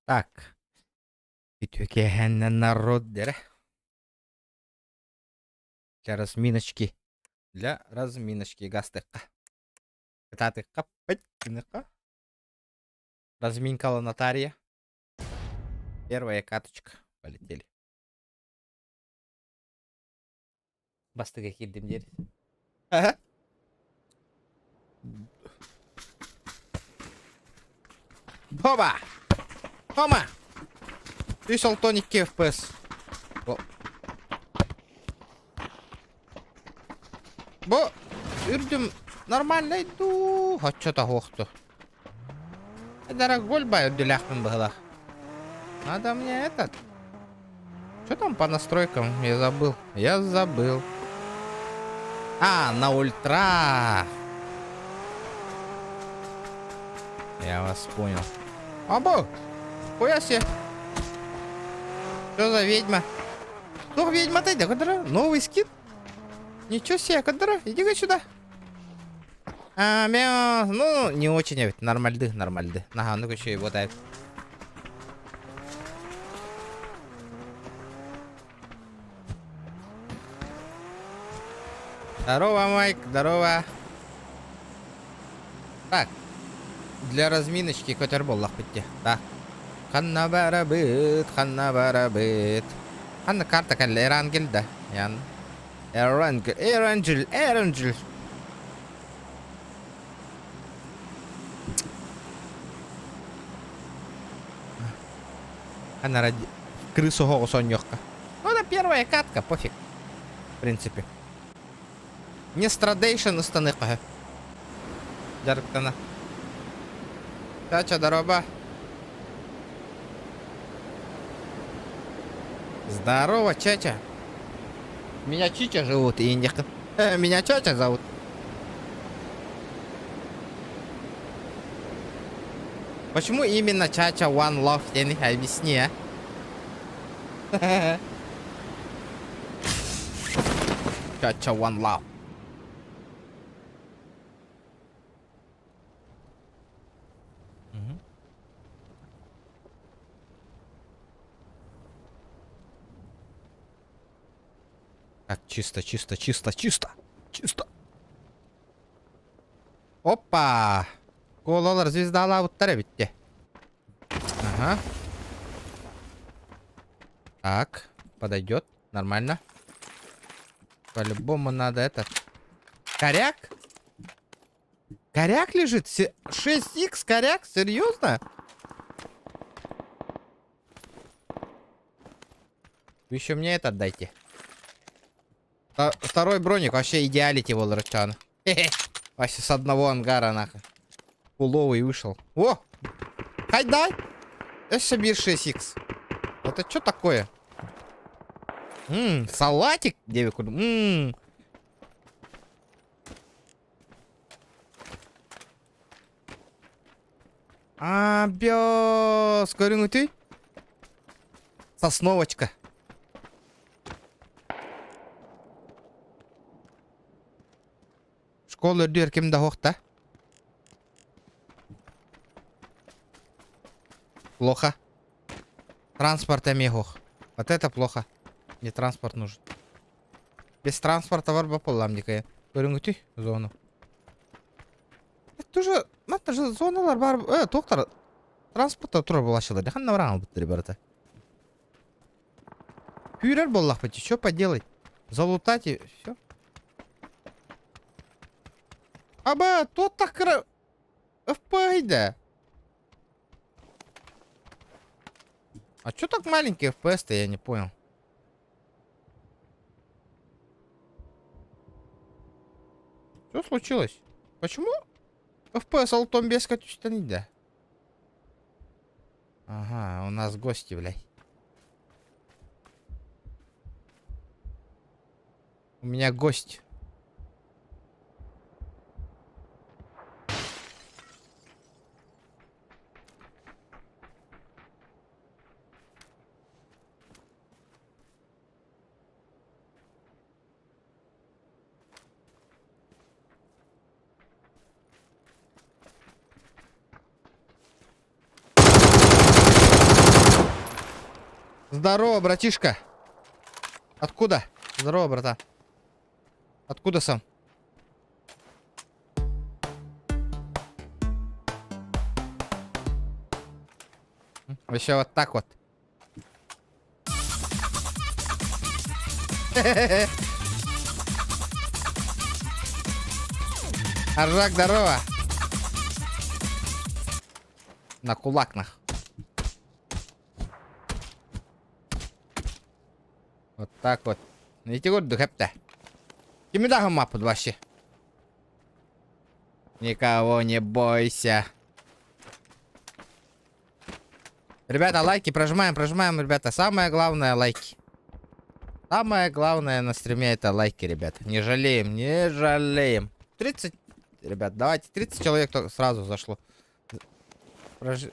Так. Үтүөкэһэннэ народ дэрэ. Для разминочки. Для разминочки гастыкка. Кытаатыкка пыть гыныка. Разминкала нотария. Первая каточка. Полетели. Бастыга киирдим диэри. Ага. Хоба! Хома! 362 FPS. Бу. Бу үрдүм нормальный дуу, хоччото хуохту. Дорогой бай үрдүлээхпин быһылах. Надо мне этот. Что там по настройкам? Я забыл. Я забыл. А, на ультра. Я вас понял. Або! Хуя себе. Что за ведьма? Что ведьма ты? Новый скин? Ничего себе, кадра, иди-ка сюда. А, мя, ну, не очень ведь, нормальды, нормальды. Ага, ну-ка еще его дай. Здорово, Майк, здорово. Так, для разминочки көтөр буоллахпыт дии. Так. Ханна барабыт, ханна барабыт. Ханна карта кэллэ, Эрангель да. Ян. Эрангель, Эрангель, Эрангель. Ханна ради... Крысу оҕус оонньуохха. Ну, это первая катка, пофиг. В принципе. Не страдейшн ыстаныахха. Дьарыктана. Чача, здорово. Здорово, Чача. Меня Чича зовут, и Меня Чача зовут. Почему именно Чача One Love? Я не объясни, а? Чача One Love. Так, чисто, чисто, чисто, чисто, чисто. Опа! Колалар звездалаабыттар эбит де. Ага. Так, подойдет. Нормально. По-любому надо этот. Коряк? Коряк лежит? 6х коряк? Серьезно? Вы еще мне этот дайте. Второй броник вообще идеалити волрачан. Вообще с одного ангара нахуй. Пуловый вышел. О! Хайдай! Өссө 6х. Это что такое? Ммм, салатик? Девик. Ммм. А, бёс, көрүҥүтүй? Сосновочка. Школа үрдүгэр ким да суох да? Плохо. Транспорт эмиэ суох. Вот это плохо. Мне транспорт нужен. Без транспорта бар буоллам дикая. Көрүҥүтүй зону. Это же, это же зоналар бар. Э, доктор, транспортта турар буолааччылар. Ханна баран албыттар барыта. Күүрэр буоллахпыт, что поделать? Залутать и все. Аба, тот так кыра... FPS А чё так маленький FPS-то, я не понял. Что случилось? Почему FPS алтан биэскэ түстэн да? Ага, у нас гости, блядь. У меня гость. Здорово, братишка. Откуда? Здорово, братан. Откуда сам? Еще вот так вот. Аржак, здорово. На кулак нах. Вот так вот. Ити курдук эптэ. Кими даһыммаппыт вообще? Никого не бойся. Ребята, лайки прожимаем, прожимаем, ребята. Самое главное лайки. Самое главное на стриме это лайки, ребята. Не жалеем, не жалеем. 30, ребят, давайте 30 человек только сразу зашло.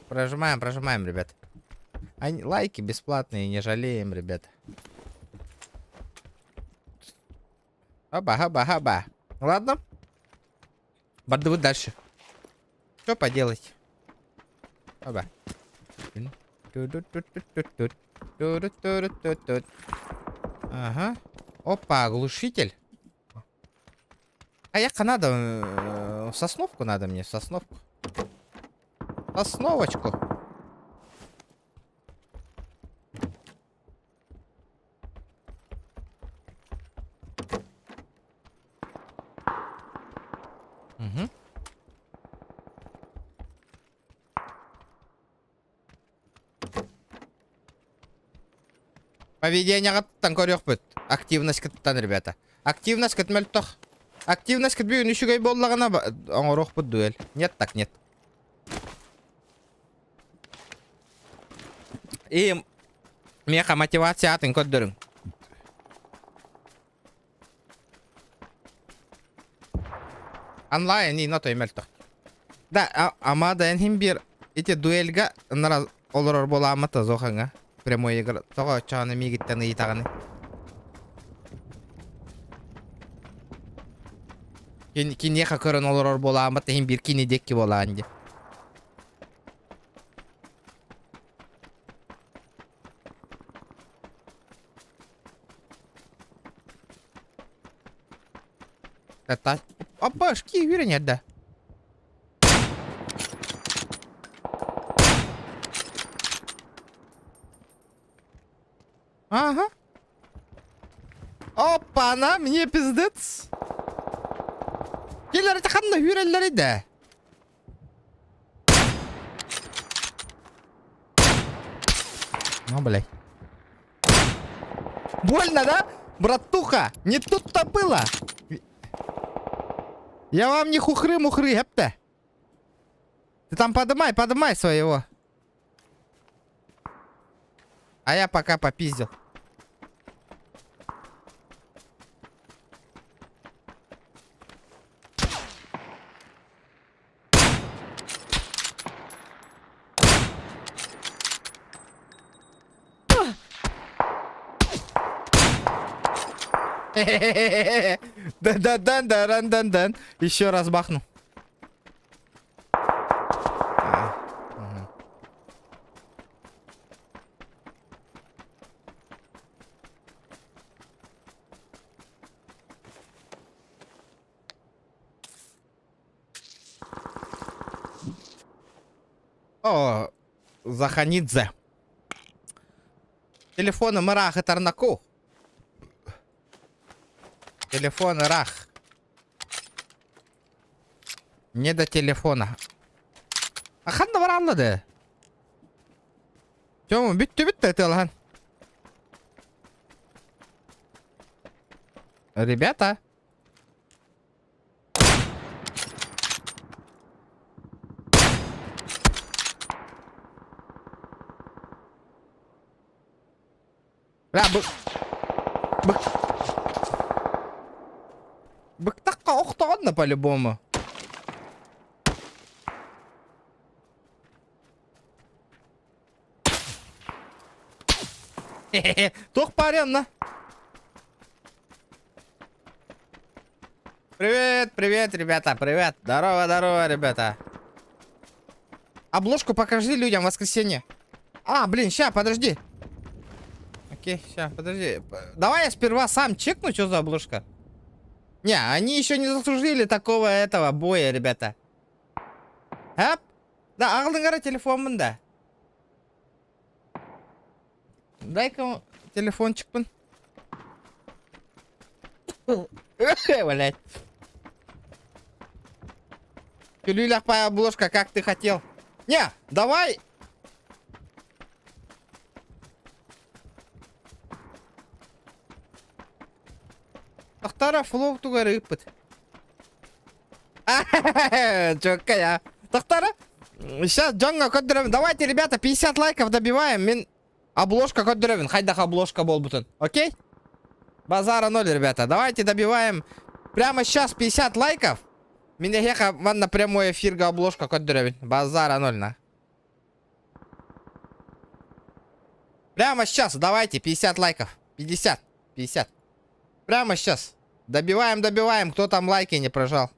Прожимаем, прожимаем, ребят. Они, лайки бесплатные, не жалеем, ребят. Хаба, хаба, хаба. Ладно. Бардыбыт дальше. Что поделать? Оба. Ага. Опа, глушитель. А яка надо? Э, в сосновку надо мне, в сосновку. Сосновочку. Угу. Поведениеҕыттан көрүөхпүт. Активностькыттан, ребята. Активностькыт мөлтөх. Активностькыт бүгүн үчүгэй буоллаҕына оҥоруохпут дуэль. Нет так нет. И миэхэ мотивация атын көрдөрүҥ. Онлайн и нотой мөлтөх. Да, ама да эн биир ити дуэльга нара олорор буолааммата зохаҥа прямой игра тоҕо оччоҕуна миигиттэн ыйытаҕыный киниэхэ көрөн олорор буолааммат иһин биир кини диэки буолаан дии Это... Опашки, үөрэнэр да. Ага. Опа-на, мне пиздец. Келер ханна үрэллэри да. Ну, блядь. Больно, да? Братуха, не тут-то было. Я вам не хухры-мухры, эпта. Ты там подымай, подымай своего. А я пока попиздил. Да-да-дан-да-ран-дан-дан. Еще раз бахну. О, Заханидзе. Телефон ыраах Тарнаку. Телефон ыраах. Не до телефона. А ханна бараллады? Тёма, бүттү бүттү ытыалаһан. Ребята. Бля, бык... Бык... Быктахха охтоҕон да по-любому. Туох баарый онно? Привет, привет, ребята, привет. Здорово, здорово, ребята. Обложку покажи людям в воскресенье. А, блин, ща, подожди. Окей, сейчас, подожди. Давай я сперва сам чекну, что за обложка. Не, они еще не заслужили такого этого боя, ребята. Хап? Да, аҕалыҥ эрэ телефоммун да. Дай-ка телефончикпын. Блять. Күлүүлэх обложка, как ты хотел. Не, давай. Тохтара флоу тугар ыыппыт. Чөккэ Тохтара. Сейчас дьоҥҥо көрдөрөбүн. Давайте, ребята, 50 лайков добиваем. Мин обложка көрдөрөбүн. Хайдах обложка буолбутун. Окей? Базара ноль, ребята. Давайте добиваем прямо сейчас 50 лайков. Мин эһиэхэ манна прямой эфирга обложка көрдөрөбүн. Базара ноль на. Прямо сейчас давайте 50 лайков. 50. 50. Прямо сейчас. Добиваем, добиваем. Кто там лайки не прожал?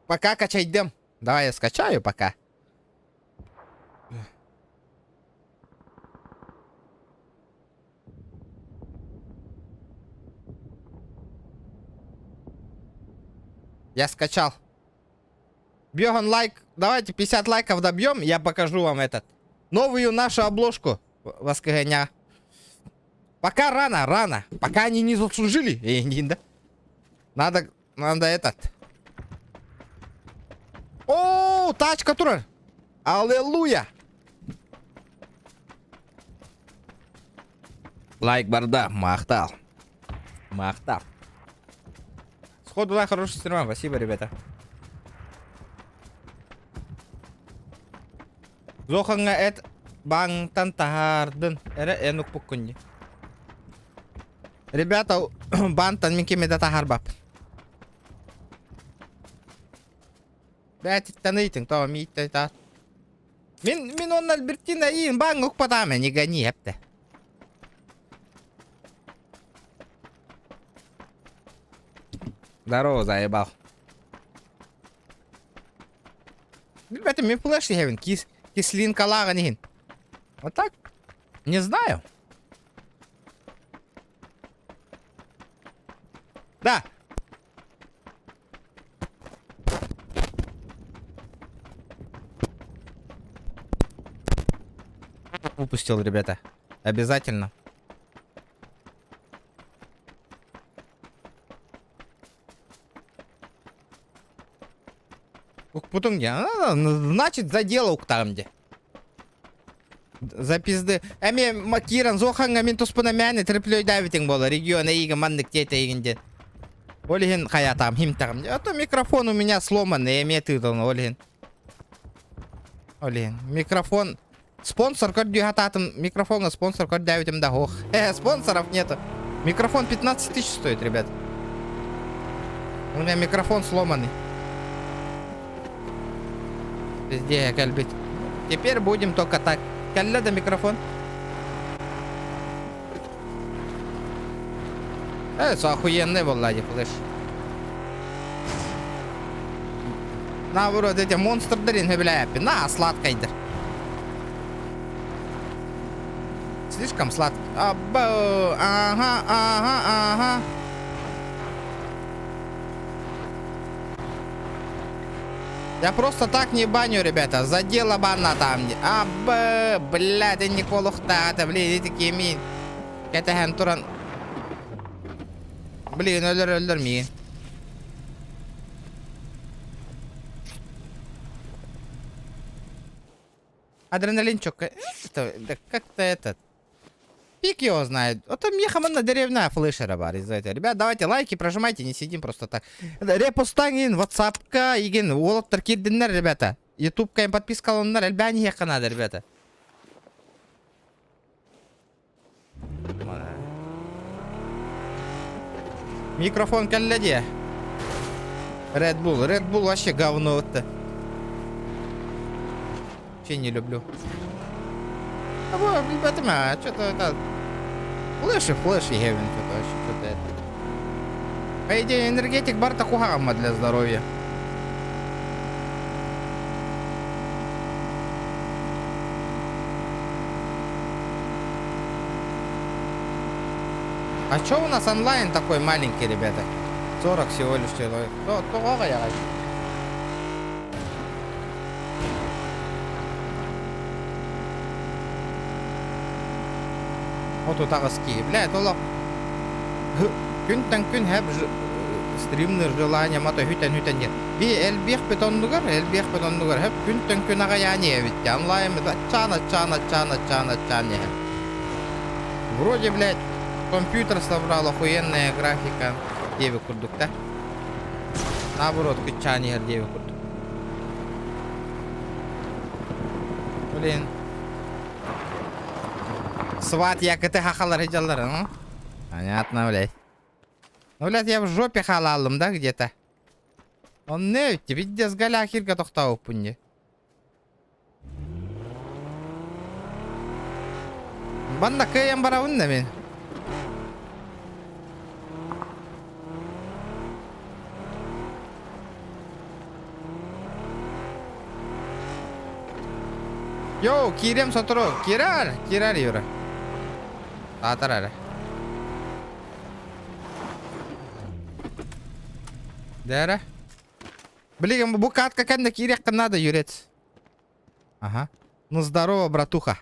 Пока качайдым. Давай я скачаю пока. Я скачал. Бьем лайк. Давайте 50 лайков добьем. Я покажу вам этот. Новую нашу обложку. Воскресенья. Пока рано, рано. Пока они не заслужили. Эй, не, да? Надо, надо этот. О, тачка турар. Аллилуйя. Лайк барда. Махтал. Махтал. Сходу да, хороший стрим. Спасибо, ребята. Зохаҥҥа эт бааҥтан таһаардын эрэ эн укпуккун дии. Ребята, баантан мин кими да таһаарбаппын. Бээтиттэн ыйтыҥ, тоҕо мииттэ таат. Мин мин онно Альбертина иин бааҥҥа укпатаам не гони эптэ. Здорово, заебал. Билбэтим, мин флеш иһэбин, кис, кислинкалааҕын иһин. Вот так? Не знаю. Да. Выпустил, ребята. Обязательно. Укпутуҥ диэн. Значит, за дело уктаҕым дии. За пизды. Эмиэ киирэн Зохаҥҥа мин туспуна мээнэ треплөйдөөбүтүҥ буолар. Регион эйиги маннык диэтэ эйигин диэн. Ол иһин хайатаам химтэҕим. А то микрофон у меня сломанный, эмиэ тыытылын ол иһин. Ол иһин. Микрофон Спонсор көрдүү хатаатым. Микрофоҥҥа спонсор көрдөөбүтүм да ох. Э, спонсоров нету. Микрофон 15 тысяч стоит, ребят. У меня микрофон сломанный. Везде кэлбит. Теперь будем только так. Кэллэ да микрофон. Э, охуенный был дии флеш. Наоборот, эти монстрдарын сөбүлээппин. На, сладкайдар. Слишком сладкий. Або, ага, ага, ага. Я просто так не баню, ребята. Задела бана там. Аб, блядь, не колухта, блин, эти кемин. Кэтэһэн туран. Блин, өлөр өлөр миин. Адреналинчик. Это, да как-то этот. Пик его знает. Вот там ехал на деревня флешера бар из-за этого. Ребят, давайте лайки прожимайте, не сидим просто так. Репостаҥ игин, ватсапка игин, уолаттар киирдиннэр, ребята. Ютубка им подпискаланнар, элбээн иһиэххэ надо, ребята. Микрофон кэллэ дии. Red Bull. Red Bull вообще говно вот Вообще не люблю. А вот, ребята, а что-то это... Флеш и флеш и гевин что-то вообще, что-то это. По идее, энергетик барыта куһаҕан для здоровья. А чё у нас онлайн такой маленький, ребята? 40 всего лишь человек. Тоҕо аҕыйаҕай? 38 киһи. Блядь, олох күнтэн күн хэп стримныр желание мата хүтэн хүтэн диэн. Би элбиэх бит оннугар, элбиэх бит оннугар хэп күнтэн күн аҕыйаан иһэбит. Онлайн аччаан аччаан аччаан аччаан аччаан иһэр. Вроде, блядь, компьютер собрал охуенная графика диэбит курдук да. Наоборот, кыччаан иһэр диэбит курдук. Блин. Сват якыты хахалар дьаллар, ну? Понятно, блядь. Ну, блядь, я в жопе халалым, да, где-то? Он не, пиздец, галя хирга тохтауппун не. Манна кыайан барабын да мин. Йоу, киириэм сотору. Киирээр, киирээр Юра. Таатар эрэ. Дээрэ. Блин, бу катка кэннэ киириэххэ надо, Юрец. Ага. Ну здорово, братуха.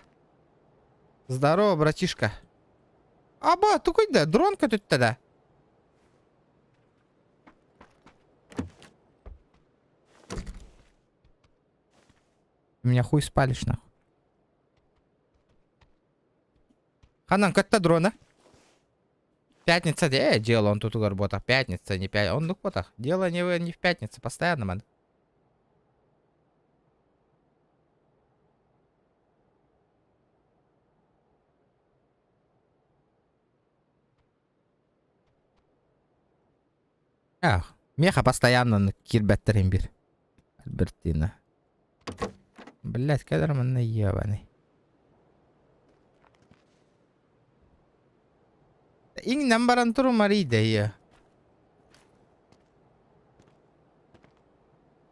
Здорово, братишка. Аба, тугуй да, дрон көтүттэ да. Меня хуй спалишь, нахуй. Ханан көттө дрона. Пятница, дело он тут работа. Пятница, не пять. Он ну котах. Дело не в пятнице, постоянно, man. Ах, меха постоянно киирбэттэрин бир. Альбертина. Блять, кадр манна ебаный. Иҥнэн баран турумарый да ийэ.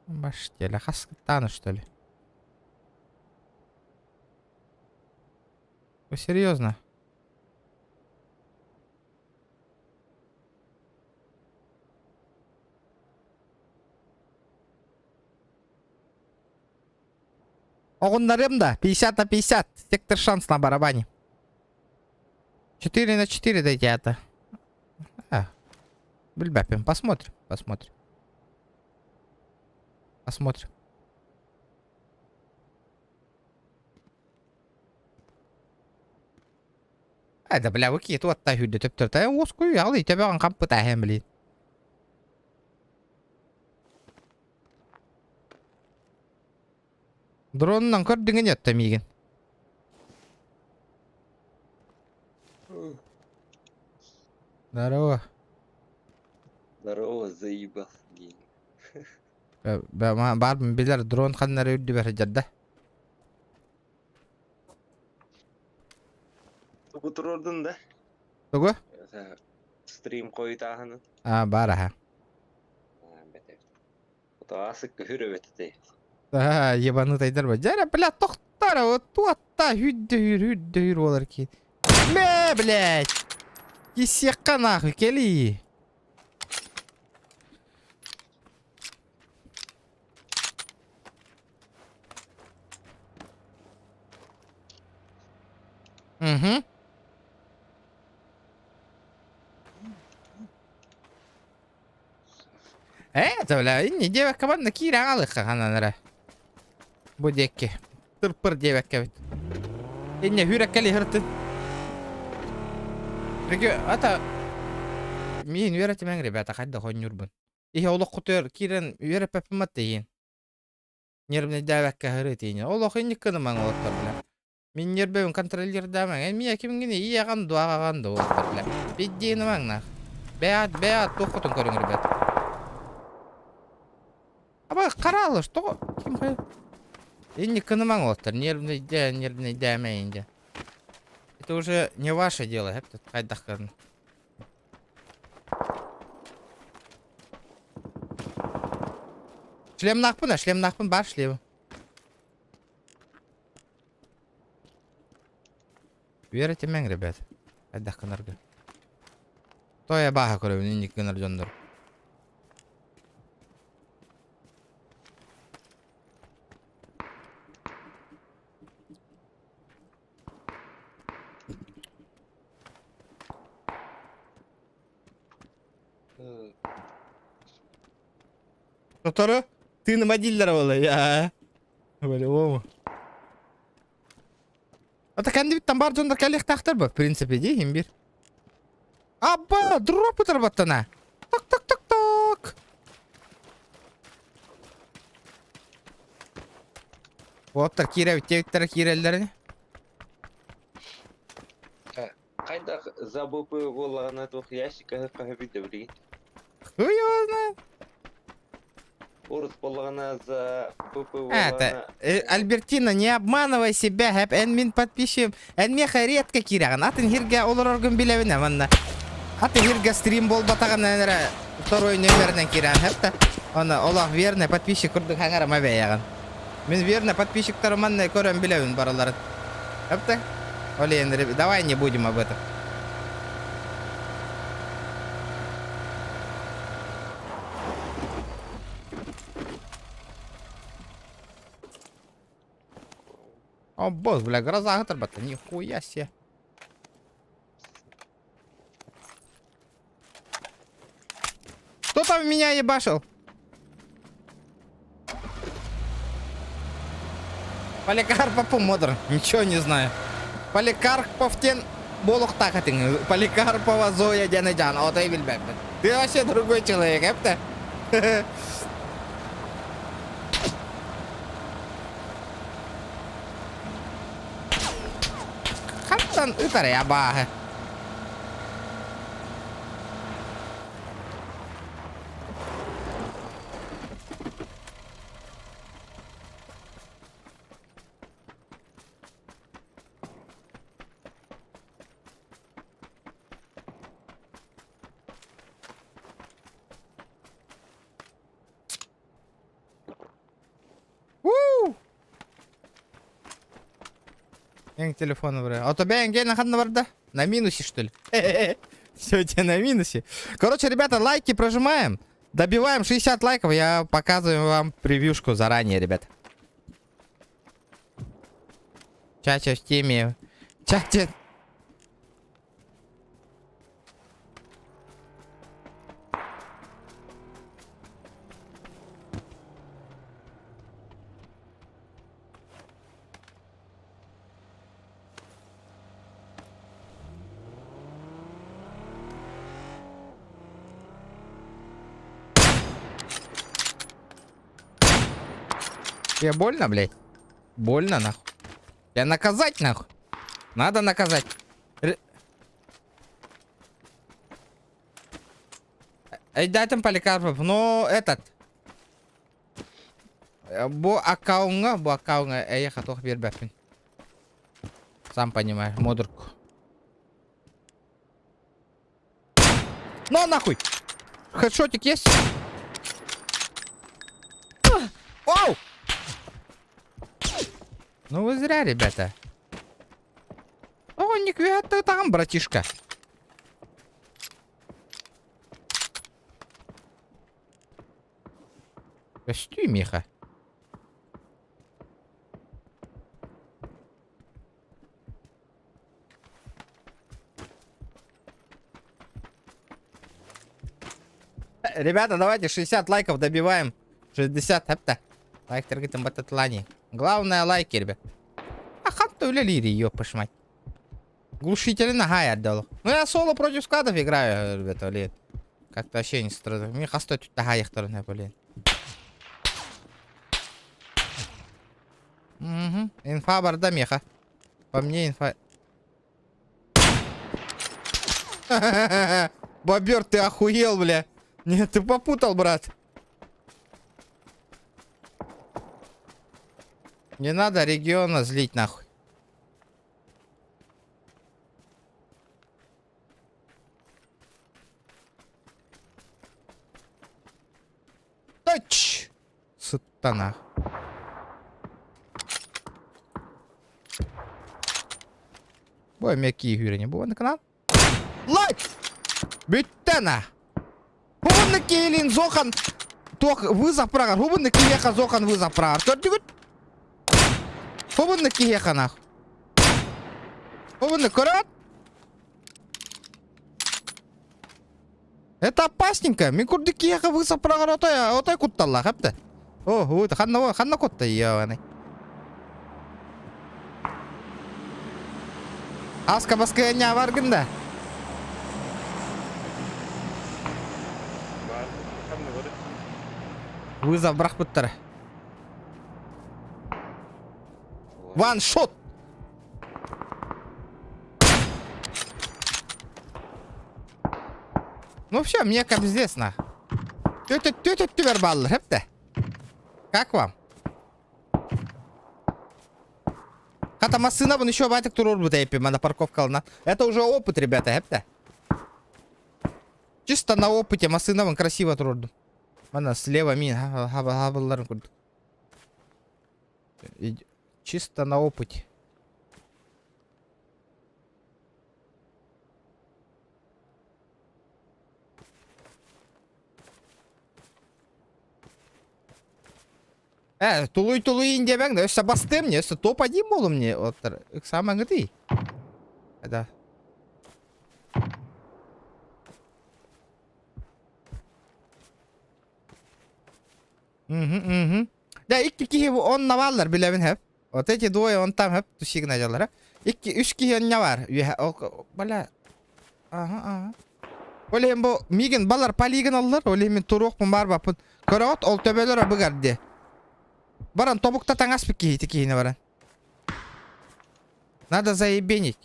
Баштеля хаскыттаана что ли? Вы серьезно? Оҕуннарыам да 50 на 50 сектор шанс на барабане. 4 на 4 дайте это. А, билбэппин, посмотрим, посмотрим. Посмотрим. Э, да бля, выкид уотта хүрдэ төптөртө. Уоскуй, алы төбөҕүн хампыта эһэм блин. Дронунан көрдүҥүн ятта миигин. Здорово. Здорово, заебал, гений. Баар билэр дрон ханнары үрдүбэр сылдьар да. Тугу туруордун да? Тугу? Стрим хойутааһынын. А, баар аха. Бэтэ. Отоасык көһүр эбит этэй. Аа, ебанутайдар ба. Дьэ, бля, тохтара, вот туатта, хүддөһүр, хүддөһүр буолар ки. Мэ, блядь! Кисиэххэ нахуй, кэлии. Угу. Ээ, бля, инни диэбэккэ манна киирэн аҕалыахха ханан эрэ. Бу диэки. Тырпыр диэбэккэбит. Инньэ хүүрэккэли сырытын. Ата миин үөрэтимэҥ ребята хайдах оонньуурбун. Иһэ олоххутугар киирэн үөрэппэппин матта иһин. Нервнэйдээбэккэ сырыт иһин. Олох инник гынымаҥ олохтор бля. Мин нервэбин контролируйдаамаҥ. Эн миэ кимҥиний ийэҕин дуо аҕаҕын дуо олохтор бля. Биддиинымаҥ нах. Бэйэҕит бэйэҕит туоххутун көрүҥ ребят. Аба хараалыш тоҕо ким хайа Инник гынымаҥ олохтор нервнэйдээ нервнэйдээмэйин дьэ. Это уже не ваше дело, эп хайдах гын. Шлемнаахпын а шлемнаахпын баар шлем. Үөрэтимэҥ, ребят. Хайдах гынарга. Той абааһы көрөбүн инник гынар дьоннор. Сотору тыыныма дииллэр буолла я. По-любому. Это кэннибиттэн бар дьоннор кэлиэхтээхтэр бу, в принципе, дии иһин биир. Абба, дроп ытырбаттана. Так, так, так, так. Уоттар киирэбит диэбиттэрэ киирэллэрин. Хайдах за БП буоллаҕына туох ящик аһы билдэ билигин. Хуй его знает. Урут буоллаҕына за БП Это, буоллаҕына Альбертина, не обманывай себя, хэп, эн мин подписчигим, эн миэхэ редко киирэҕин, атын сиргэ олороргун билэбин манна. Атын сиргэ стрим буолбатаҕын эрэ второй номеринэн киирэн хэп да. Оны олох верный подписчик курдук хаҥарама бэйэҕин. Мин верный подписчиктарым манна көрөн билэбин барыларын. Хэп да. Олен, давай не будем об этом. О, босс, бля, гроза оторбата, нихуя себе. Кто там меня ебашил? Поликарпов модер, ничего не знаю. Поликарпов тен буолуохтаах этиҥ. Поликарпова Зоя диэн дьаан, отой билбэппин. Ты вообще другой человек, эпте? Хантан ытар абааһы. Уу! Эн телефону бра. А то бэйэҥ ханна барда? На минусе, что ли? Все, тебе на минусе. Короче, ребята, лайки прожимаем. Добиваем 60 лайков. Я показываю вам превьюшку заранее, ребят. Чача в теме. Чача... Тебе больно, блядь? Больно, нахуй. Тебя наказать, нахуй. Надо наказать. Эй, дай там Поликарпов, но этот. Бу аккауҥҥа, бу аккауҥҥа эйиэхэ туох биэрбэппин. Сам понимаешь, модурку. На нахуй! Хедшотик есть? Оу! Ну вы зря, ребята. О, не ты там, братишка. Көстүү миэхэ. Ребята, давайте 60 лайков добиваем. 60 хапта. Лайктаргытын баттатлани. Главное лайки, ребят. А ханта үлэлиир, ёпыш мать. Глушители нога я отдал. Ну я соло против складов играю, ребята, блин. Как-то вообще не страдаю. Мне хастой тут тахаяхтар, блин. Угу. Инфа барда меха. По мне инфа... Бобер, ты охуел, бля. Нет, ты попутал, брат. Не надо региона злить, нахуй. Тач! Сатана. Бо м'які гюрені були на канал. Лайк! Бүттэ на. Хубунны киһилиин Зохан туох вызов быраҕар. Хубунны киһиэхэ Зохан вызов быраҕар. Көрдүгүт? Хубунны киһиэхэ нах. Хубунны көрөөт? Это опасненько. Мин курдук киһиэхэ вызов быраҕар отой, отой кутталлаах эптэ. О, вот, ханна, ханна кутта ебаный. Аска баскыанньа баргын да. Вызов бырахпыттара. One shot. Ну все, мне капздец на. Тетя, тетя, түбэр бааллар, хэпте. Как вам? Хата массыынабын еще байтик туруорбут эпи, мана парковкалана. Это уже опыт, ребята, хэпте. Чисто на опыте массыынабын красиво туруордум. Мана слева мин хабылларын курдук. Чисто на опыте. Э, тулуй тулуй диэбэҥ да өссө бастыам не өссө топ-1 буолум не оттар ыксаамаҥытый. Да. Мгм, мгм. Да, икки киһи онно бааллар билэбин хэп. Вот эти двое он там хэп тусигна дьаллара. Икки үс киһи онно бар. Үөһэ бля. Ага, ага. Ол иһин бу миигин балар полигон аллар, ол иһин мин туруохпун баарбаппын. Көрөҕүт, ол төбөлөр быгар дии. Баран тобукта таҥаспыт киһити киһини баран. Надо заебенить.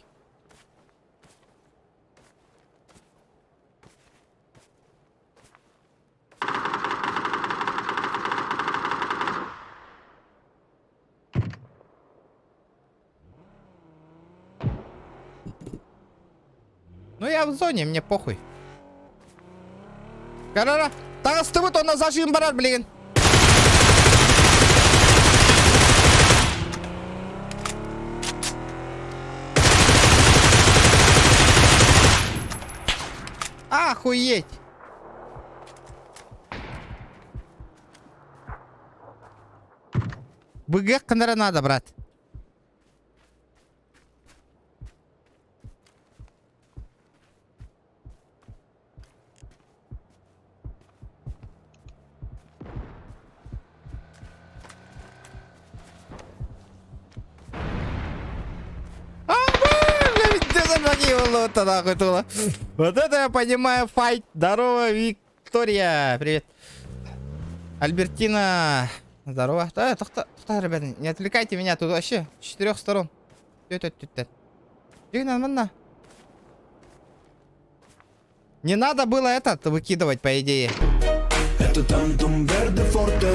Ну я в зоне, мне похуй. Карара, таҕыстыбыт онно зажим барар билигин. Охуеть! Быгыах гынара надо, брат. Вот это я понимаю, файт. Здорово, Виктория. Привет. Альбертина. Здорово. Да, тохта, тохта, ребята, не отвлекайте меня тут вообще с четырех сторон. Не надо было этот выкидывать, по идее. Это тантум верде форте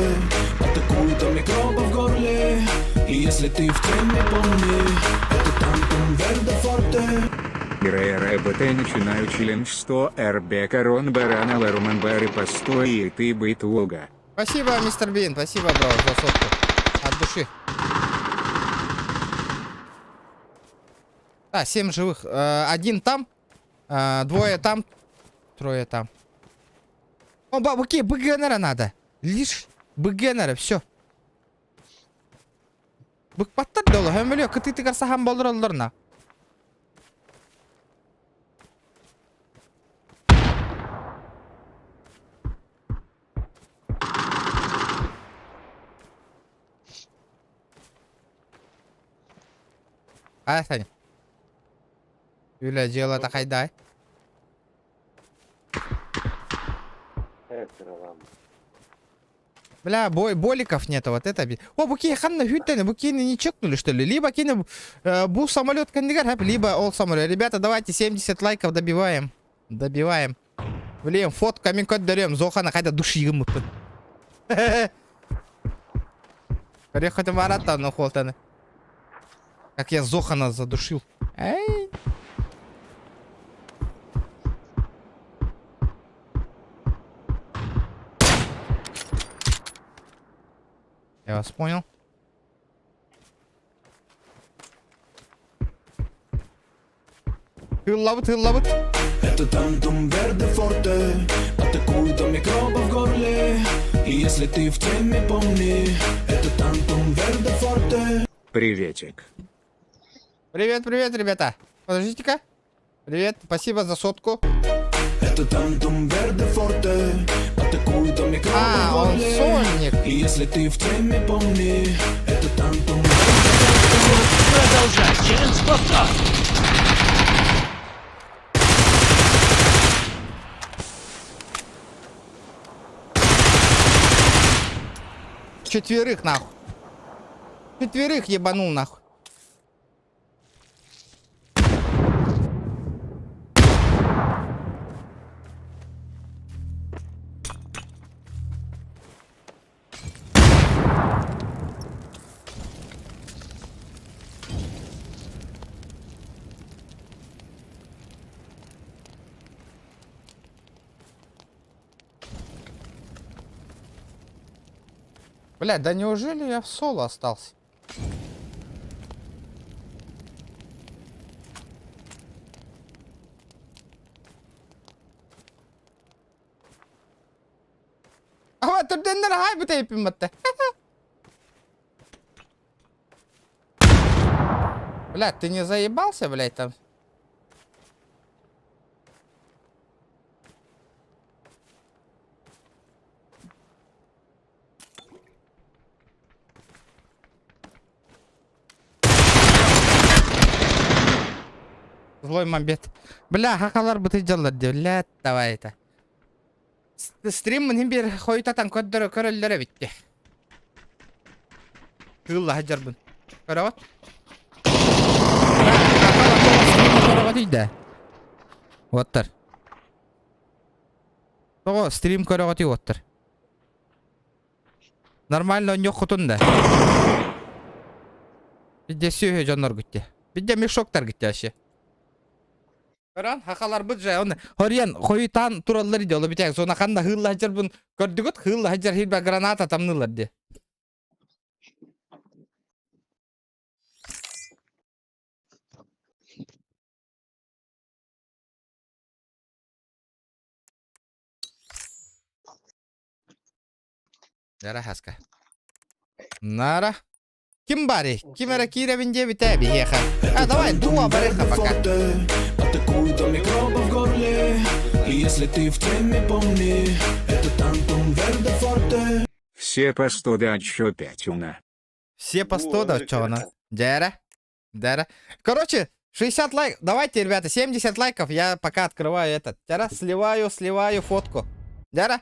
Атакует микробы в горле И если ты в теме, помни Это тантум верде форте РРБТ начинаю челлендж 100 РБ Корон Барана Ларуман Бары постой и ты бытвога. Спасибо, мистер Бин, спасибо, бро, за сотку. От души. Да, семь живых. Один там, двое там, трое там. О, бабуки, БГНР надо. Лишь БГНР, все. Быкпаттар да ол, хөмөлүө кытыытыгар саһан болороллор на. Хайа Саня? Үлэ дьыалата хайдай? Э, кыралаам. Бля, бой, боликов нету, вот это оби- О, бу ханна хүттene, бу кини не чекнули, что ли? Либо кини бу самолет кандигар, либо ол самолет. Ребята, давайте 70 лайков добиваем. Добиваем. Блин, фотка мин көрдөрүөм, Зохана хайда душигым ыппын. Переходим ворота, ну холтаны. Как я Зохана задушил. Эй. Я вас понял. Тыллабыт, тыллабыт. Это тантум верде форте Атакует до микробов в горле И если ты в теме, помни Это тантум верде форте Приветик. Привет, привет, ребята. Подождите-ка. Привет, спасибо за сотку. Это тантум верде форте Атакует до микробов А, в он горле сольник. И если ты в теме, помни Это тантум Продолжай челлендж по 100. Четверых нахуй. Четверых ебанул нахуй. Бля, да неужели я в соло остался? Ама түрденнер хай бутейпин батта. Бля, ты не заебался, блядь, там? Злой мамбет. Бля, хакалар бытыйдьаллар дии, бля, давай это. Стрим мин биир хойутатан көрдөрө көрөллөрө эбит Кыылла сылдьарбын. Көрөҕүт? Көрөҕүт да. Уоттар. Тоҕо стрим көрөҕүт уоттар. Нормально онньоххутун да. Бидде сүөһү дьонноргут дии. Бидде мешоктаргыт вообще. Көрөн, хахаларбыт же, оны хорьян хойутаан тураллар иди, оло битэ, сона ханна хыылла сылдьарбын көрдүгүт, хыылла сылдьар хилбэ граната тамныылар дии. Нара хаска. Нара. Ким баарый? Ким эрэ киирэбин диэбитэ биһиэхэ. А, давай, дуо барыха пока. Атакует до микробов в горле И если ты в теме, помни Это тантум верде форте Все по 100 да еще 5 уна. Все по 100 да, чё она? Дяра. Дяра. Короче, 60 лайков. Давайте, ребята, 70 лайков. Я пока открываю этот. Дяра, сливаю, сливаю фотку. Дяра.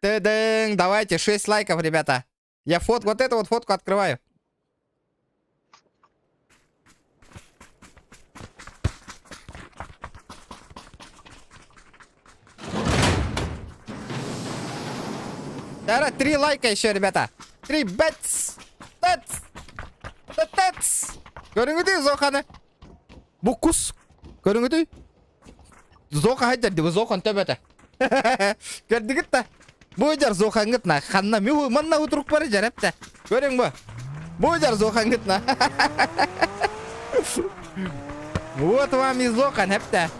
Ты-дың. Давайте, 6 лайков, ребята. Я фотку, вот эту вот фотку открываю. Дяра, 3 лайка еще, ребята. 3 бэтс. Бэтс. Бэтс. Көрүҥүтүй Зоханы. Бу кус. Көрүҥүтүй. Зоха хайдар дии, Зохан төбөтө. Көрдүгүт да. Бу дьар Зохаҥҥыт на ханна ми манна утурук бары дьарэптэ. Көрүҥ бу. Бу дьар Зохаҥҥыт на. Вот вам и Зохан эптэ.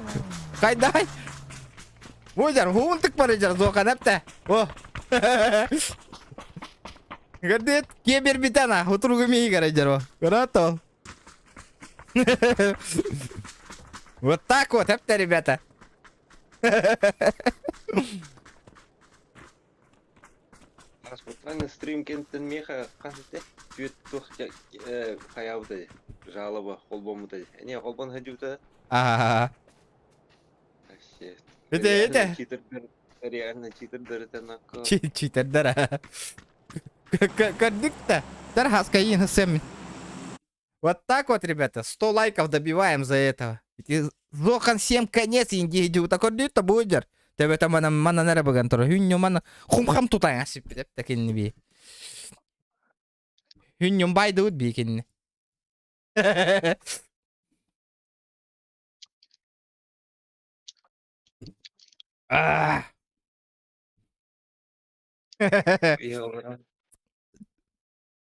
Хайдай. Бу дьар хуунтук бары дьар Зохан эптэ. О. Көрдүт, киэ биэрбитэ на, утуругу миигэр дьар Көрөтө. Вот так вот, эптэ, ребята. Аспытан стрим кэнниттэн миэхэ хас этэ? Түөрт туох хайаабыта дии, жалоба холбоммута дии. Эмиэ холбон сылдьыбыта А, Вообще. Это, Реально это. читердер, реально читердер это накко. Читердер. Көрдүк да. Тархаска сэм. Вот так вот, ребята, 100 лайков добиваем за этого. Зохан всем конец инди иди такой то будет. Тебе там мана мана нара баган тура. Хүнню мана хум хам тутан асип деп такин би. Хүнню байдыбыт би кинни. А.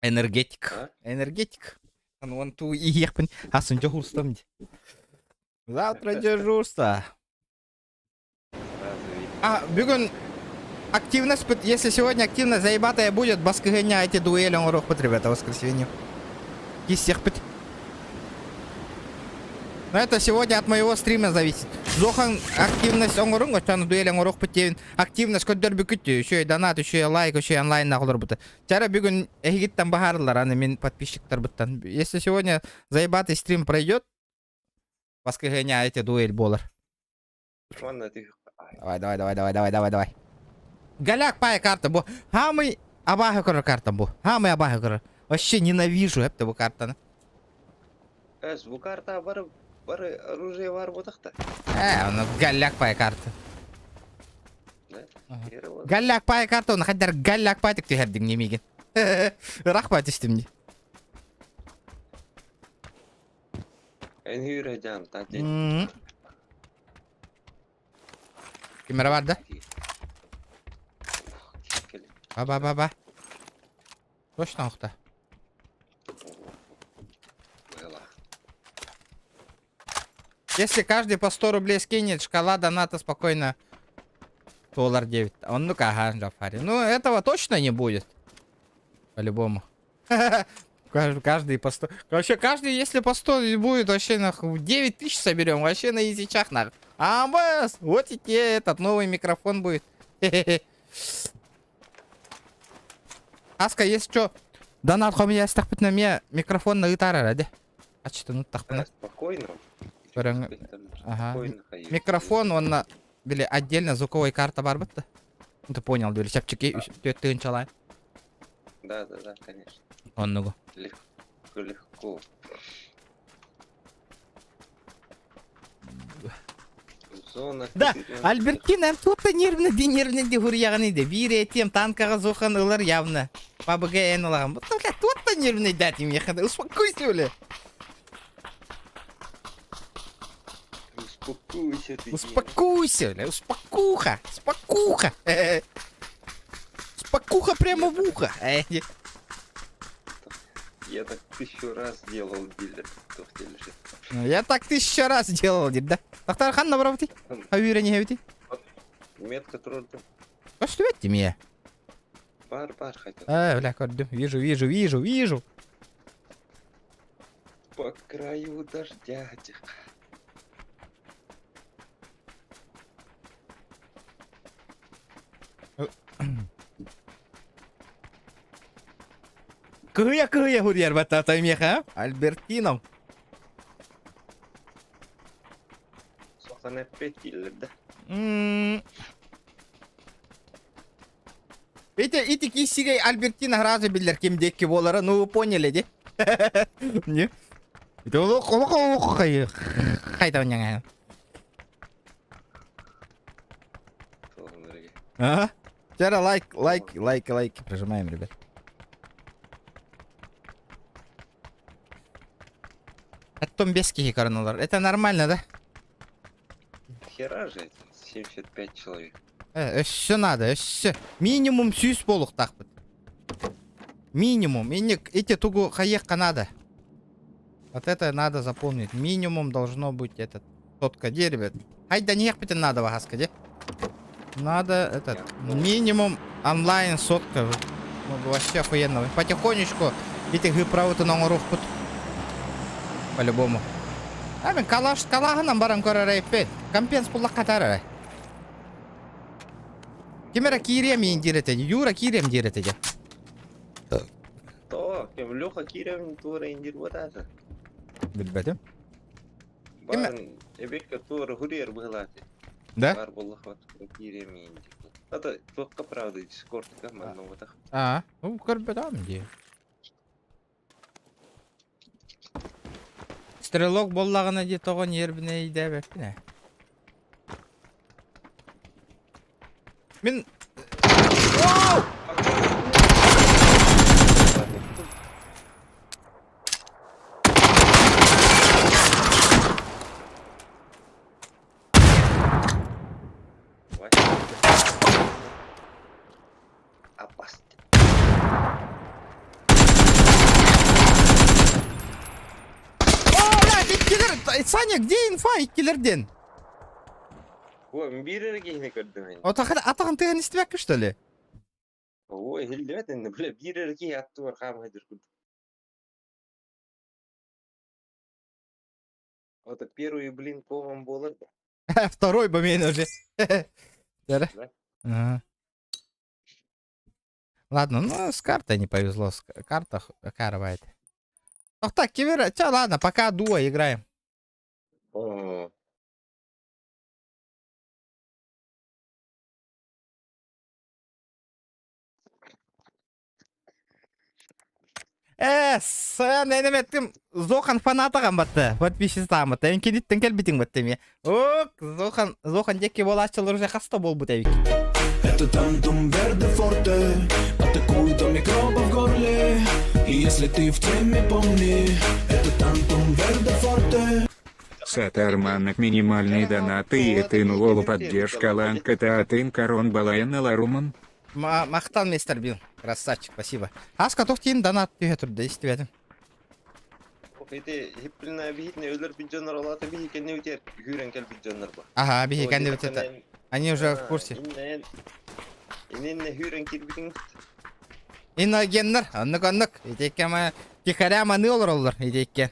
Энергетик. А? Энергетик. Вон ту иехпин. Асын дежурством. Завтра дежурство. А, бүгүн активность, если сегодня активно заебатая будет, баскыһыанньа эти дуэли оҥоруохпут, ребята, воскресенье. Киссиэхпит. Но это сегодня от моего стрима зависит. Зохан активность оҥоруҥ, оччону дуэль оҥоруохпут диэн активность көрдөрбүкүт, еще и донат, еще и лайк, еще и онлайн оҕолорбут. Чара бүгүн эһигиттэн баһаарылар, аны мин подписчиктарбыттан. Если сегодня заебатый стрим пройдет, баскыһыанньа эти дуэль буолар. Уонна түһ. Давай, давай, давай, давай, давай, давай, давай. Голяк пая карта бу. Хамый абааһы көрөр картам бу. Хамый абааһы көрөр. Вообще ненавижу эпте бу картаны. Эс, бу карта бары бары оружие бар бутахта. Э, ону голяк пая карта. Да? Голяк пая карта, оны хаддар голяк пая тик түһэрдиҥ немигин. Рахмат түстүм ди. Эн жан, тати. Кимера бар да? Ба ба ба ба. Точно охта. Если каждый по 100 рублей скинет, шкала доната спокойно доллар 9. Он ну-ка, ага, Джафари. Ну, этого точно не будет. По-любому. Каждый по 100. Вообще, каждый, если по 100 будет, вообще нахуй 9 тысяч соберем. Вообще на изичах нахуй. А, бас, вот и те, этот новый микрофон будет. Аска, если что, донат хом я стахпытна мне микрофон на гитара, ради. А что, ну тахпына. Спокойно. Ага. Микрофон, он на... Били, отдельно звуковой карта барбытта. Ну ты понял, били, чапчики, ты чалай. Да, да, да, конечно. Оннугу. Легко, легко. Зона. Да, Альбертина, тут нервно, ди нервно, ди гурьяганы де. Бире этим танкага зухан ылар явно. ПБГ эн ылаган. Бля, тут нервный дать им ехать. Успокойся, бля. Успокойся ты. Успокойся, бля, успокуха, спокуха. Спокуха прямо в ухо. Я так тысячу раз делал дилер. Я так тысячу раз делал, да? Доктор Хан набрал ты? А не хэвити? Метка трудно. Что это мне? Бар, бар хотя. А, бля, көрдүм. Вижу, вижу, вижу, вижу. По краю дождя. Тихо. Кыһыйа кыһыйа хуруйар баттаата миэхэ, Альбертином. Сохан эппиэттииллэр да? Ити ити киссигэй Альбертина сразу биллэр ким диэки буолара, ну вы поняли, де? Не? Ити олох олох олох хайта Ага. Вчера лайк, лайк, лайк, лайк прожимаем, ребят. Оттон без киһи короналар. Это нормально, да? Хера же это, 75 человек. Өссө надо, өссө. Минимум сүүс буолуохтаахпыт. Минимум. Инник эти тугу хайыахха надо. Вот это надо запомнить. Минимум должно быть этот. Сотка, где, ребят? Ай, да не надо, вагаска, где? Надо этот. Минимум онлайн сотка. Ну, вообще охуенно. Потихонечку эти гыправыты на оҥоруохпут. По-любому. А мен калаш калаһынан баран көрөр эппет. Компенс буллахха тарара. Ким эрэ киириэм иин диир этэ. Юра киириэм диир этэ дьэ. То, кем Леха киирем туора индир буотаата. Билбэтим. Баан эбекка туора хурьер быһылааты. Да? Бар буоллахпат киириэм иин диир. Это туохха правда дискордка манна буотах. А, ну көрбөтөм дии. Стрелок буоллаҕына дии тоҕо нервнэй диэбэппин ээ. Мин Оу! Опасный. О, блядь, иккилэр... Саня, где инфа иккилэрден? Хуа, биир эрэ киһини көрдүм ини. Отахан атаҕын тыаһын истибэккэ что ли? Оо, иһиллибэт иннэ, бля, биир эрэ киһи аттыбар хаама сылдьар курдук. Это первый блин комом буолар да. Второй бы мен уже. Да? Ага. Ладно, ну с картой не повезло, с карта карвает. Ох так, Кивера, чё, ладно, пока дуо играем. О, Э, сэн энеметтим Зохан фанатаҕан батта. Подписчицамыта. Эн киниттен кэлбитиҥ батта эмиэ. Ок, Зохан, Зохан диэки буолааччылар уже хаста буолбут эбит. Это тантум верде форте Атакует микробов в горле И если ты в теме, помни Это тантум верде форте Сатарманок минимальный донат и ты лолу поддержка ланката атын корон балайна ларуман. Махтал мистер Билл. Красавчик, спасибо. Аска тохтин донат түһэ турда истибэтим. Ити хиппилна биһитне өлөр бюджетнар олата биһи кэнни үтер үүрэн кэл бюджетнар ба. Ага, биһи кэнни битета. Они уже в курсе. Иннен хүүрэн кирбитин. Иногеннер, оннук оннук. Итикке ма тихаря маны олороллор итикке.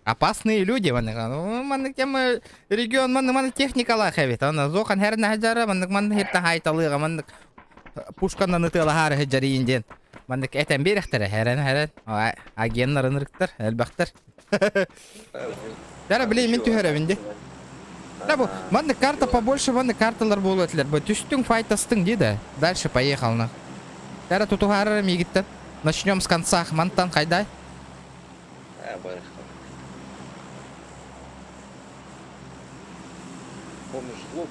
Опасные люди маннык. Маннык тема регион маннык маннык техникалаах эбит. Аны зохан хэр наһажара маннык маннык хиртан хайталыга маннык пушканан ытыалаһаары сылдьарыйын диэн. Маннык этэн биэрэхтэрэ хэрэн хэрэн агеннар ынырыктар элбэхтэр. Дара билей мин түһэрэбин ди. Да бу маннык карта побольше маннык карталар буолуо этилэр. Бу түстүҥ файтастыҥ ди да. Дальше поехал на. Дара тутуһаарар миигиттэн. Начнем с конца. Мантан хайдай. Помнишь, лут?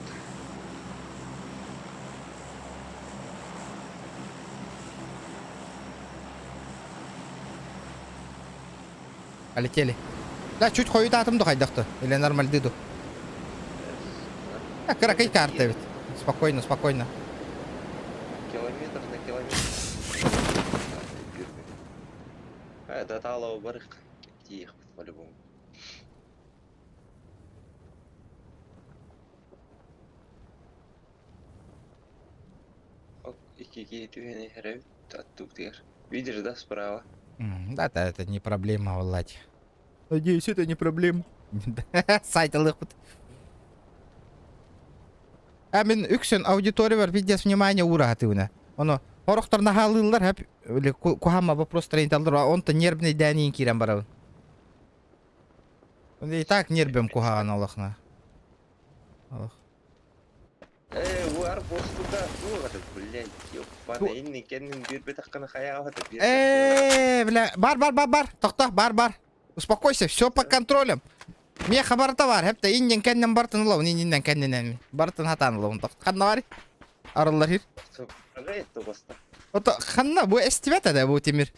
Полетели. Да, чуть хойутаатым да хайдахты. Или нормальды ду. А, кыракый карта ведь. Спокойно, спокойно. Километр на километр. Э, до Талова барых. Тихо, по-любому. Икки түһэн иһэр аттук Видишь, да, справа? Да, да, это не проблема, Владь. Надеюсь, это не проблема. Сайт ылыхпыт. А мин үксүн аудиториябар пиздец внимание уураһатыбына. Ону сорохтор наһаалыыллар хөп или куһаама вопростар ыйыталлар, онтон нервный дээниин киирэн барабын. И так нервим куһаҕан олохна. Олох. Э, бар постуда туох это, блядь, ёппана, инни кэннин биэрбэтэххинэ хайаабата Э, бля, бар, бар, бар, бар, тохто, бар, бар. Успокойся, все под контролем. Миэхэ барыта бар, хэптэ иннин кэннин бартын ылабын, инниннэн кэннинэн бартын хатаан ылабын. Ханна бар? Арыллар хир. Ото ханна бу эстибэт да бу тимир.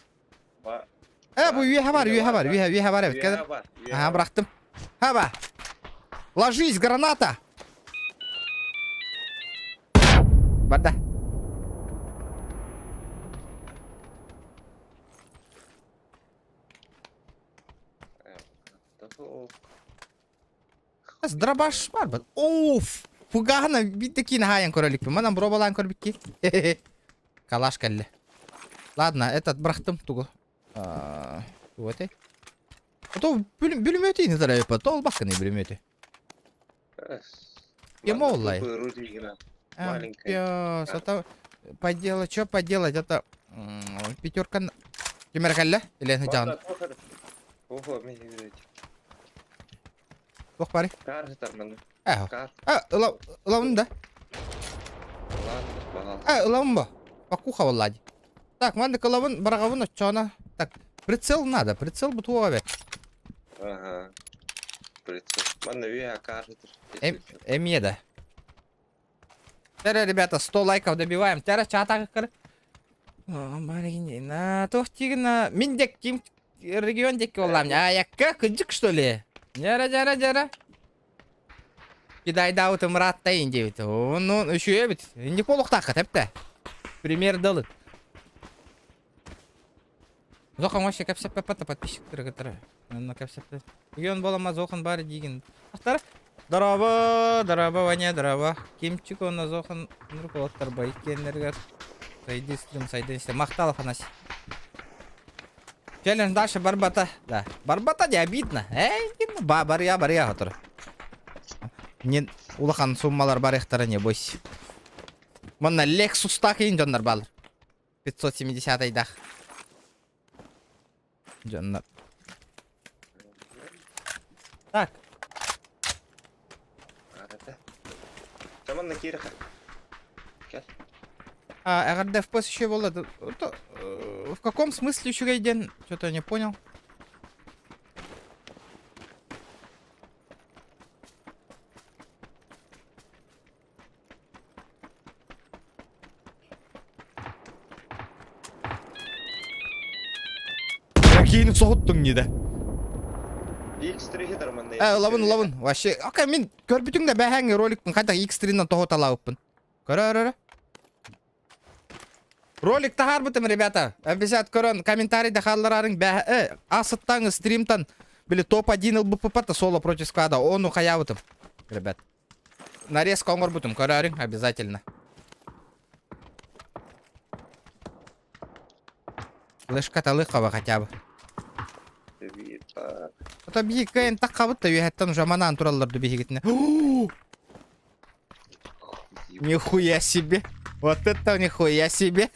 Э, бу үөһэ бар, үөһэ бар, үөһэ, үөһэ бар эбит. Ага, бырахтым. Хаба. Ложись, граната! Барда. Дробаш бар бит. Оф! Фугахана битте кин хайан көрөлүкпүн. Манан бробалаан көрбүкки. Калаш кэллэ. Ладно, этот бырахтым тугу. Тугу этэй? То бүлүмөтү ини Тол баккыны бүлүмөтү. Кем оллай? Маленькая. Пёс, это поделать, что поделать, это пятерка Кимэр кэллэ? Или жаан? Ого, мен үйрөт. Туох бары? Кар сытар Э, Кар. э, ылабын да. Ладно, пожалуйста. Э, ылабын бо. Покуха влади. Так, маннык ылабын, бараҕабын оччоона. Так, прицел надо, прицел бутуоҕа бэт. Ага. Прицел. Манна үйэ кар сытар. Эмиэ да. Тәрэ, ребята, 100 лайков добиваем. Тәрэ, чата кыр. На тохтигна. Мин дек ким регион декки оллам. А якка кыджык что ли? Жара, жара, жара. Кидайдаут ымраттайын диэбит. Ну, үчүгэй эбит. Инник буолуохтаахха тэптэ. Пример дылы. Зохан вообще кэпсэппэппэт подписчиктары кытары. Онно кэпсэппэт. Үгэн болама Зохан баар диигин. Ахтар. Дорообо, дорообо, Ваня, дорообо. Кимчик уонна Зохан Нуркулаттар иккиэннэригэр сайды стрим сайды истэ. Махтал, Афанасий. Челлендж дальше барбата. Да. Барбата не обидно. Эй, ба барыа барыа отыр. Не улахан суммалар барыахтара не бойся. Манна Lexus так иин дьоннор баалар. 570 айдах. Дьоннор. Так. Таманна киирэ Кэл. А, РДФП еще было. В каком смысле үчүгэй диэн? Что-то я не понял. Киин соһуттуҥ дии да. X3 хитар манна. Э, ылабын, ылабын. Вообще, ака мин көрбүтүҥ да бэһээҥҥи роликпын хайдах X3-нан тоһуталаабыппын. Көрө-көрө. Ролик таһаарбытым, ребята. Обязательно көрөн, комментарий да хаалларарыҥ бэһ... Э, асыттаҥ стримтан били топ-1 ылбыппыт соло против склада. Ону хайаабытым, ребят. Нарезка оҥорбутум, көрөөрүҥ обязательно. Лышка талыхова хотя бы. Ото биһи кыайан таххабыт да үөһэттэн уже манаан тураллар ду биһигитинэ. Нихуя себе! Вот это нихуя себе!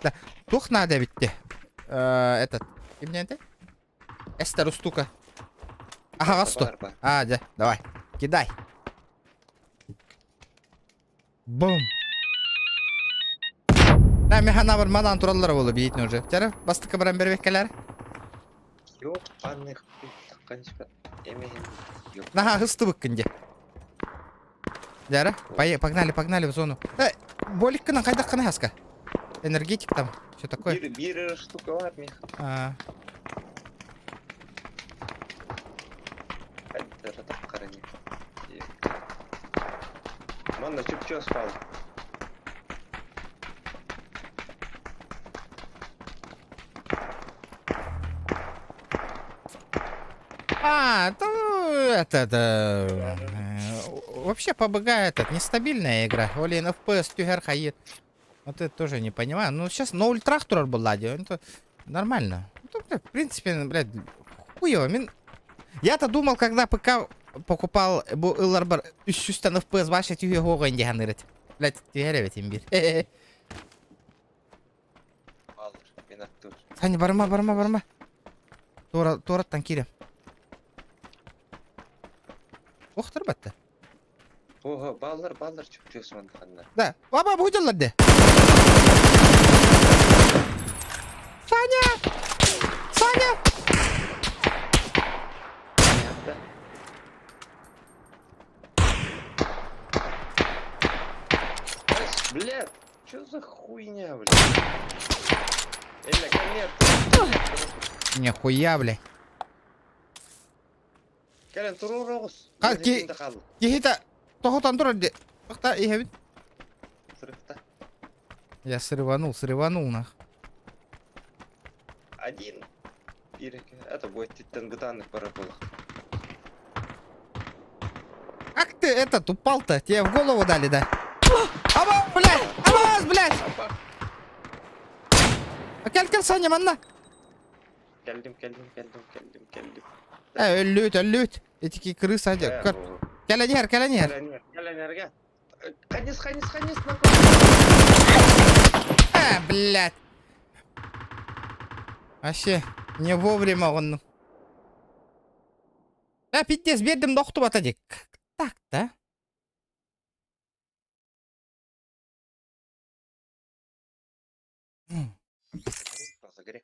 Да, туох надо эбитти? Этот, ким диэн Эстер устука. Аһаҕас ту. А, дьэ, давай. Кидай. Бум. Да, механабар манаан тураллара буолу биитин уже. Чара, бастакы баран бербеккелер. Ёпаных Наха хыстыбыккын дьэ. Дьара, погнали, погнали в зону. Э, боликкынан хайдаххына хаска? Энергетик там, все такое. Биир, биир штука бар миха. А, Манна чүпчү спал. А, то это, это, вообще по БГ этот, нестабильная игра. Олин FPS түһэр хайыр. Вот это тоже не понимаю. Ну, сейчас на ультрах турар была, это нормально. Ну, в принципе, блядь, хуево. Мин... Я-то думал, когда ПК покупал бу ылларбар үс сүүстэн FPS вообще түһүө хоҕо индиһанырыт. Блядь, түһэр эбит имбир. Алыр, мен аттыр. Саня, барма, барма, барма. Туора, туораттан киирем. Охтор батта. Ого, баллар, баллар чүпчүөс мандаханна. Да, баба бу дьаллар де. Саня! Саня! Блядь, что за хуйня, блядь? Эля, конец. Нихуя, блядь. Кэлэн туруорогус. Ка- ки- Киһитэ тоһутан турар ди. Бахта иһэбит. Сырыхта. Я срыванул, срыванул нах. Один. Биир Это будет титтен бытанных пара было. Как ты этот упал-то? Тебе в голову дали, да? Аба, блядь! Абас, блядь! Апа. Кэл, кэл, Саня, манна. Кэллим, кэллим, кэллим, кэллим, кэллим. Э, өллүт, өллүт. Этики крыса, дьэ. Көр. Кэлэн иһэр, кэлэн иһэр. Кэлэн эргэ. Ханис, ханис, ханис, А, блядь. Вообще, не вовремя он. А, пиздец, биэрдим да охтубата дии. Как так-то? Разогрев.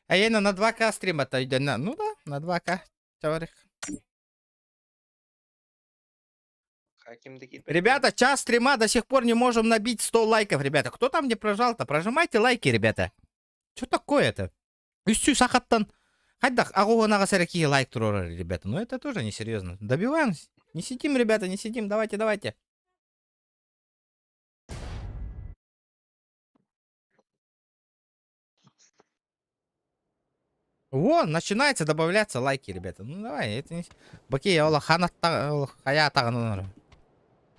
А я на 2К стрима-то на, ну да, на 2К, товарищ. Ребята, час стрима до сих пор не можем набить 100 лайков, ребята. Кто там не прожал-то? Прожимайте лайки, ребята. Что такое-то? Үстүү сахаттан хайдах аҕуһунаҕа сэрэ киһи лайк туруорар, ребята. Ну это тоже несерьезно. Добиваемся. Не сидим, ребята, не сидим. Давайте, давайте. Во, начинается добавляться лайки, ребята. Ну давай, это не... Баки, ола ханатта, хая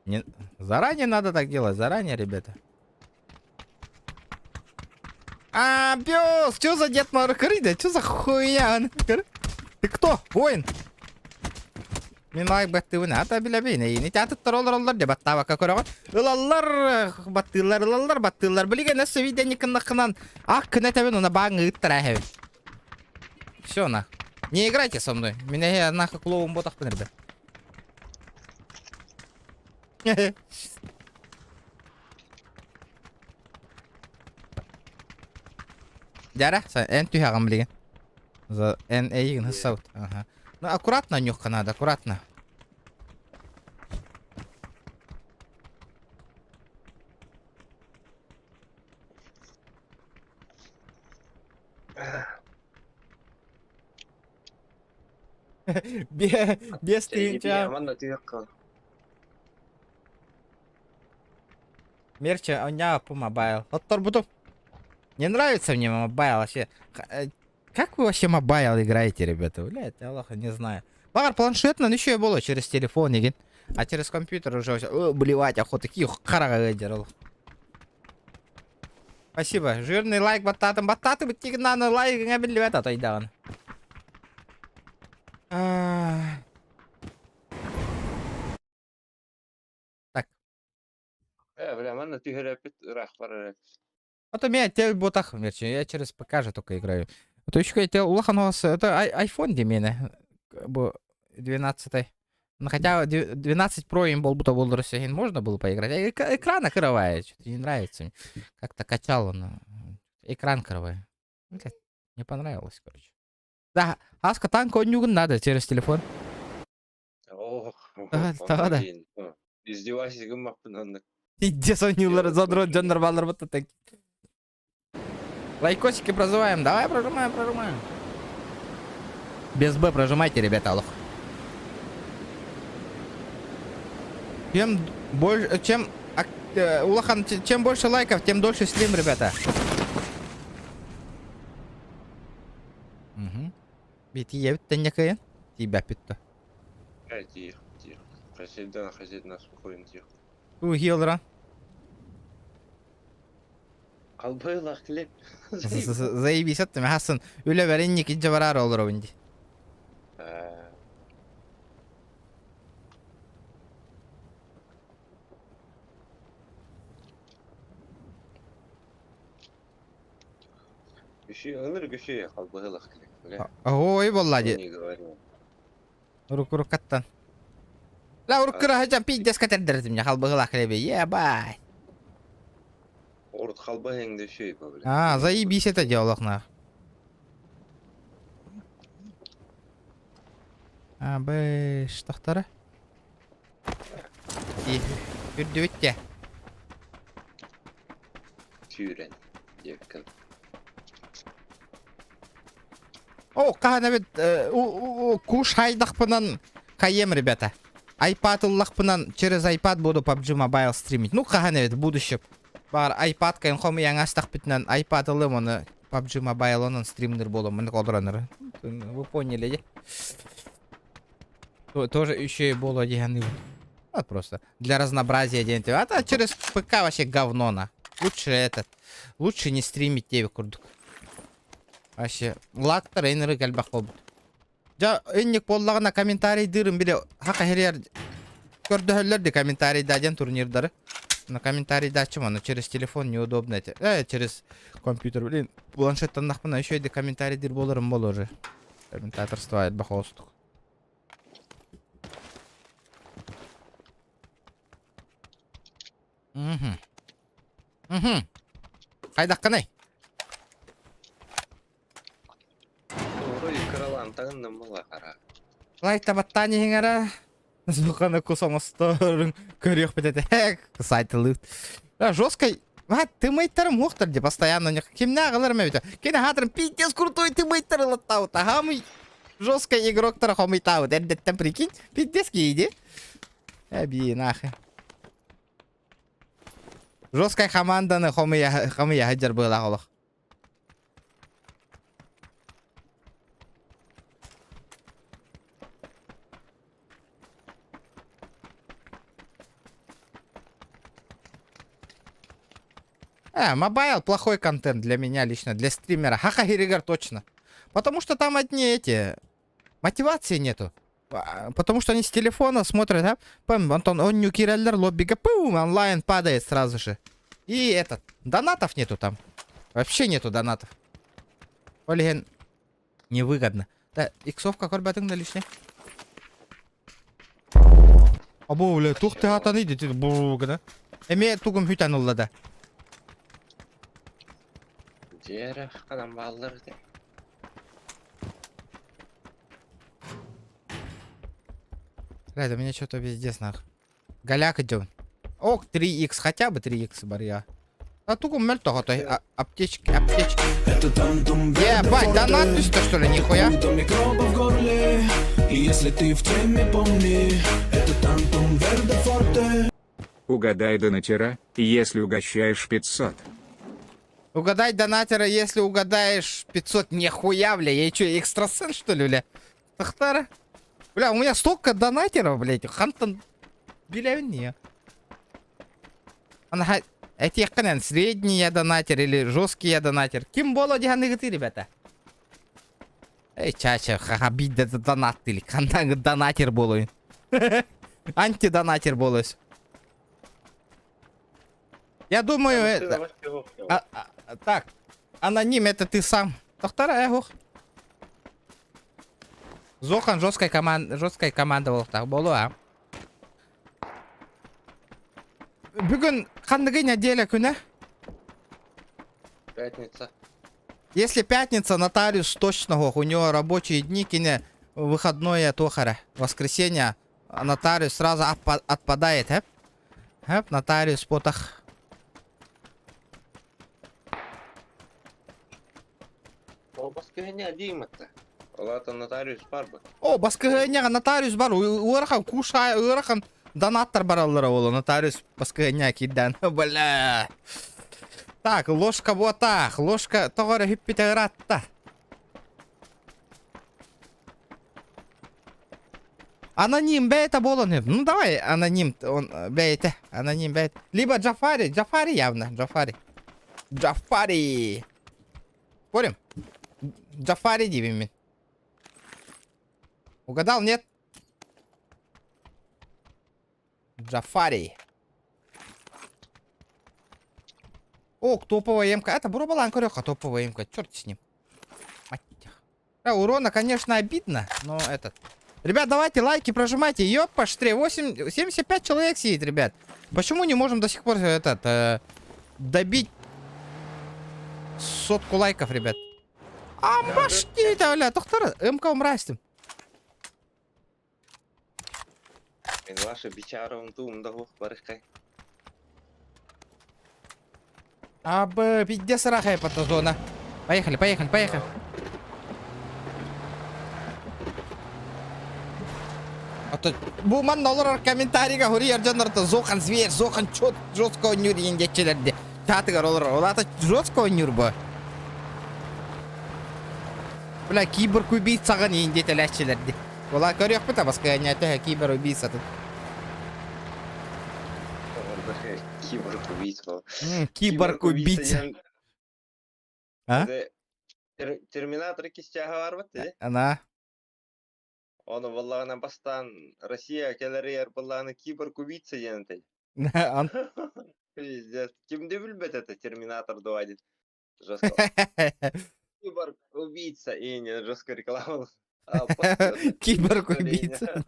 Не... Заранее надо так делать, заранее, ребята. А, пес, что за Дед Мороз? Что за хуйня? Ты кто? Воин? Мин лайк баттыыбын ата билэбин эйини театртар олороллор дьэ баттаабакка көрөҕүн ылаллар баттыыллар ылаллар баттыыллар билигин өссө видеоникыннаххынан ах кына этэбин уна бааҥ ыыттара эһэбин все на не играйте со мной мин эһи нахуй клоун ботахпын ребят Дяра, эн түһэҕин билигин. За эн эйигин хыссабыт. Ага. Ну аккуратно нюхка надо, аккуратно. Без тыынча. Манна тыйыкка. Мерче, оня по mobile. Отторбутум. Не нравится мне mobile вообще. Как вы вообще mobile играете, ребята? Блядь, Аллаха, не знаю. Багар планшет, но еще и было через телефон, игин. А через компьютер уже все, блевать охота. Какие харага дерал. Спасибо. Жирный лайк баттатым. Баттаты бит на лайк не билбет атайдаган. Так. Э, бля, манна түһэрээппит ыраах барар А то меня те ботах, я через ПК же только играю. А то еще я улахан это iPhone демене. Бу 12 Ну хотя 12 Pro им был будто был можно было поиграть. А экрана кровая, что-то не нравится мне. Как-то качал он. Экран кровая. Блядь, не понравилось, короче. Да, Аска танк он надо через телефон. Ох, Да, да. Издевайся гыммаппын оннук. Пиздец, они задрот дьоннор баллар вот так. Лайкосики прозываем. Давай прожимаем, прожимаем. Без Б прожимайте, ребята, аллах. Чем больше, чем, улахан, чем больше лайков, тем дольше стрим, ребята. Угу. Бити ебит тенекайын. Тебя питто. Э, тихо, тихо. Хозяин, хозяин, спокойно, тихо. У хилра. Албайлах хлеб. Заебись, это Хасан. Үлэ бәринник инжа барар олор инди. Күші, ыныр күші, халбайлах хлеб. Бля. Ой, болла ди. Не говорю. Рук рукаттан. Ла уруккыра хажан пиздец катердердим я халбыгылах хлебе. Ебать. Орут халбайыңды шөй, бля. А, заебись это дело, нах. А, бэш, тахтара. И, үрдүбүттэ. Сүүрэн. Диэккэн. О, хаһан эбит куш хайдахпынан хайем, ребята. iPad ыллахпынан через iPad буду PUBG Mobile стримить. Ну, хаһан эбит, в будущем. Бар iPad кайын хомуйан астахпытынан iPad ылым, оны PUBG Mobile онон стримнер болом, мын колдоронор. Вы поняли, де? Тоже еще и боло дегенный. Вот просто. Для разнообразия день. А то через ПК вообще говно на. Лучше этот. Лучше не стримить тебе курдук. Вообще. Лактар энеры кэлбэх буолбут. Дьэ, инник буоллаҕына комментарийдыырым били хака хэрийэр көрдөһөллөр ди комментарийда диэн турнирдары. На комментарийдааччым аны через телефон неудобно эти. Через компьютер, блин, планшеттаннахпына еще и комментарийдир буоларым буолуо уже. Комментаторство элбэх оҕустук. Мгм. Мгм. Хайдаххыный? Ой, кыралаан таҥынным мала хара. Лайк баттаан иһиҥ Суханы кус оҥосторун көрүөхпүт этэ. Сайтылыыт. Да, жесткой. Ва, тымыйтарым уохтар де постоянно кимнээх ыларым эбитэ. Кини хаатырым пиздец крутой тымыйтар ылаттаабыт. Самый жесткий игроктара хомуйтаабыт. Эрдэттэн прикинь, пиздец киһи Эби нахуй. Жесткая команданы хомуйа хомуйа сылдьар быылаах олох. Mobile плохой контент для меня лично, для стримера. Ха-ха, точно. Потому что там одни эти... Мотивации нету. Потому что они с телефона смотрят, а? Пэм, Антон, он не киреллер, лоббига, пум, онлайн падает сразу же. И этот, донатов нету там. Вообще нету донатов. Ол иһин невыгодно. Да, иксовка көрбөтүҥ да лишний. Або, бля, тух ты атаны иди, бу гына. Эме тугум хүтэн ылла да. Дьиэрэ ханан бааллар этэ. Блядь, у меня что-то везде нах. Голяк идем. Ок, 3х, хотя бы 3х барья. А тугум мөлтөх отой. Аптечки, аптечки. Это тантум Ебать, донат түстэ, что ли, нихуя? До микробов в горле И если ты в теме, помни Это тантум верде форте Угадай донатера, если угощаешь 500. Угадай донатера, если угадаешь 500, нихуя, бля, я чё, экстрасенс, что ли, бля? Тахтара. Бля, у меня столько донатеров, блядь, хантан билэбин Ана этиэххинэн средний я донатер или жесткий я донатер. Ким буолуо дии ты, ребята? Эй, чача, ха-ха, биирдэ донат или хантан донатер буолуой. Антидонатер буолуос. Я думаю, это... Так, аноним, это ты сам. Тохтара, эх, Зохан жесткая команда, жесткая команда буолуохтаах буолуо, а. Бүгүн ханныгый неделя күнэ? Пятница. Если пятница, нотариус точно у него рабочие дни, кини выходное туох эрэ. Воскресенье, нотариус сразу отпадает, хэп? Хэп, нотариус потах. Ол баскыһыня диимэтэ. Ол нотариус баар бу. О, баскыһыанньаҕа нотариус баар, ыарахан кушай, ыарахан донаттар бараллара ол нотариус баскыһыанньа киирдэн. Бля. Так, ложка буотах, ложка тоҕо эрэ бүппүтэ ыраатта. Аноним бэйэтэ буолан Ну давай аноним, он бэйэтэ, аноним бэйэтэ. Либо Джафари, Джафари явно, Джафари. Джафари. Спорим? Джафари диибин. Угадал, нет? Джафари. О, топовая эмка. Это Бурабалан Корёха, топовая эмка. Черт с ним. Мать их. Да, урона, конечно, обидно, но этот... Ребят, давайте лайки прожимайте. Ёпа, 3, 8, 75 человек сидит, ребят. Почему не можем до сих пор этот добить сотку лайков, ребят? А башки, бля, доктор, МК умрастим. Мин ваша бичаром туум да барыкай. А, б, пиздец, рахай зона. Поехали, поехали, поехали. А то бу манна олорор комментарийга суруйар дьоннорто Зохан зверь, Зохан чет жестко оонньуур диэн диэччилэр дии. Чатыгар олорор. Ол аата жестко оонньуур бу. Бля, киборг убийцаҕын иин диэтэлээччилэр дии. Ола көрүөхпүт абаскыанньата кибер убийцатын. Киборг убийца. Киборг убийца. А? Терминатор кистяга бар бит, Ана. Оны буоллаҕына бастаан Россия кэлэригэр буоллаҕына киборг убийца диэн этэй. Пиздец. Ким да билбэт этэ Терминатор 2 диэн. Жестко. Киборг убийца и не жестко реклама. Киборг убийца.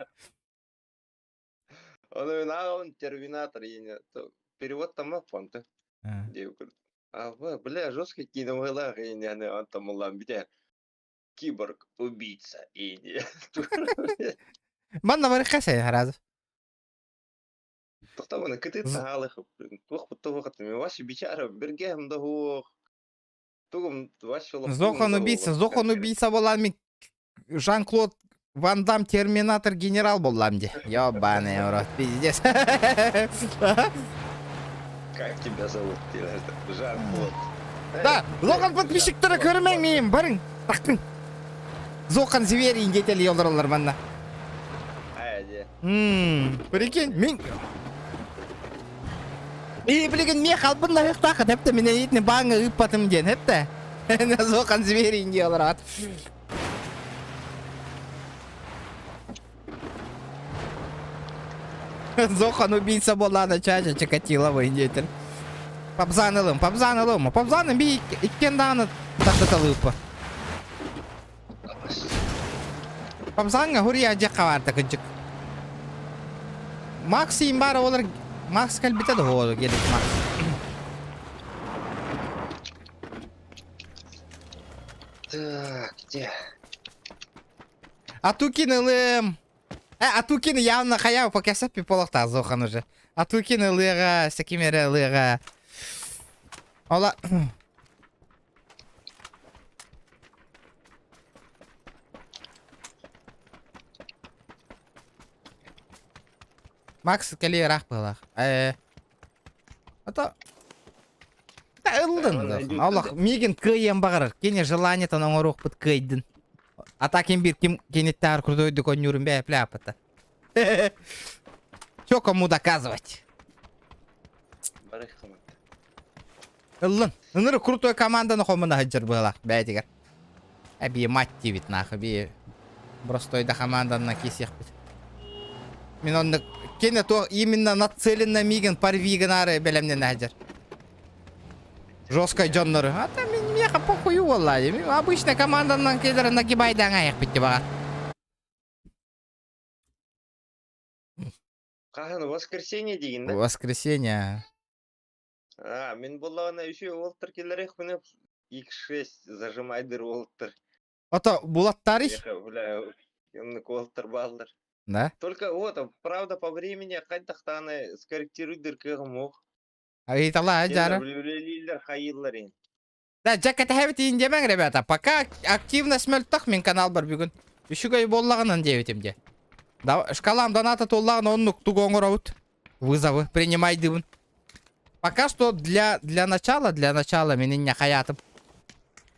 Он он Терминатор и не перевод там аппанты. А бля, жестко кино и не он там улам Киборг убийца и не. Манна барыхха сразу. Тохтомону кытыт таһаалых туох туох Вася бичара бергем да хуох тугум Вася Зохан убийца, Зохан убийца буолан мин Жан-Клод Ван Дам Терминатор генерал буоллам дии. Ёбаный в рот, пиздец. Как тебя зовут? Жан-Клод. Да, Зохан подписчиктары көрүмэҥ миин, барыҥ, тахтыҥ. Зохан звери диэтели олороллор манна. Ммм, прикинь, мин... И билигин миэх албын лаһыахтаах хэптэ мин эйитни бааҥҥа ыыппатым диэн хэптэ. Зохан звери дии олорот. Зохан убийца буоллаана чаача Чикатилова диэтин. Пабзан ылым, пабзан ылым. Пабзан би иккен даҕаны тардыталыыппа. Пабзанга хуруйа дьэ хабаарта кыдьык. Макс иин баар олар Макс кэлбитэ да оҕолор гелик Макс. Так, где? Атукин ылым. Э, Атукин явно хайа покесеппи полохта Зохан уже. Атукин ылыаҕа, Секимере ылыаҕа. Ола... Макс кэлиэ ыраах быһыылаах. Э, ото ыллын. Олох миигин кыайыан баҕарар. Кини желаниетын оҥоруохпут кыайдын. А так им биир ким киниттээр крутойдук онньуурун бээ пляпата. Чё кому доказывать? Ыллын. Ыныры крутой команданы хомуна сылдьар быһалаах бэйэтигэр. Эбии мать диэбит нахуй бии простой да команданна киисиэхпит. Мин оннук кини то именно нацеленно миигин порви гынаары бэлэмнэнэ сылдьар. Жесткой дьоннору. А там миэхэ похую буолла. Обычно команданан кэлэр нагибайдаан айахпит баҕар. Хаһан воскресенье диигин да? Воскресенье. А, мин буоллаҕына үчүгэй уолаттар кэллэриэхпинэ X6 зажимайдыр уолаттар. Ото булаттарый? Бля, оннук уолаттар бааллар. Да? Только вот, правда, по времени хайдахтааны скорректируйдыр кыаҕым суох. Ыйыталаа дьара. Үлэлииллэр хайыыллар ин. Да, дьэ кэтэһэбит иин диэмэҥ, ребята. Пока активность мөлтөх мин каналбар бүгүн. Үчүгэй буоллаҕынан диэбитим дии. Да, шкалам доната туоллаҕына оннук тугу оҥоробут. Вызовы принимайдыбын. Пока что для, для начала, для начала меня не хаятым.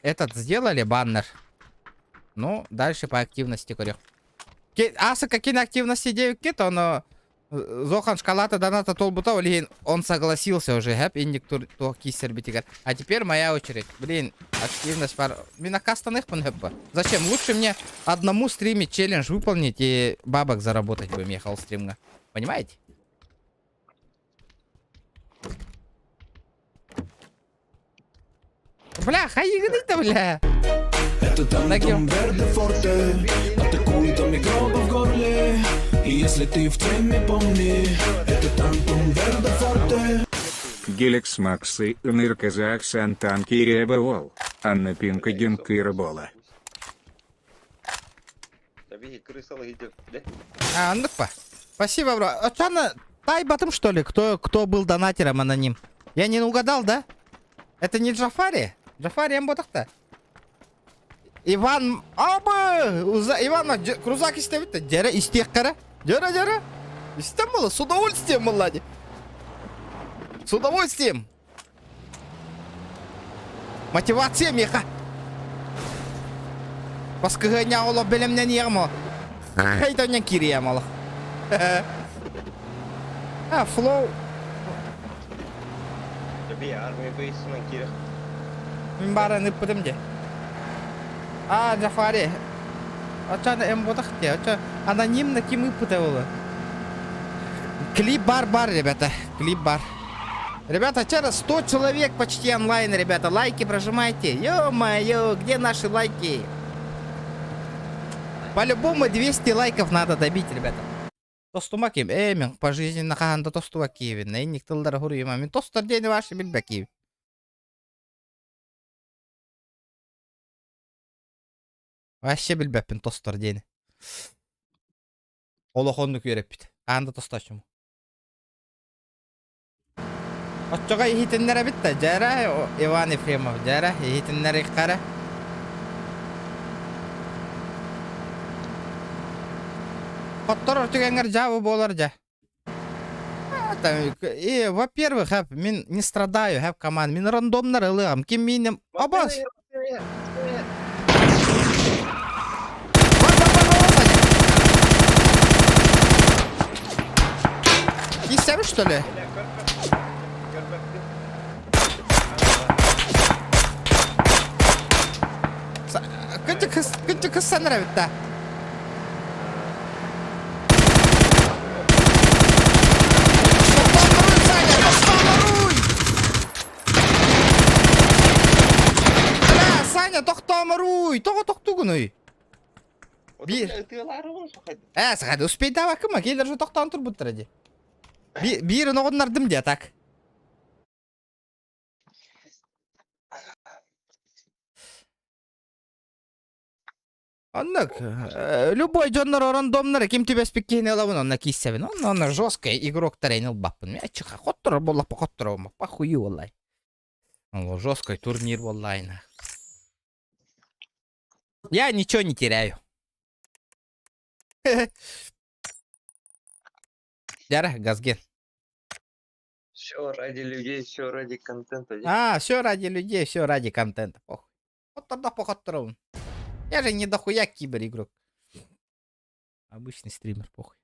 Этот сделали баннер. Ну, дальше по активности көрүөх. Аса какие активности девки, то оно Зохан шкалата доната толбута, блин, он согласился уже, хэп, инник тур то кисер битигер. А теперь моя очередь. Блин, активность пар... Мин акастаных пын Зачем? Лучше мне одному стримить челлендж выполнить и бабок заработать будем ехал стримга. Понимаете? Бля, хайыгыный-то, бля. Это Тантум Верде Форте Атакует микробы в горле И если ты в теме, помни Это Тантум Верде Форте Гелекс Максы, Ныр Казах Сантан Киреба Вол, Анна Пинка Генкыра Бола. А, ну-ка. Спасибо, бро. А что на... Тайбатым, что ли? Кто, кто был донатером аноним? Я не угадал, да? Это не Джафари? Джафари Мботахта. Иван... Абы! Уза... Иван, крузак истэбит Дьэрэ истиэххэрэ. Дьэрэ, дьэрэ. Истэн була, с удовольствием, Млади. С удовольствием. Мотивация миэхэ. Баскыһыанньаҕа олох бэлэмнэниэҕим ол. Хайтонньон киириэм олох. А, флоу. Таби армия бейсынан киирэх. Мин баарын ыппытым дии. А, Джафари. Оччону эм ботах дии. Оччо анонимно ким ыппыта буолуо? Клип бар бар, ребята. Клип бар. Ребята, вчера 100 человек почти онлайн, ребята. Лайки прожимайте. Ё-моё, где наши лайки? По-любому 200 лайков надо добить, ребята. Тостума ким? Э, мен пожизненно хаһан да тостуба киевин. Инник тыллара хуруйума. Мен тостор диэни ваши билбэ киев. Вообще билбэппин тостор диэни. Олох оннук үөрэппит. Хаһан да тостоочуму. Оччоҕо иһитиннэрэбит да, дьээрэ, Иван Ефремов, дьээрэ, иһитиннэриэххэ эрэ. Хотторор түгэҥҥэр дьаабы буолар дьэ. И, во-первых, мин не страдаю, хэп команд, мин рандомнар ылыам. Ким миинем... Абас! Киссэбит, что ли? Кынчы кыссанар эбит да. Саня, тохтооморуй! Бля, Саня, тохтооморуй! Тоҕо тохтугунуй? Биир. Э, сахады успейдаабаккын ма, келер же тохтоон турбуттара дии. Биир оҕуннардым дии, так. Оннук, любой дьоннор рандомнары ким түбэспит киһини ылабын, онно кииссэбин. Онно онно жесткий игроктар эн ылбаппын. Чиха, хотторор буоллахпа хотторобун, похую буоллай. Ол жесткий турнир буоллайна. Я ничего не теряю. Дяра, Газген. Все ради людей, все ради контента. А, все ради людей, все ради контента. Похуй. Хоттордох похотторобун. Я же не дохуя кибер игрок. Обычный стример, похуй.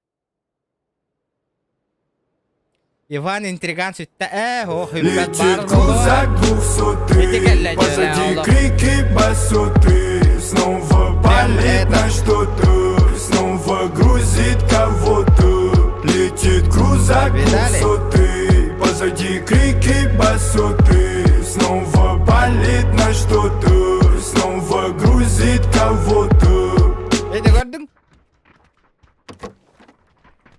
Иван интриган сүттэ э ох Летит крузак двухсотый, позади крики басоты. Снова палит на что-то, снова грузит кого-то. Летит крузак двухсотый, позади крики басоты. Снова палит на что-то, снова грузит кого-то. Эти көрдүң?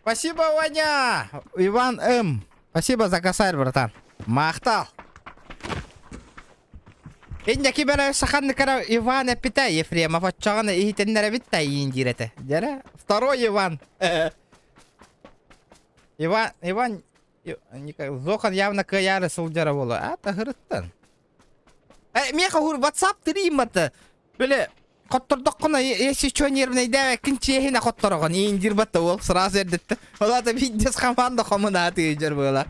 Спасибо, Ваня! Иван М. Спасибо за косарь, братан. Махтал. Инники бэрэ саханныкара Иван эппитэ Ефремов оччоҕуна иһитиннэрэбит да иин диир этэ. Дьэрэ, второй Иван. Иван, Иван, Зохан явно кыайаары сылдьара буолуо. А, таһырыттан. Э, миэхэ уһур WhatsApp тирииммата. Били, хоттордоххуна, если что нервнэйдээбэккин чиэһинэ хоттороҕун. Ииндирбатта уол, сразу эрдэттэ. Ол аата биирдэс команда хомунааты ыйдьар буола.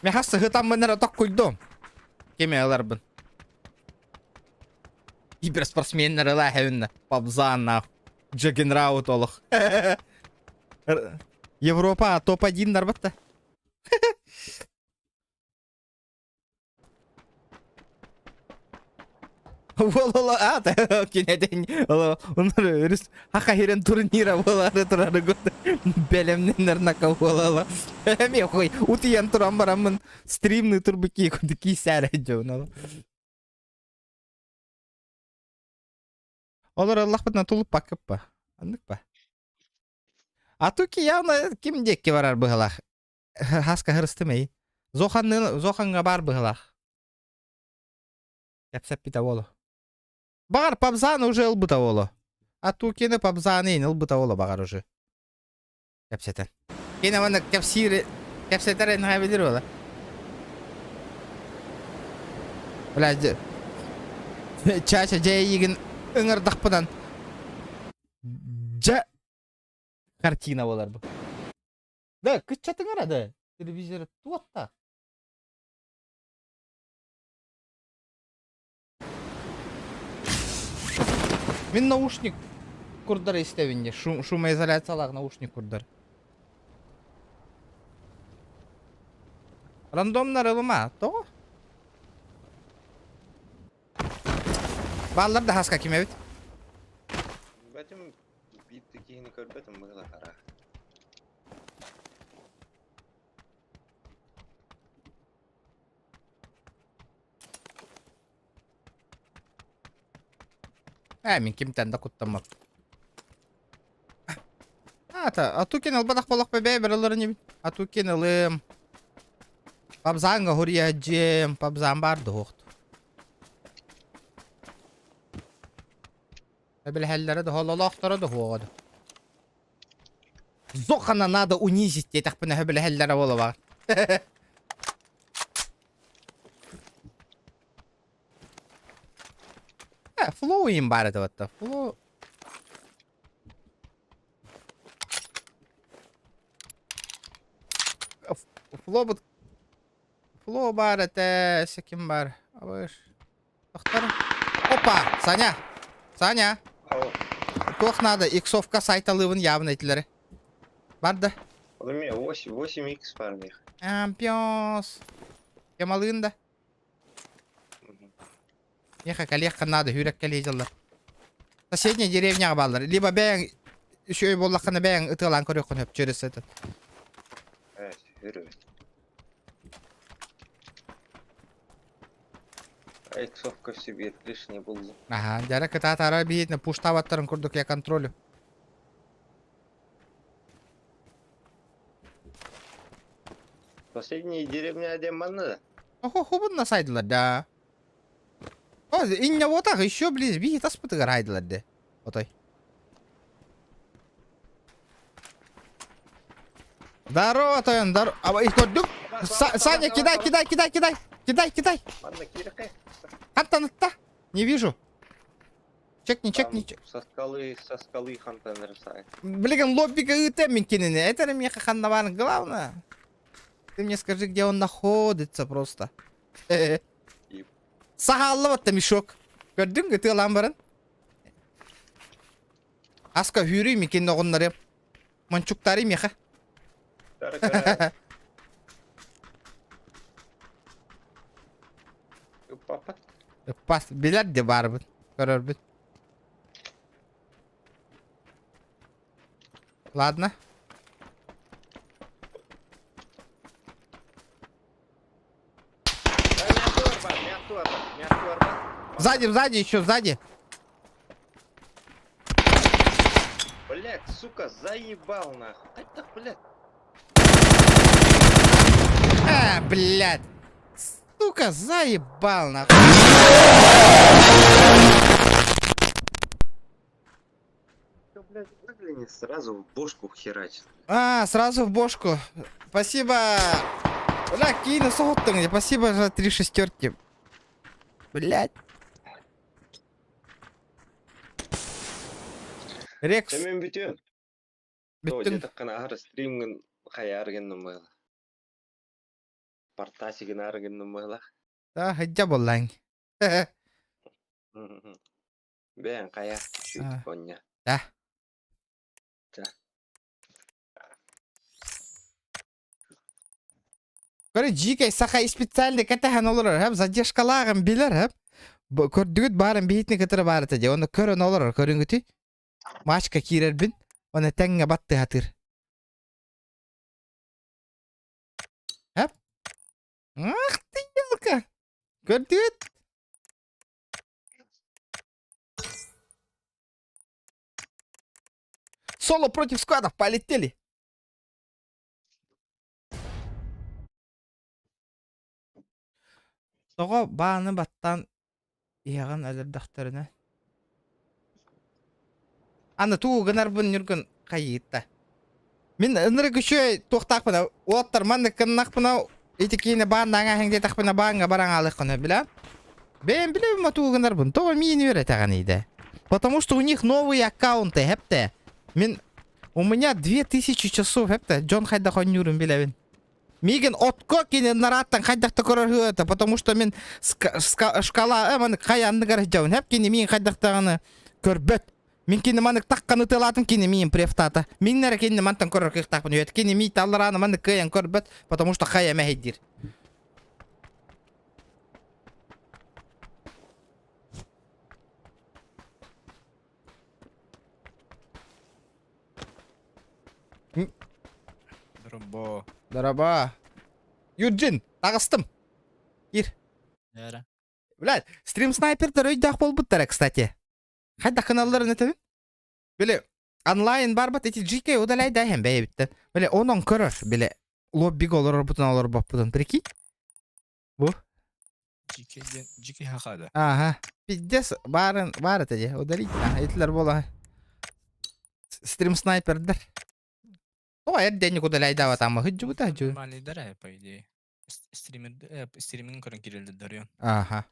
Миэхэ сыһытаммын эрэ токкуйдум. Кими ыларбын. Киберспортсменнар ылаа хэвинна. Пабзаан нах. Джагенраут олох. Европа топ-1 нарбатта. Уол аата кинетин онор өрүс хаха хирен турнира буолаары турары бэлэмнэнэр нака буолала эми хуй утуйан туран бараммын стримны турбуки киисээрэ дьон Олор ыллахпытына тулуппаккыппа. Оннук ба. А туки явно ким диэкки барар быһылаах. Хаска хырыстым эй. Зоханны Зоханга бар быһылаах. Кэпсэппитэ буолу. Баҕар Пабзан уже ылбыта буолу. А Тукины Пабзаны ылбыта буолу баҕар уже. Кэпсэтэн. Кини манна кэпсиир кэпсэтэр энэхэ билир буола. Бля, чаача дьэ эйигин ыҥырдахпынан дьэ картина буолар бу. Да, кыччатыҥара да телевизор туотта. Мин наушник курдары истэбин дии. Шум, шумоизоляциялаах наушник курдар. Рандомнар ылыма, тоҕо? Бааллар да хаска ким эбит? Бэтим биир киһини көрбөтүм быһыылаах Ээ, мин кимтэн да куттаммат. Аата, Атукин ылбатах буоллахпа бэйэ бэрэллэр инибин. Атукин ылыым. Пабзаанга хуруйа дьиэм, пабзаан баар дуһуохту. Сөбүлэһэллэрэ да хололоохторо да суоҕа да. Зохана надо унизить диэтэхпинэ сөбүлэһэллэрэ буолуо Э, флоу им баар этэ батта. Флоу... Флобут... Флоу баар этэ, өссө ким баар? Абыш. Тохтор. Опа! Саня! Саня! Туох надо? Иксовка сайталыыбын явно этилэри. Бар да. У меня 8, 8 икс бар мих. Ампиос. Кемалыын да. Миэхэ кэлиэххэ наада, үүрэх кэлиэ дьаллар. Соседняя деревняҕа бааллар. Либо бэйэҥ үчүгэй буоллаххына бэйэҥ ытыалаан көрүөххүн сөп через этот. Э, үрү. Иксовка себе лишний был. Ага, дьара кытаатаара биһиэтинэ пуштаабаттарын курдук я контролю. Последняя деревня диэн манна да? Охо, сайдылар да. О, инньэ буотах, еще близ биһи таспытыгар айдылар де. Отой. Здорово, тойон, здорово. А, их көрдүк. Саня, кидай, кидай, кидай, кидай. Кидай, кидай. Манна киирэ Хантан ытта? Не вижу. Чекни, чекни. Со скалы, со скалы хантан рисает. Блин, лоббига ыта мин кинини. Это меха ханнаван главное. Ты мне скажи, где он находится просто. Саһааллыбат да мешок. Көрдүҥ ытыалаан баран. Аска хүүрүй микин оҕуннарыам. Мончуктары меха. Ыппас билэр де барбыт. Көрөрбүт. Ладно. Сзади, сзади, еще сзади. Блять, сука, заебал нахуй. Так, блядь. А, блядь. Сука, заебал нахуй. Всё, блядь, выгляни, сразу в бошку херачит. А, сразу в бошку. Спасибо. Бля, киина соһуттуҥ. Спасибо за три шестерки. Блядь. Рекс. Мен бүтүөм. Бүттүҥ. Диэтэххинэ аһары стримҥин хайаар гынным быһыылаах. Портасигын гынным быһыылаах. Да, хыдьа буоллаҥ. Бэйэҥ хайа, чуть коння. Да. Да. Көрө дьиикэй саха специально кэтэһэн олорор хэп задержкалааҕын билэр хэп көрдүгүт баарын биһитини кытары баар этэ дии онно көрөн олорор көрүҥүтүй мачка киирэрбин оны тэҥҥэ баттыһатыыр хэп ах ты елка көрдүгүт Соло против сквадов полетели. Тоҕо бааны баттаан иһэҕин өлөрдөхтөрүнэ? Аны тугу гынарбын Ньургун хайыытта. Мин ынырык үчүгэй туохтаахпына, уоттар маннык гыннахпына, ити киинэ бааннаан ааһыҥ диэтэхпинэ бааҥҥа баран аалыаххына билэ. Бэйэм билэбин тугу гынарбын, тоҕо миин үөрэтэҕин иидэ. Потому что у них новые аккаунты, хэптэ. Мин у меня 2000 часов, хэптэ, дьон хайдах оонньуурун билэбин. Миигин отко кини нарааттан хайдах да көрөр это, потому что мин шкала э, хайа анныгар сылдьабын, хэп кини миин хайдах даҕаны көрбөт. Мин кини маннык тахханы тылаатым кини миин префтата. Мин эрэ кини мантан көрөр кыахтаахпын үйэт. Кини мии талларааны маннык кыайан көрбөт, потому что хайа мэһэйдиир. Дорообо. Дорообо. Юджин, таҕыстым. Киир. Эрэ. Блядь, стрим снайпердар өйдөөх буолбуттара, кстати. Хайдах гыналларын этэбин? Били, онлайн барбат эти GK удаляй бэйэбиттэн. Били, онон көрөр, били, лоббига олорорбутун олорбоппутун, прикинь? Бу. GK. Дикий диэн дикий хаха да. Ага. Пиздец, баарын, баар этэ дии. Удалить. А, итилэр буола. Стрим снайпердер. О, эрдэ никуда ляйдаабатаама хыддьубута дьу. Нормальныйдар ээ, по идее. Стример, стриминг көрөн киирэллэр дөрүөн. Ага.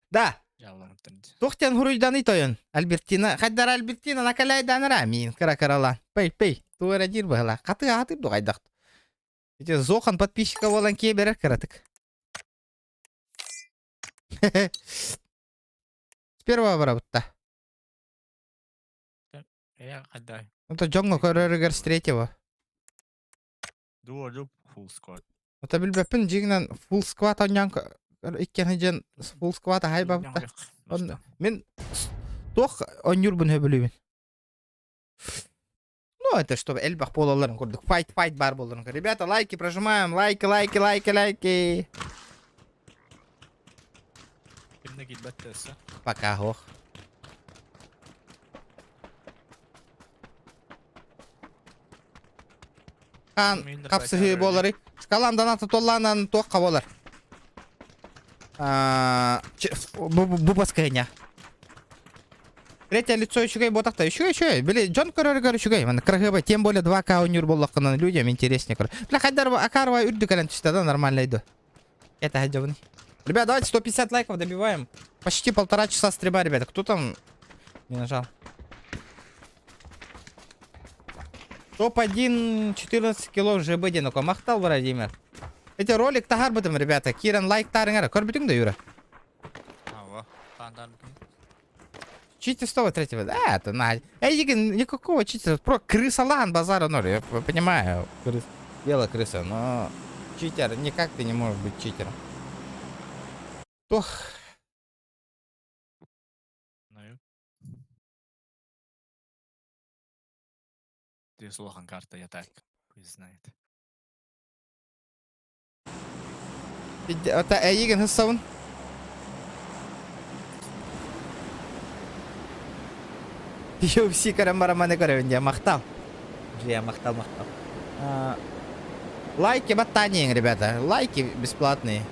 Да. Туох диэн хуруйданый тойон? Альбертина, хайдар Альбертина накаляйданара миин кыра-кыралаан. Пэй, пэй, тугу эрэ диир быһалаах. Хаты аатыр дуҕайдах. Ити Зохан подписчика буолан киэ берер кыратык. С первого барабытта. Я хайдай. Это дьоҥҥо көрөрүгэр с третьего. Дуо full squad. Ото билбэппин дьиҥинэн full squad оонньоон иккиэн дьэн full squad аһайбабыта. Онно мин туох оонньуурбун сөбүлүүбүн. Ну, это чтобы элбэх буолалларын курдук. Файт, файт бар буоларын. Ребята, лайки прожимаем. Лайки, лайки, лайки, лайки. Кимне киирбэт өссө? Пока, ох. Хаан хапсыһыы буолары. Шкалам доната толлаанан туохха буолар. Бу баскыһыня. Третье лицо үчүгэй буотахта. Үчүгэй, үчүгэй. Били, дьон көрөрүгэр үчүгэй. Маны кырахыба, тем более 2К ойнуур буоллаххына людям интереснее көр. Бля, хайдар Акарова үрдүк кэлэн түстэ да нормально иду. Это хадьабын. Ребят, давайте 150 лайков добиваем. Почти полтора часа стрима, ребята. Кто там не нажал? Топ-1 14 кило ЖБ диэн махтал Владимир. Эти ролик таһаарбытым, ребята. Киирэн лайктаарыҥ эрэ. Көрбүтүҥ да, Юра? Ава. Таандар Читерство третьего. Да, это на. Эй, никакого читерства. Про крысалан базара ноль. Я понимаю, крыс... дело крыса, но читер, никак ты не можешь быть читером. Ох. Ну, Ты слохан карта, я так, хуй знает. Ата эйигин хыссабын. UFC көрөн бараманы көрөбүн дия махтал. Дия махтал махтал. Лайки баттаниең, ребята. Лайки бесплатные.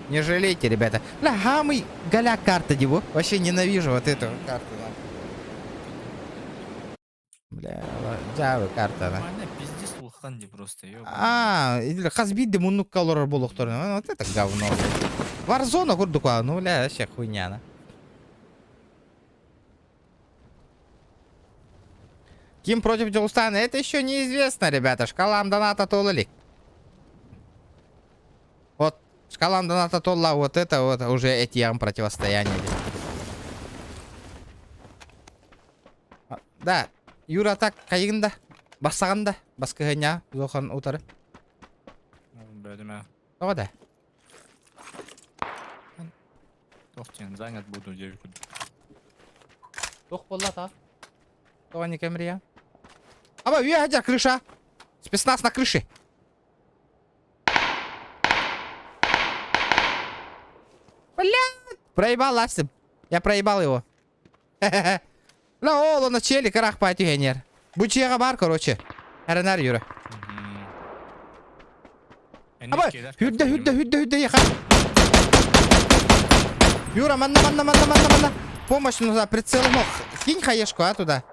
Не жалейте, ребята. Бля, хамый голяк карта дебу. Вообще ненавижу вот эту карту. Бля, дьаабы карта. Нормально, пиздец улахан дии просто, ёбаный. А, или хас биирдии муннукка олорор буолуохтарын. Вот это говно. Warzone курдук а, ну бля, вообще хуйня. На. Ким против Дьулустана, это еще неизвестно, ребята. Шкалам доната туола Вот, шкалам доната туолла, вот это вот уже эти противостояние. Да, Юра так хайыгын да, бассаҕын да, баскыһыня, зохан утары. Бөдүмэ. Тоҕо да? Туох диэн занят буду диэбит курдук. Туох буолла та? Тоҕо не кэмрия? Аба, үө крыша! Спецназ на крыше! Блядь! Проебал Астем. Я проебал его. Бля, ол он челик рах патюгенер. Бу дьиэҕэ баар, короче. Эрэнэр Юра. Аба, хүрдэ, хүрдэ, хүрдэ, хүрдэ, еха. Юра, манна, манна, манна, манна, манна. Помощь нужна, прицел мог. Кинь хаешку, а, туда.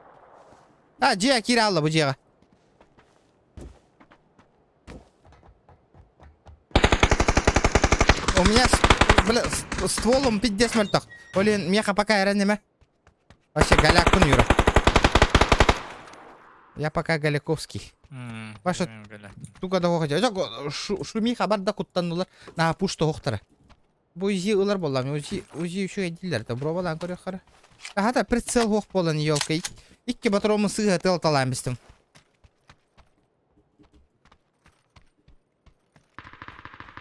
А, дьиэ киирэ бу дьиэҕэ. У меня, бля, стволом пиздец мөлтөх. Блин, меха пока эрэннимэ. Вообще голякпын, Юра. Я пока голяковский. Ваша туга да хоҕо. Шумиха бар да куттаннулар. На пуш тоһохтара. Бу узи ылар буоллам. Узи, узи еще эдилер. Да бробалан көрөхөрө. Аха прицел хоох буолан елка. Икки патронун сыыһа тыл талаан бистим.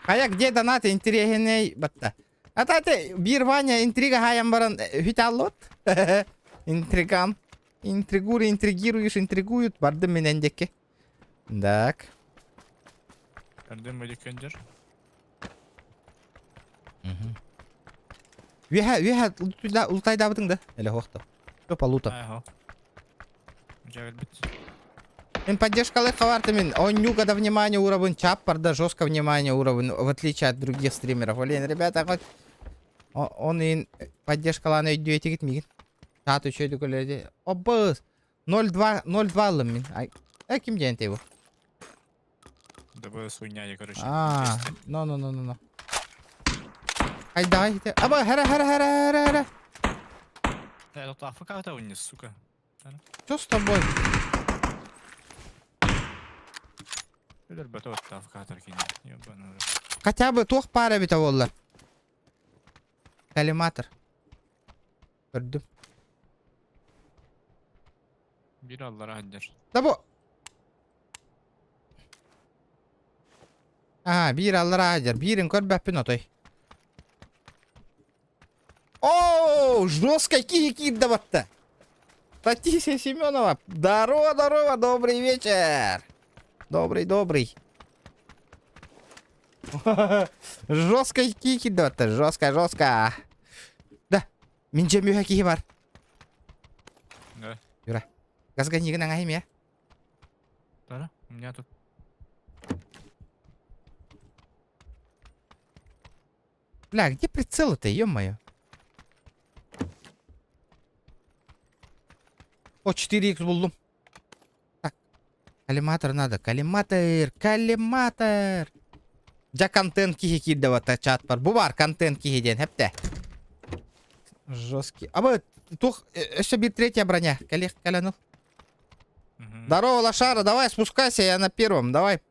Хайа, где донат интириэһинэй батта. Ата аты биир Ваня интрига хаайан баран хүталлот. Интриган. Интригур, интригируешь, интригуют. Бардым мен эндекке. Так. Көрдүм бөдүккөндөр. Үөһэ, үөһэ ултайдаабытыҥ да? Эле хуохта. Опа, лута. Айхо. Дьэ бит. Мин поддержкалык хабарты мин онньуга да внимание уровень, чаппар да жестко внимание уровень, в отличие от других стримеров. Блин, ребята, хоть он ин поддержкалаан өйдүө этигит мигин. Чат үчүөдүк өлөдү. Оббыс! 0-2 0-2 аллым мин. Ай, э, ким диэн бу? ДБ суйняя, короче. А, но, но, но, но, но. Ай, давай, Аба, хара, хара, хара, хара, хара. Да, тут АФК это вниз, сука. Что с тобой? Өлөр бөтө отта АФК кине. Ебаный. Хотя бы туох пара эбитэ буоллар. Коллиматор. Көрдүм. Бир аллара хаддер. Да бу. Аа, биир аллара хаддер. Биирин көрбөппүн отой. О, жестко киһи киирдэ батта. Татисия Семенова. Здорово, здорово, добрый вечер. Добрый, добрый. Жестко киһи киирдэ батта. Жестко, жестко. Да, мин дьиэм үһэ киһи бар. Да. Юра, газгонигин аҥаһым я. Да, у меня тут Бля, где прицелы-то, ё-моё? О, 4х буллум. Так, коллиматор надо. Коллиматор, коллиматор. Дьэ контент киһи киирдэ бата чат бар. Бу бар контент киһи диэн хэптэ. Жесткий. А бы тух өссө биир третья броня. Кэлиэх кэлэн ыл. Здорово, лошара, давай спускайся, я на первом, давай.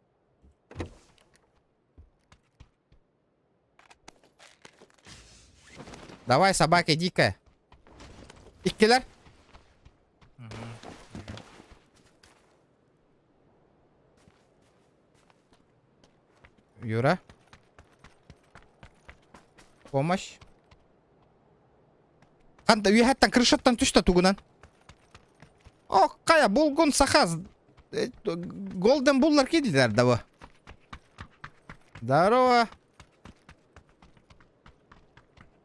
Давай, собака дикая. Иккилэр. Юра. Помощь. Ханта үөһэттэн крышаттан түстэ тугунан. О, кая булгун сахаз. Голден буллар кидилер да бу. Здорово.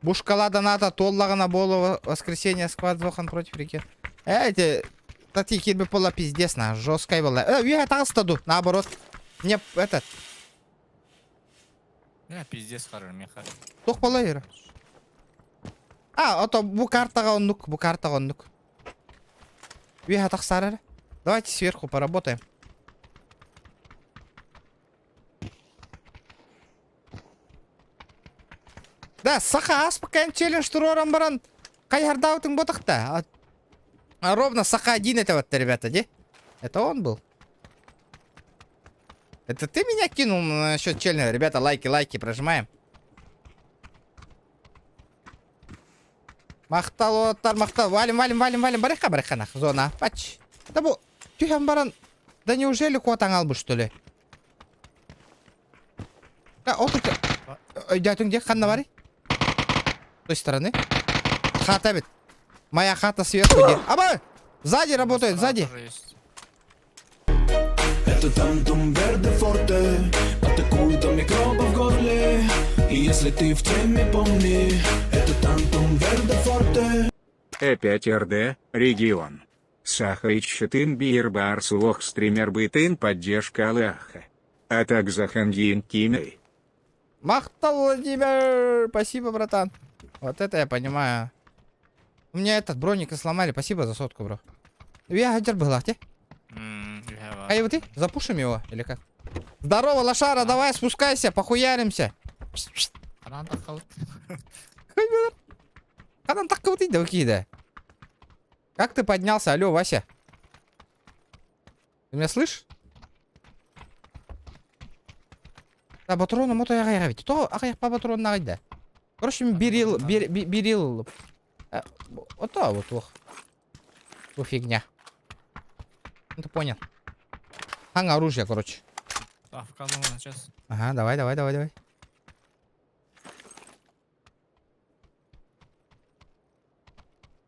Бушкала доната туоллаҕына буолуо воскресенье сквад Зохан против реки. Э, эти тати кирби пола пиздец на жесткая была. Э, үөһэ таҕыста ду, наоборот. Мне этот Э, пиздец харар меха. Туох буолла Юра? А, ото бу картаҕа оннук, бу картаҕа оннук. Үөһэ тахсаар эрэ. Давайте сверху поработаем. Да, саха ааспыккайын челлендж туруоран баран хайһардаабытыҥ ботахта. А ровно саха один это вот, ребята, де? Это он был? Это ты меня кинул насчет челленджа? Ребята, лайки, лайки прожимаем. Махтал, оттар, махтал. Валим, валим, валим, валим. Барыха, барыха, нах. Зона. Пач. Да бу, түһэн баран. Да неужели куотаҥ албы, что ли? Да, ол тут... Өйдөөтүҥ дии, ханна барый? С той стороны. Хата эбит. Моя хата сверху где? Аба! Сзади работает, сзади. Это тантум верде форте Атакует микробы в горле И если ты в теме, помни Это тантум верде форте Э5РД, регион. Саха иччитин биир баар суох стримербытын поддержкалыаха. А так Захангин кимий. Махтал, Владимир! Спасибо, братан. Вот это я понимаю. У меня этот броник сломали. Спасибо за сотку, бро. Я хотел бы те. А и вот ты? Запушим его или как? Здорово, лошара, давай спускайся, похуяримся. Ханан так вот иди, Как ты поднялся? Алло, Вася. Ты меня слышишь? Да, батрону мото аҕай ведь. То аҕай по батрон да. Короче, берил, бер, берил. Вот то, вот ох. Бу фигня. Ну ты понял. Ханга оружие, короче. А, вказано сейчас. Ага, давай, давай, давай, давай.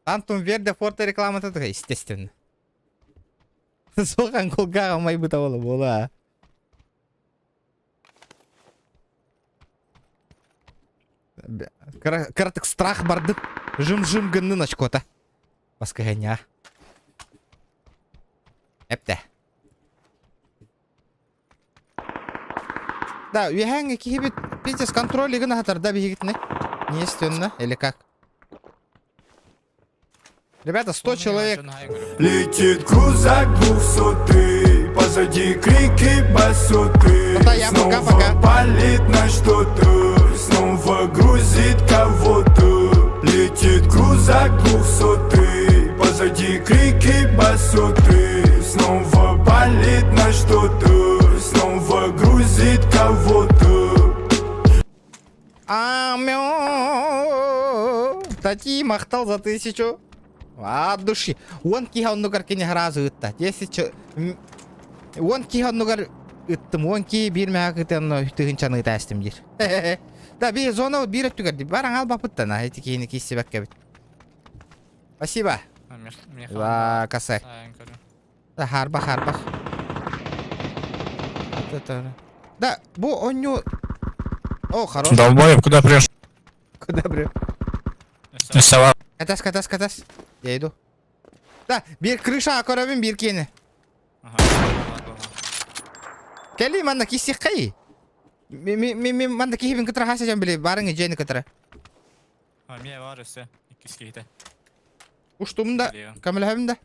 Тантум Верде Форте реклама это естественно. Сохан кулгаҕа майбыта буола буола. Кыратык страх бардыт. Жым-жым гыннын очкота. Баскыһыня. Эптэ. Да, үөһээҥҥи киһибит пиздец контроль игин аһатар да биһигитини. Не естественно, или как? Ребята, 100 человек. Летит крузак двухсотый, позади крики басоты. Ну да, я Снова пока-пока. палит на что-то, снова грузит кого-то. Летит крузак двухсотый, позади крики басоты. Снова палит на что-то, снова грузит кого-то. Амё. Тати махтал за тысячу. От души. Уон киһи оннугар кини сразу ытта. Десять чо... Уон киһи оннугар ыттым. Уон киһи биир мэһэ кытыанна тыһынчаны ытаастым диир. Да, биир зона биир өттүгэр дии. Бар аҥал бапыттан, а эти киһини кииссибэккэбит. Спасибо. Ла косарь. Да, харбах, харбах. Да, бу онню... О, хорош. Долбоеб, куда прешь? Куда прешь? Сова. Катас, катас, катас. Я иду. Да, биир крыша көрөбүн биир киэни. Кэлии манна киссиххэй. Ми манна киһибин кытара хасажан били барың дьиэни кытара. Мия бар өссө иккис киһитэ. Уштум да, көмөлөһөбүн да.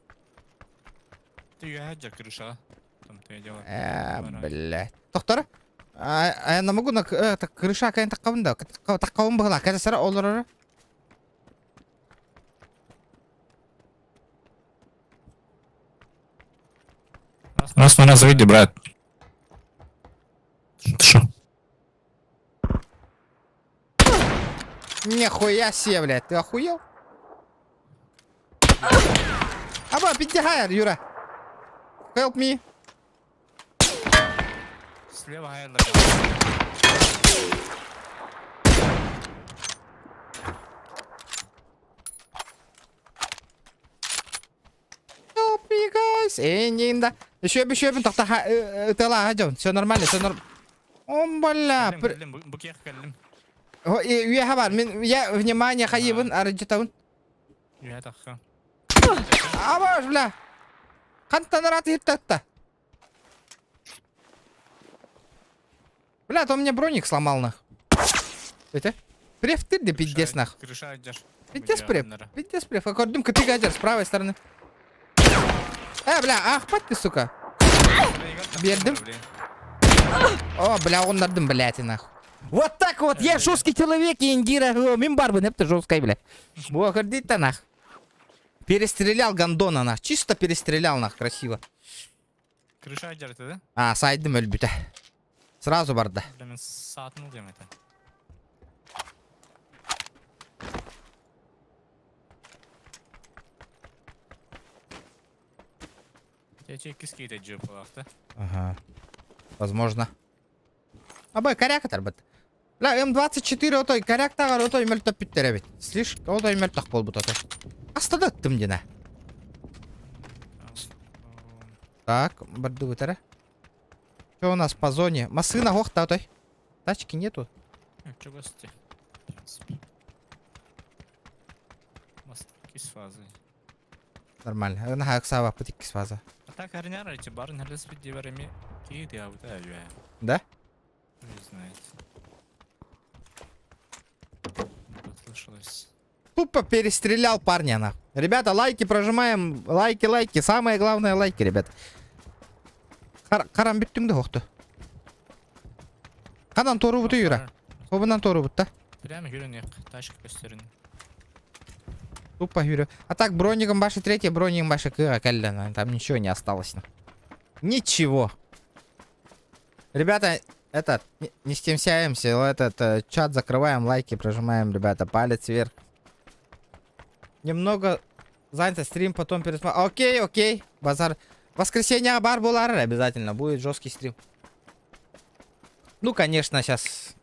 Ты үөһэ дьэ крышаҕа. Там ты дело. Э, блядь. Тохтор. А я могу на крыша кайын таккабын да. Таккабын быһыла. Кәтесәр олорор. Раз на раз выйди, брат. Ты шо? Нихуя себе, блядь, ты охуел? Аба, підтягай, Юра. Help me. Слева хайла. Help me, guys. Эннинда. Еще, еще, тохта, ытала, дьон. Все нормально, все нормально. О, бля. Кэллим, бу киэх кэллим. Үөһэ бар. Мин, я, внимание, хайыбын, арыдьытабын. Үөһэ тахха. Абаш, бля. Хантан ырат иһиттатта. Бля, то мне броник сломал нах. Это? Преф ты да пиздец нах. Крыша идешь. Пиздец преф. Пиздец преф. Аккордым кытык с правой стороны. Э, бля, ах, ты, сука. Бердим. О, бля, он нардым, блядь, и нахуй. Вот так вот, я жесткий человек, Индира, мин барбын, это жесткая, бля. Бо, нах. Перестрелял гондона, нах, чисто перестрелял, нах, красиво. Крыша идет, да? А, сайдым өлбүтэ. Сразу барда. Бля, мен саатын ылдым это. Ага. Возможно. Абы коряк атарбыт. Бля, М24 отой коряк тагар отой мөлтөп бүттер эбит. Слишком отой мөлтөх болбут отой. Астадаттым дина. Так, бардыбытара. Что у нас по зоне? Масына хохта отой. Тачки нету. Че гости? В принципе. Кис фазы. Нормально. На хаксава путик фаза. А так арняр эти бар нерлес видеорами киит я вот Да? Не знает. Послышалось. Тупо перестрелял парня нах. Ребята, лайки прожимаем. Лайки, лайки. Самое главное лайки, ребят. Харам бүттүң да хохту. Ханан тору буту юра. Хобунан тору бутта. Прямо хүрүн тачка көстөрүн. Тупо хүрү. А так броником баши третья, броником баши кыра кэллэн. Там ничего не осталось. Ничего. Ребята, этот, не, не стесняемся, этот чат закрываем, лайки прожимаем, ребята, палец вверх. Немного занято стрим, потом пересмотрим. Окей, окей, базар. Воскресенье бар булар обязательно будет жесткий стрим. Ну, конечно, сейчас.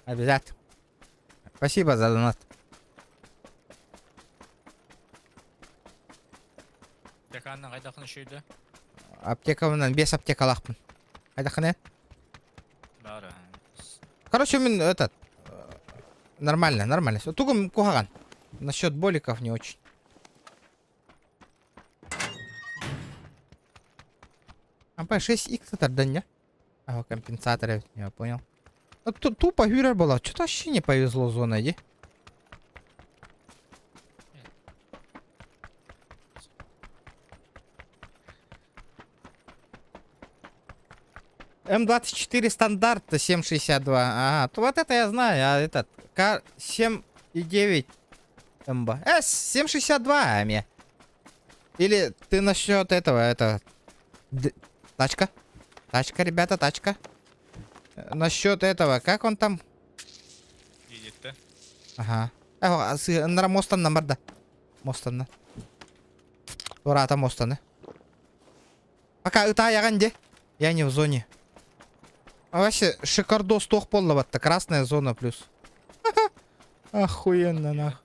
Обязательно. Спасибо за донат. Аптека без аптекалаахпын. Хайдаххыный? Короче, мин этот... Нормально, нормально. Всё, Тугум куһаҕан. Насчет боликов не очень. АП 6X тардан не? А, компенсатор, я понял. А тупо хюрер была. Что-то вообще не повезло зона, иди. М24 стандарт 7.62. Ага, то вот это я знаю, а этот К7,9 МБ. С 7.62 АМЕ. Или ты насчет этого, это... Д... Тачка. Тачка, ребята, тачка. Э, насчет этого, как он там? Едет, да? Ага. Ынара мостаннан барда. Мостаннан. Туораата мостаны. Пока ытаайаҕын де. Я не в зоне. А вообще шикардос туох буолла батта. Красная зона плюс. Охуенно нах.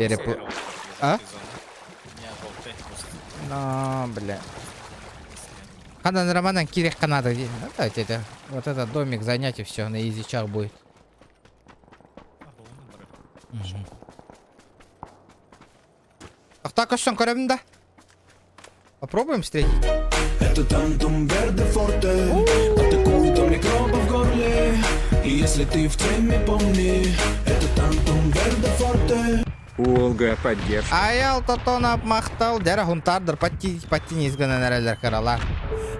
Перепу... А? Но, бля. Ханан Романан Кирих Канада. Ну, давайте это, вот этот домик занять и все, на изичах будет. Ах так, а көрөбүн да. Попробуем встретить. Это тантум верде форте Атакует микробы в горле И если ты в теме, помни Это тантум верде форте Уолга поддержка. Аял тотонап махтал, дәрі хунтардыр патти паттини изгынан әрелер карала.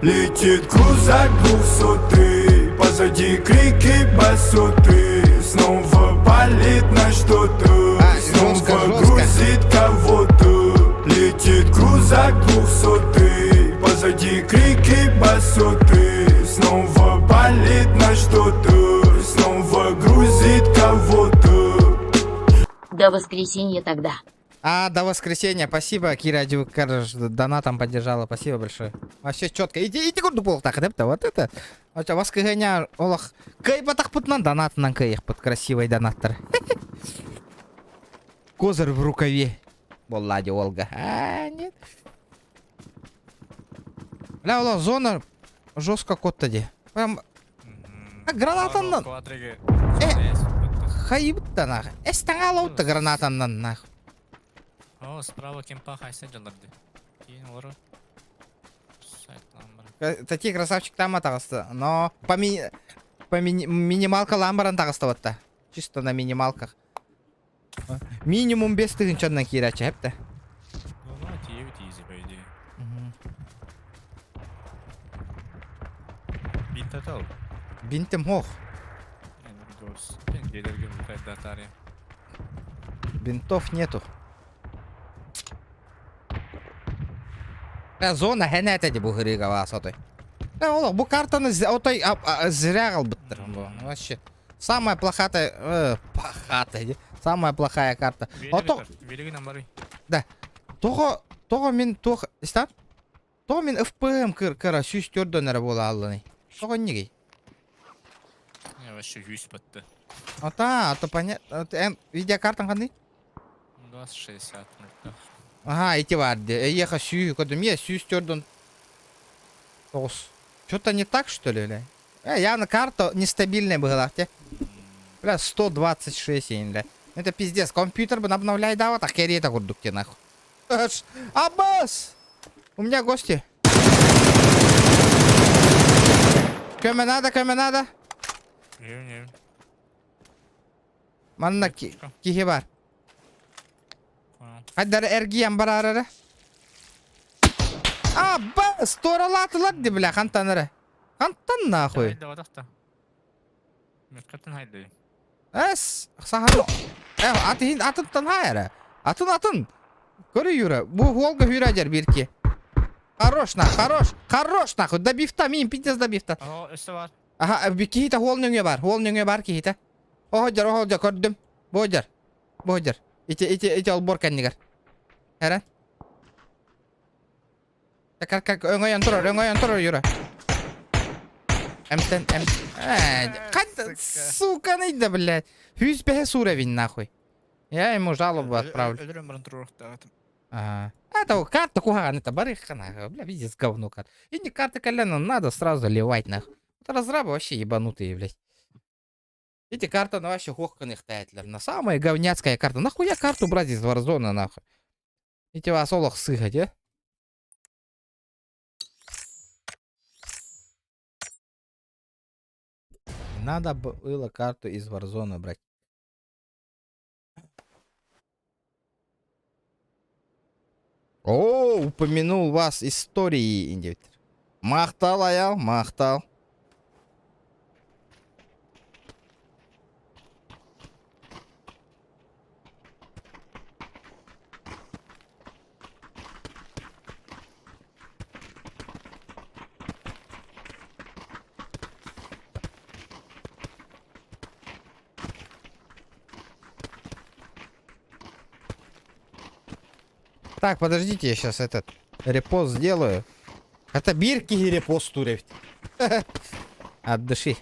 Летит крузак двухсотый Позади крики басоты Снова палит на что-то А, Снова жестко, жестко. грузит кого-то Летит крузак двухсотый Позади крики басоты Снова палит на что-то Снова грузит кого-то До воскресенья тогда. А, до воскресенья. Спасибо, Кира Дюкар, донатом поддержала. Спасибо большое. Вообще четко. Иди, иди, курду буолуохтаах да, вот это. Вот воскресенье олох. Кыайбатахпытынан донатынан кыайыахпыт красивый донаттар. Козырь в рукаве. Боллади Олга. А, нет. Бля, ола, зона жестко коттади. Прям А, гранатаннан. Э. Хайбытта нах. Эстаңалаутта гранатаннан нах. О, справа кемпа хайса дьалларды. Киин олору. Сайтлан бар. Э, Такие красавчик там атаҕыста. Но по, ми... по мини... минималка ламбаран таҕыста Чисто на минималках. Минимум 5 тыһыынчаннан киирээччи хэптэ. Ну, ну, тиийбит изи, по идее. Бинтатал. Бинтим суох. Мен дьиэлэргэ кайдатари. Бинтов нету. Э, зона хэнэтэ ди бу хырыга сотой. Э, олох, бу картаны отой зря ылбыттар. Вообще. Самая плохая, э, пахата, ди. Самая плохая карта. Ото Велигин бары. Тоҕо, тоҕо мин туох, истан? Тоҕо мин FPM кыр кыра сүүс төрдөн эрэ буола алланы. Тоҕо нигей? Я вообще юсь батты. Ата, а то понятно. Эн видеокартаҥ ханный? 2060. Ага, ити баар дии. Эйиэхэ сүүһү көрдүм. Е, сүүс төрдөн. Тоҕус. Что-то не так, что ли, бля? Э, явно карта нестабильная была, те. Бля, 126, бля. Это пиздец. Компьютер бы обновляй да, вот, а это курдук те нахуй. Аббас! У меня гости. Көмө надо, көмө надо. Не, не. Манна киһи баар. Хайдары эргийэн барар Аббас! Туоралаатылар ди, бля, хантан эрэ. Хантан нахуй. Меккатын хайды. Эс, сахан. Э, атын атынтан хайара. Атын атын. Көрү Юра, бу уолга хүрәдер бирки. Хорош на, хорош, хорош нахуй. Добивта, мин пиздец добивта. О, өссө баар. Аха, киһитэ уол нөҥүө баар, уол нөҥүө баар киһитэ. Оһодьор, оһодьор, көрдүм. Бодьор, бодьор. Ити, ити, ити олбуор кэннигэр. Эрэн. Как, как, өҥөйөн турар, өҥөйөн турар, Юра. Эмтэн, эм... Э, как, сука, да, блядь. Хүс бэһэ сурэбин, нахуй. Я ему жалобу отправлю. Өлөрөн баран туруохтаах. Ага. Это карта куһаҕан, это барыха, нахуй. Бля, пиздец, говно карта. И не карта колено, надо сразу заливать, нахуй. Это разрабы вообще ебанутые, блядь. Эти карта на вообще хохканых таятелер. На самая говняцкая карта. Нахуя карту брать из Warzone, нахуй? Эти вас олох сыгать, а? Надо было карту из Warzone брать. О, упомянул вас истории, индивид. Махтал, аял, махтал. Так, подождите, я сейчас этот репост сделаю. Это бирки и репост туревт. От души.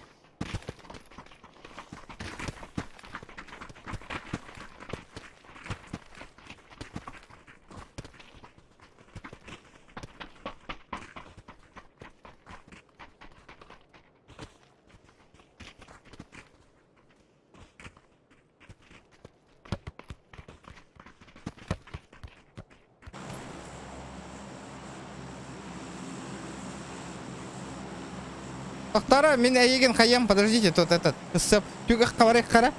Тохтара, мин эйигин хайам, подождите, тут этот, сэп, түгэх хабарых хара.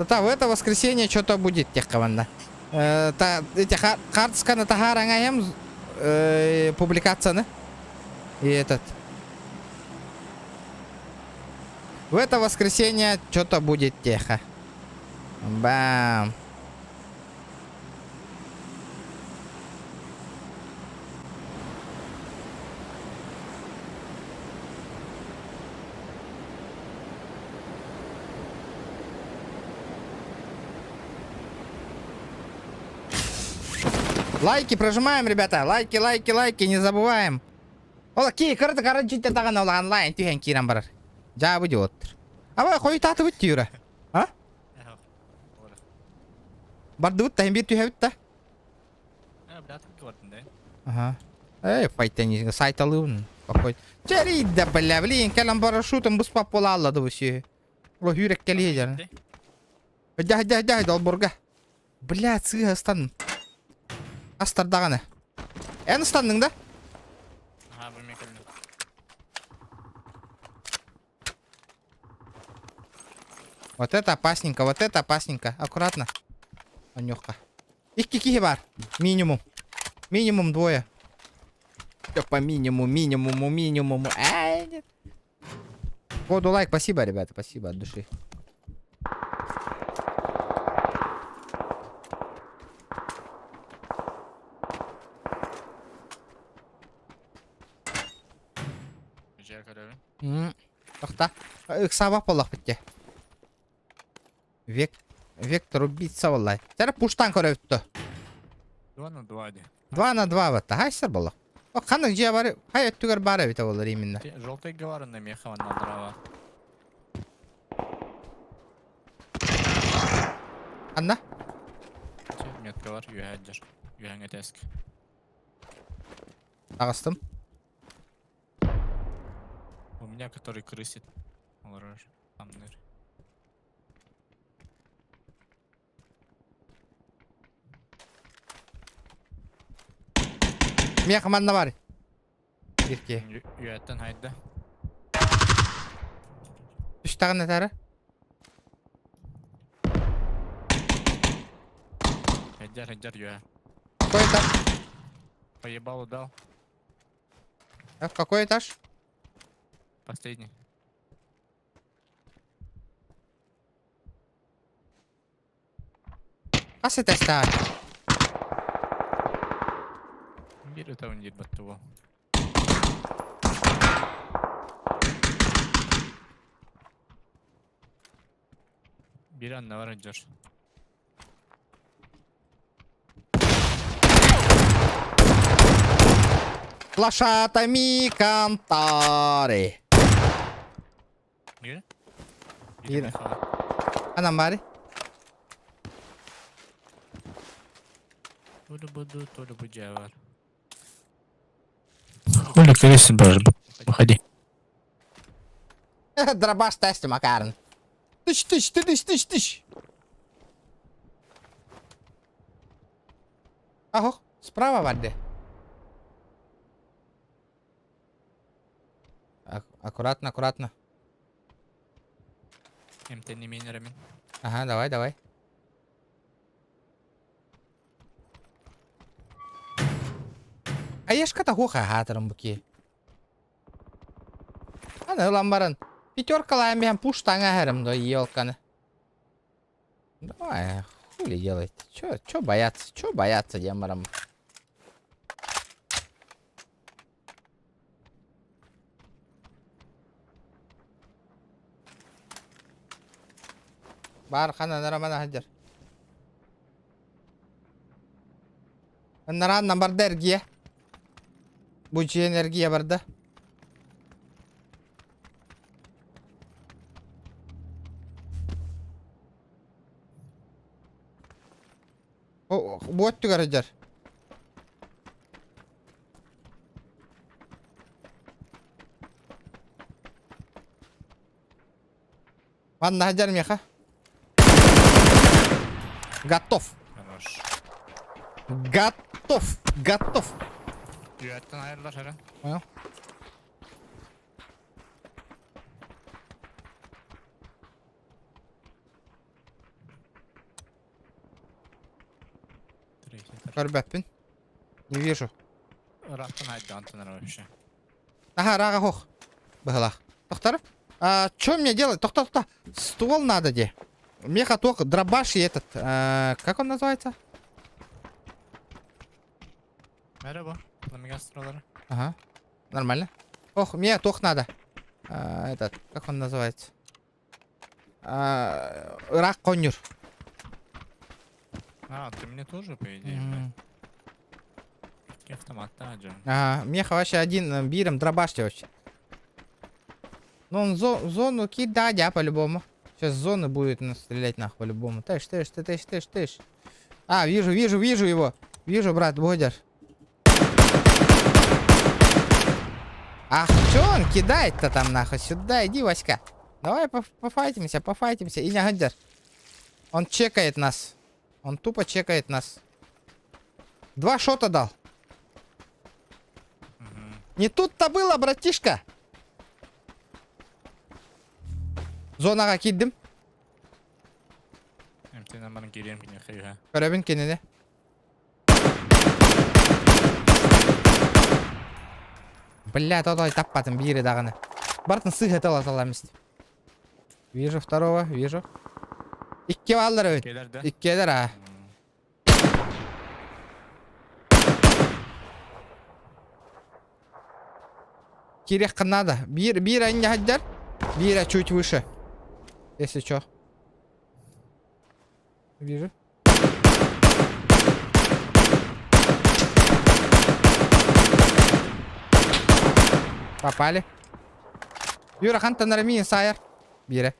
Та в это воскресенье что-то будет тех команда. Э, та, эти хартсканы тахараҥаем публикацияны. И этот. В это воскресенье что-то будет тихо. Бам. Лайки прожимаем, ребята. Лайки, лайки, лайки, не забываем. Ол ки кырды кара житте даҕаны ол онлайн түһэн киирэн барар. Дьаабы диоттыр. Аба хойутаатыбыт тиюра. А? Бардыбыт да биир түһэбит да. Ага. Эй, файтанизм, сайталыыбын. Спокойно. Чэрийдэ, бля, блин, кэлэн парашютом быспап буолааллады бу сүө. О, хүрек кэлиэ дьэ. Дьэ, дьэ, дьэ, долбурга. Бля, сыыһа ыстанным. Астардаҕына. Эн ыстанныҥ да? Аха, бу мен кэллим. Вот это опасненько, вот это опасненько. Аккуратно. Анюхка. Икки киһи бар. Минимум. Минимум двое. Все по минимуму, минимуму, минимуму. Эй, нет. Воду лайк, спасибо, ребята, спасибо от души. Дьэ көрөбүн. М, Тохта. Ыксаабах буоллахпыт дии. Век... Вектор убийца буоллай. Тәрэ пуштан көрөбүт 2 на 2 дии. 2 на 2 батта. Хайсар буоллах. О, ханнык дьиэ бар, хай өттүгэр баар эбитэ буоллар именно. Желтый говорын меха на дрова. Анна? Метка бар, үһәддер. Үһәңе теск. Таҕыстым. У меня который крысит. Олорор. Амныр. Миэхэ манна бар. Бирки. Үөттэн хайда. Түстэҕин этэрэ. Хайдер, хайдер, үө. Какой этаж? Поебалу дал. А, какой этаж? Последний. Хас этажтаах? Биир ытабын диир баттыбы. Биир анна бар дьор. Lasciatemi cantare. Биир? Биир. Анан баары. Толи буду, толи будья бар. Хули крысы боже, выходи. Дробаш тесте Макарн. Тыщ, тыщ, ты тыщ, тыщ, тыщ. Ах, справа барды. Аккуратно, аккуратно. Эмтэнни мин эрэ мин. Ага, давай, давай. Аешка-то хуха хаатырым буки. Аны ылан баран пятеркалаан биһэн пуштаҥа аһарым до елканы. Давай, хули делать? Чё, чё бояться? Чё бояться диэн барам. Баар ханан роман сылдьар. Ыннарааннан барда эргийэ. Бу дьиэн эргийэ барда. О, бу өттүгэр сылдьар. Манна сылдьар миэхэ. Готов. Хорош. Готов. Готов. Үөттэн айыллар эрэ. Понял? Көрбөппүн. Не вижу. Ыраахтан айда антон эрэ вообще. Ага, рага хох. Быһылах. Тохтор. А, что мне делать? Тохто, тохто. Ствол надо где? Меха ток, дробаш и этот. А, как он называется? Merhaba. Ламигастролары. Ага. Нормально. Ох, мне тох надо. А, этот, как он называется? А, рак конюр. А, ты мне тоже, по идее, М. блядь. Автомат, да, Джон. Ага, меха вообще один биром дробаш вообще. Ну он зону кидать, а по-любому. Сейчас зоны будет нас стрелять нахуй по-любому. Тыш, тыш, ты, тыш, тыш, тыш. А, вижу, вижу, вижу его. Вижу, брат, бодер. Ах, чё он кидает-то там нахуй? Сюда иди, Васька. Давай пофайтимся, пофайтимся. И не Он чекает нас. Он тупо чекает нас. Два шота дал. Не тут-то было, братишка. Зонаҕа киирдим. Эмтэнэн баран киириэм киниэхэ үһэ. Көрөбүн кинини. Бля, тотой таппатым биири даҕаны. Бартын сыыһа тала мист. Вижу второго, вижу. Икки бааллар эбит. Кэлэр да? Иккиэлэр аа. Киириэххэ надо. Биир, биир анньа сылдьар, биирэ чуть выше. Если чё. Вижу. Попали. Юра, хантан Рамин Сайер. Биирэ.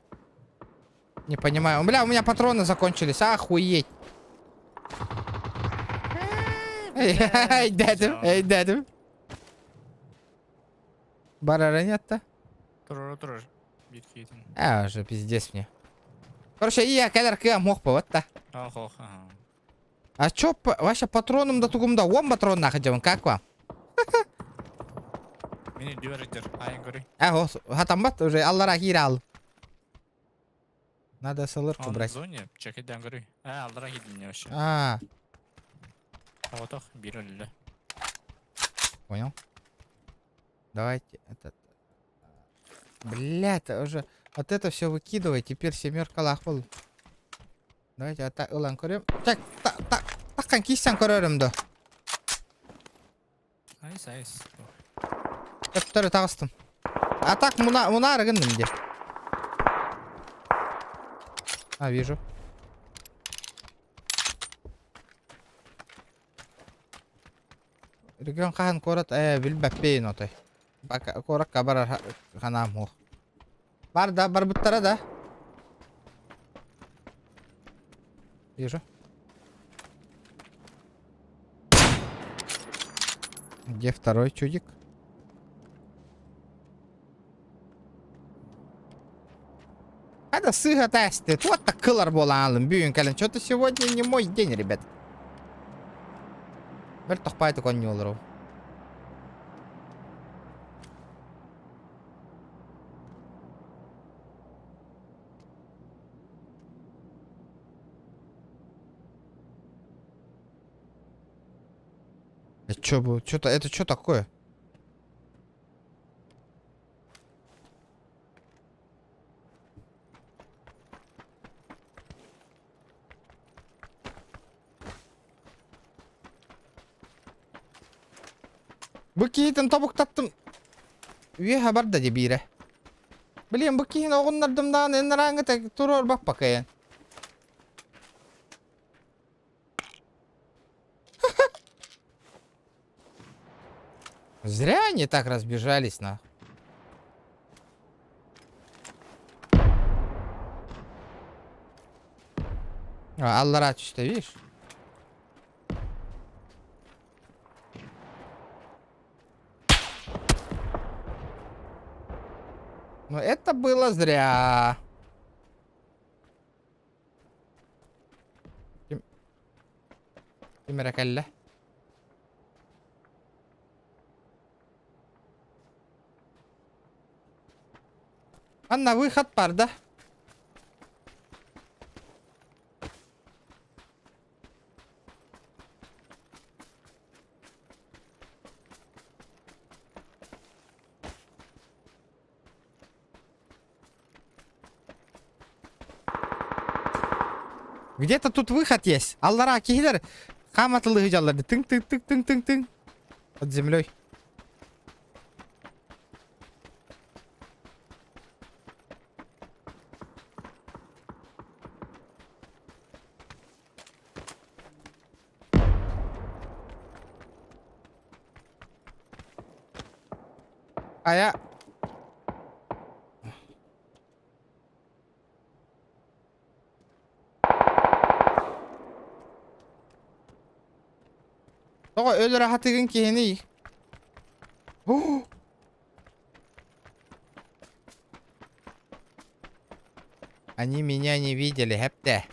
Не понимаю. Бля, у меня патроны закончились. Охуеть. Эй, дедим, эй, дедим. Барара нет-то? Турар турар. Биир киһитин. А, уже пиздец мне. Короче, я кэлэр кыам мох вот та. Ох, ох, ага. А чё, вообще патроном да тугум да, он патрон нахуй как вам? Мени дювердер, айын көрүй. А, хатамбат уже аллара киирал. Надо СЛР-ку Он в брать. зоне, чекайдан көрүй. А, аллара киирдин вообще. А, Оҕотох биир өллө. понял. Давайте этот. Бля, это уже... Вот это все выкидывай, теперь семерка лахпал. Давайте ата ылан көрөм. Так, так, так, таккан кийсэн көрөрүм да. Айс, айс. Төптөрү таҕыстым. А так муна мунаары гынным де. А, вижу. Регион хаһан куорат э билбэппин отой. Бака куоракка барар ханаам суох. Бар да, барбыттара да. Вижу. Где второй чудик? Это сыыһа тасты. Вот так кылар буолаалым бүгүн кэлэн. Что-то сегодня не мой день, ребят. Бэл тохпайты конньуолару. Это что было? Что-то, это что такое? Бу киһитин тобуктаттым. Үөһэ барда дии биирэ. Блин, бу киһини оҕуннардым даҕаны ынырааҥҥыта туруорбаппакайан. Зря они так разбежались, на. А, Аллара что видишь? Но это было зря. Ким, ким эрэ кэллэ? Анна выход бар да? Где-то тут выход есть. Аллара киһилэр хааматылыы сылдьаллар. Тыҥ тыҥ тыҥ тыҥ тыҥ тыҥ. Под землей. Хайа. Тоҕо өлөр аһатыгын киһиний? Они меня не видели, хэптэ.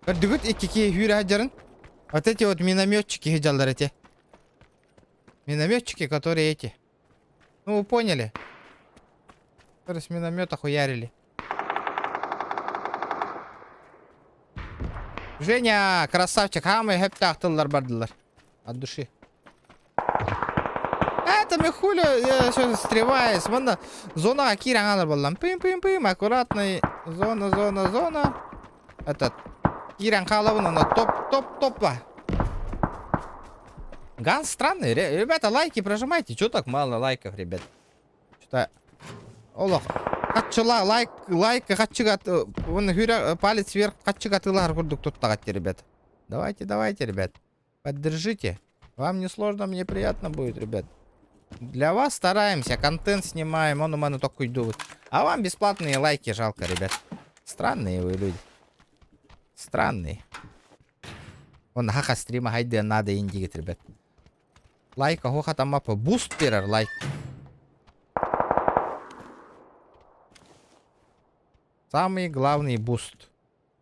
Көрдүгүт икки киһи сүүрэ сылдьарын? Вот эти вот минометчики сылдьаллар эти. Минометчики, которые эти. Ну, вы поняли. Которые с миномета хуярили. Женя, красавчик, хамай хэптаах тыллар бардылар. От души. Это мы хули, я сейчас встреваюсь. Манна зона киирэн хаалар буоллам. Пым-пым-пым, аккуратно. Зона, зона, зона. Этот. Киирэн хаалабын, ана топ-топ-топа. Ган странный. Ребята, лайки прожимайте. Чё так мало лайков, ребят? Что-то... Олох. Хаччыла, лайк, лайк, хаччыга, вон хүрэ, палец вверх, хаччыга тылар курдук туттаҕат, ребят. Давайте, давайте, ребят. Поддержите. Вам не сложно, мне приятно будет, ребят. Для вас стараемся, контент снимаем, он у меня такой идут. А вам бесплатные лайки жалко, ребят. Странные вы люди. Странные. Он хаха стрима хайды надо индигит, ребят. Лайк, охо там мапа. Буст берер лайк. Самый главный буст.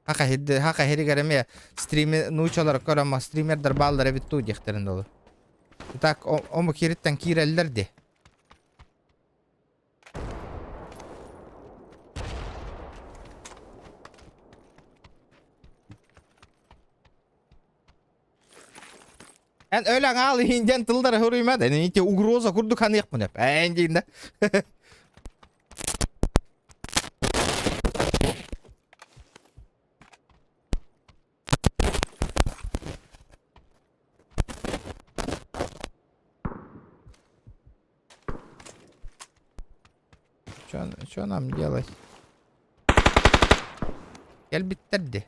Хаха хаха хиригэр эмиэ стриме нуучалар көрөм стримердэр бааллар эбит дуу диэхтэрин дылы. Так омук кириттэн киирэллэр дии. Эн өлөҥ аал иһин диэн тыллары суруйма да, ити угроза курдук ханыахпын эп. Эн диин да. Чё нам делать? Кэлбиттэр дии.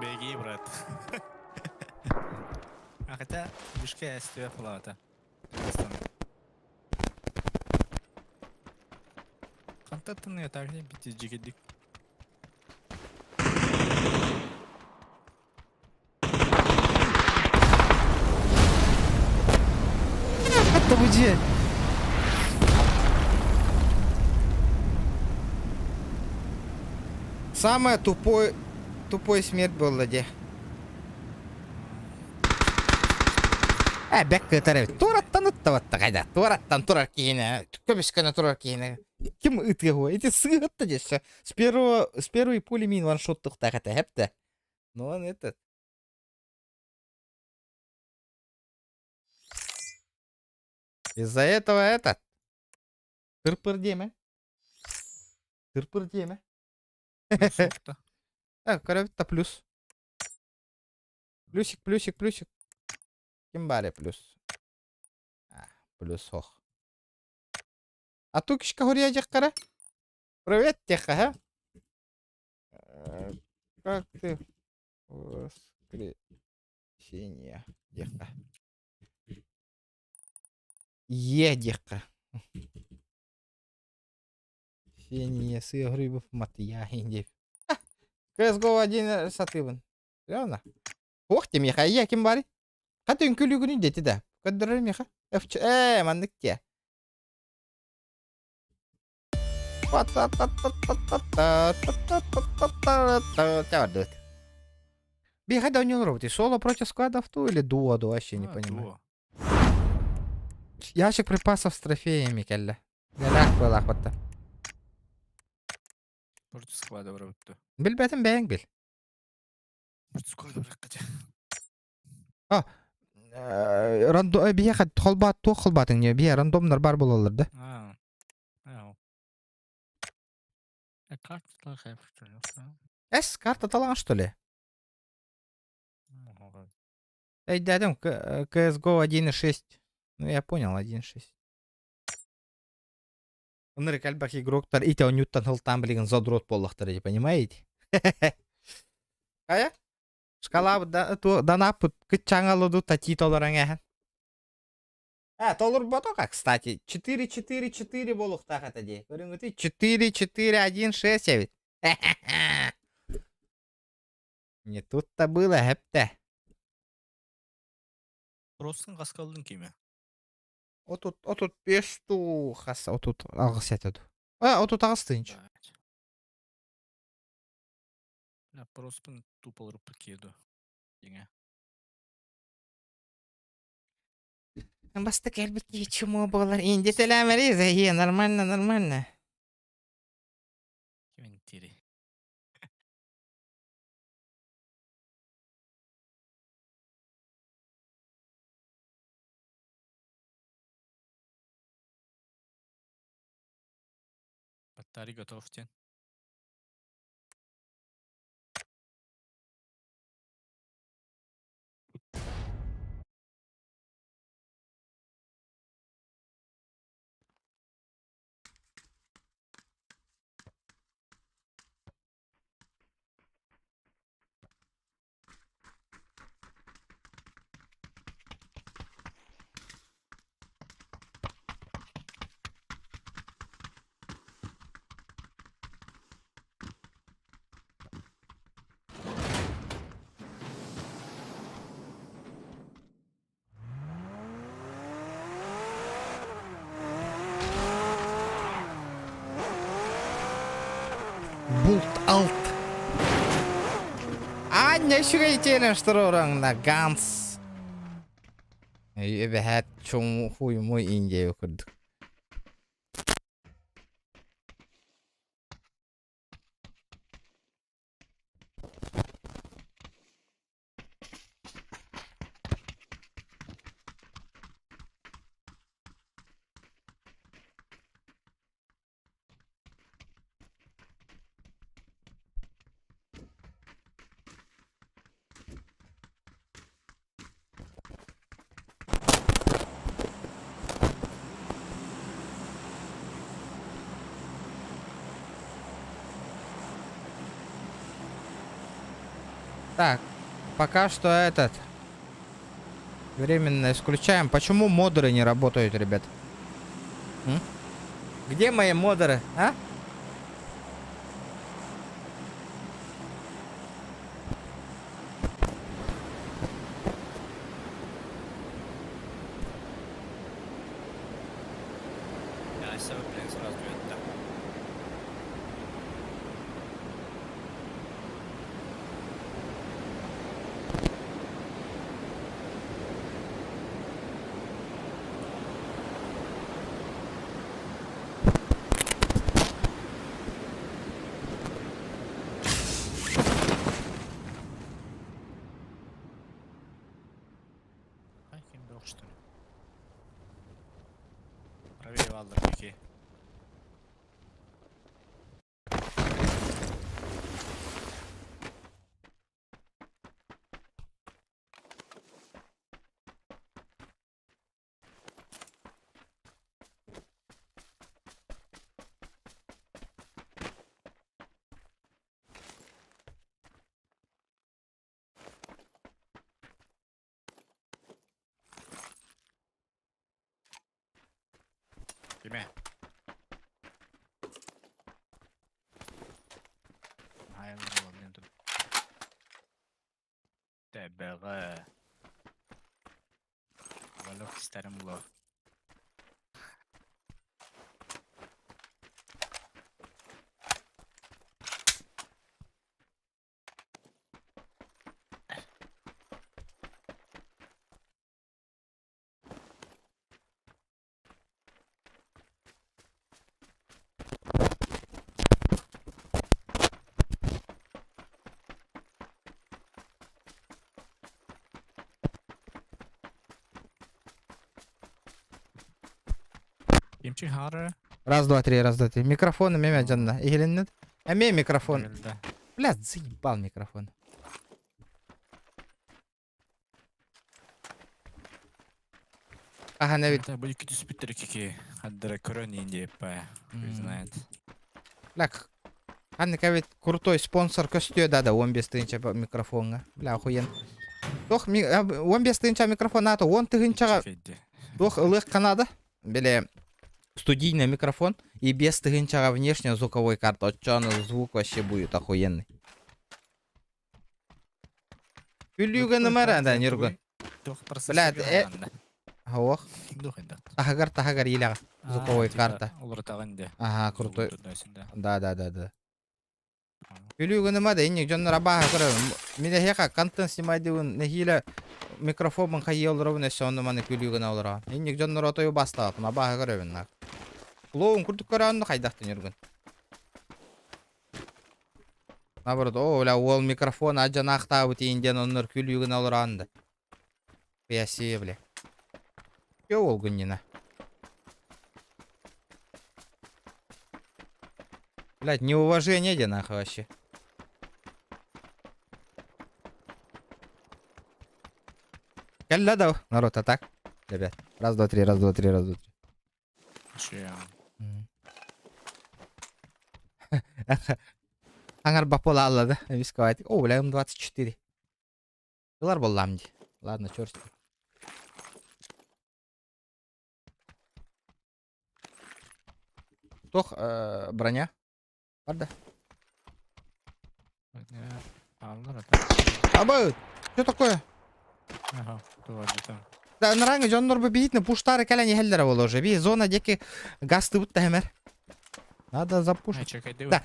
Беги, брат. А хотя, Бишке СТВ плата. Хантаттан я так не бити жигидик. Это где? Самая тупой, тупой смерть была где. Э, бэк кытар эбит. Туораттан ыттабатта қайда. Туораттан турар киһини. Көмүскөнө турар киһини. Ким ытыа Эти сыһытта десе. С первого, с первой пули мин ваншоттуктаах этэ хэптэ. Но он этот. Из-за этого этот. Тырпыр диэмэ. Тырпыр диэмэ. Э, көрөбүт да плюс. Плюсик, плюсик, плюсик. Ким баары плюс? А, плюс ох. А тукишка хуриядьаххара? Привет, теха, а? Как ты воскресенье, диэххэ. Е диэххэ. Сение сыа Матьяхин диэбит. CSGO 1 сатыыбын. Реально? Ох ти миэхэ ийэ ким баарый? Хата үҥкүүлүүгүнүй диэтэ да. Көрдөрөр миэхэ. Ээ, маннык диэ. Бардыбыт. Биэхэ да оонньуулар эбит. Соло против сквадов ту или дуо, дуо, вообще не понимаю. Ящик припасов с трофеями кэллэ. Дэлээх быалаах батта. Против склада барабыт. Билбэтим бэйэҥ бил. Против склада баракка. А, рандо биһиэхэ холбаат туох холбаатыҥ не биһиэ рандомнар бар буолаллар да. А. Эс, карта талаҕа что ли? Өйдөөтүм, CSGO 1.6. Ну, я понял, 1.6. Ынырык элбэх игроктар ити оонньууттан сылтаан билигин задрот буоллахтара дии, понимаете? Хайа? Шкалабыт да, данаппыт кыччаҥалыду татии толорон эһэн. А, толорботоха, кстати. 4-4-4 буолуохтаах этэ дии. Көрүҥүтүй 4-4-1-6 эбит. Не тут-то было, хэптэ. Ростың хаскалдың киме? Отут, отут бес дуу, хас отут аҕыс этэ дуу. А, отут аҕыс тыһыынча. Бля, проспын тупо олоруппут киһи дуу. Дьиҥэ. Бастакы кэлбит киһи чмо буолар. Инди сэлээмэри, заһия, нормально, нормально. Киментири. Батарей готов диэн. Булт алт. Аня үчүгэй челлендж Ганс. Эбэһээт чуҥ хуй-муй индия курдук. Так, пока что этот... Временно исключаем. Почему модеры не работают, ребят? М? Где мои модеры, а? Кимэ? Тэбэҕэ. Олох истэрим буолуо. Кимчи хаары? Раз, два, три, раз, два, три. Микрофон эмиэ дьонно. Иһилиннит? Эмиэ микрофон. Бля, заебал микрофон. Хаһан эбит. Бу икки түспүттэр кики хаддара көрөн иин диэппэ. Хуй знает. Бля, ханнык эбит крутой спонсор көстүө да да 15 тыһыынча микрофоҥҥа. Бля, охуен. Туох 15 тыһыынча микрофон аата 10 тыһыынчаҕа туох ылыахха наада? Били студийный микрофон и без тыһыынчаҕа внешняя звуковой карта. Оччоон звук вообще будет охуенный. Күлүүгэ нымара да Ньургун. Блядь, э Ох. Таһыгар таһыгар иилэҕэ. Звуковой карта. Ага, крутой. Да, да, да, да. Күлүүгэ ныма да инник дьоннор абааһы көрөбүн. Мин эһиэхэ контент снимайдыбын нэһиилэ микрофоммун хайыы олоробун өссө онно маны күлүү гына олороҕун. Инник дьоннор отойу бастаабаппын абааһы көрөбүн наар. Клоун курдук көрөөннү хайдахтын Ньургун. Наоборот, оо, бля, уол микрофон адьанаахтаабыт иин диэн оннор күлүү гына олороон да. Пиасия, бля. Чё уол гынньына? Блядь, неуважение де нахуй вообще. Кэллэ да, народ, а так? Ребят, раз, два, три, раз, два, три, раз, два, три. Аңар бапола аллада. Висковать. О, бля, М24. Ылар боллам ди. Ладно, черт. Тох броня. Барда. Аба, что такое? Ага, Да, наранга дьоннор бу биитне пуштары кэлэн иһэллэрэ буолуо уже. Би зона диэки гастыбыт да хэмэр. Надо запушить. Да.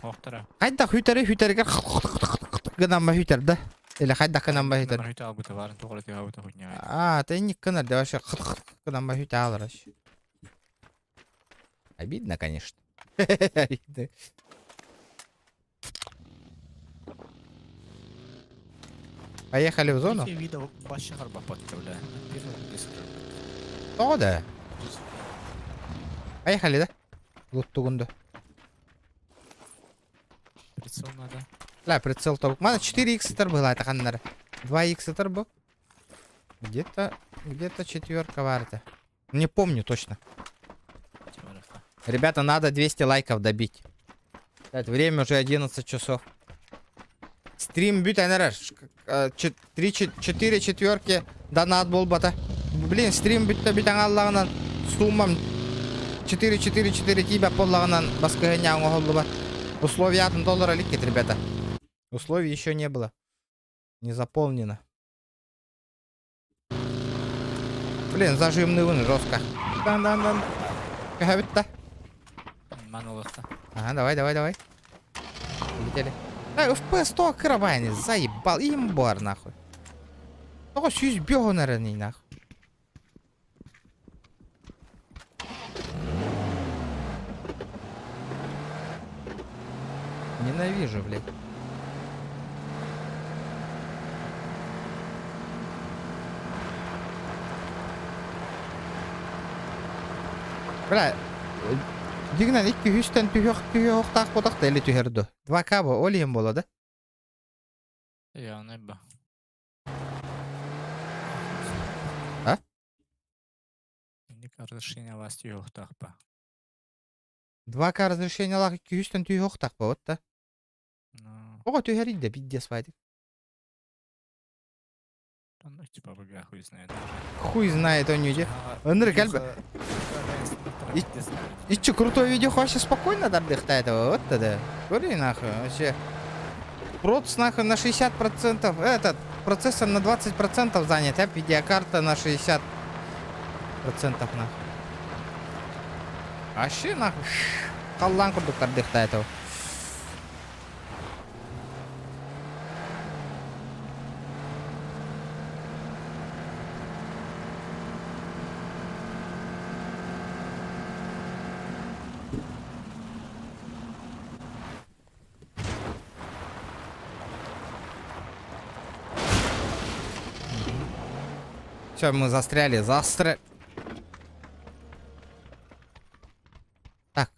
Хайдах хүтэри хүтэригэр гынан хүтэр да. Или хайдах гынан хүтэр. А, ты не кынар, да вообще гынан хүтэ алар Обидно, конечно. Обидно. Поехали в зону? Тоҕо да? Поехали, да? Луттугунду. Прицел надо. Ла, прицел тобук. Мана 4х было, это ханнары. 2х был. Где-то, где-то четверка варта. Не помню точно. Ребята, надо 200 лайков добить. Время уже 11 часов. Стрим бүтэн эрэр. Три, четыре четверки донат буолбата. Блин, стрим бүттэ бүтэн аллаҕынан суммам 4-4-4 тиийбэт буоллаҕынан баскыһыанньа оҥоһуллубат. Условиятын толоро иликкит, ребята. Условий еще не было. Не заполнено. Блин, зажимныбын жестко. Дан-дан-дан. Көһөбүт да. Ман олохта. Ага, давай, давай, давай. Улетели. Эй, FPS 100 кырабайны, заебал, имбар нахуй. Тоҕо сүүс бөҕөн эрэний нахуй. Ненавижу, блядь. Бля, дигинэн икки үстэн түһүөх түһүөхтаах ботах да или түһэр ду. 2К бу, ол иһин буола да. Я не ба. А? Инник разрешение власти юхтах ба. 2К разрешение лах 200 түһүөхтаах бу, вот да. Ну, Оҕо түһэрий да пиздец вайдык. ну типа бля хуй знает. Хуй знает он где. Ынырык элбэх. И чё, крутой видео вообще спокойно отдыхает, вот тогда. Говори нахуй, вообще. Проц нахуй на 60%, этот, процессор на 20% занят, а видеокарта на 60% нахуй. Вообще нахуй, халлаан курдук отдыхает его. Все, мы застряли, застряли. Так.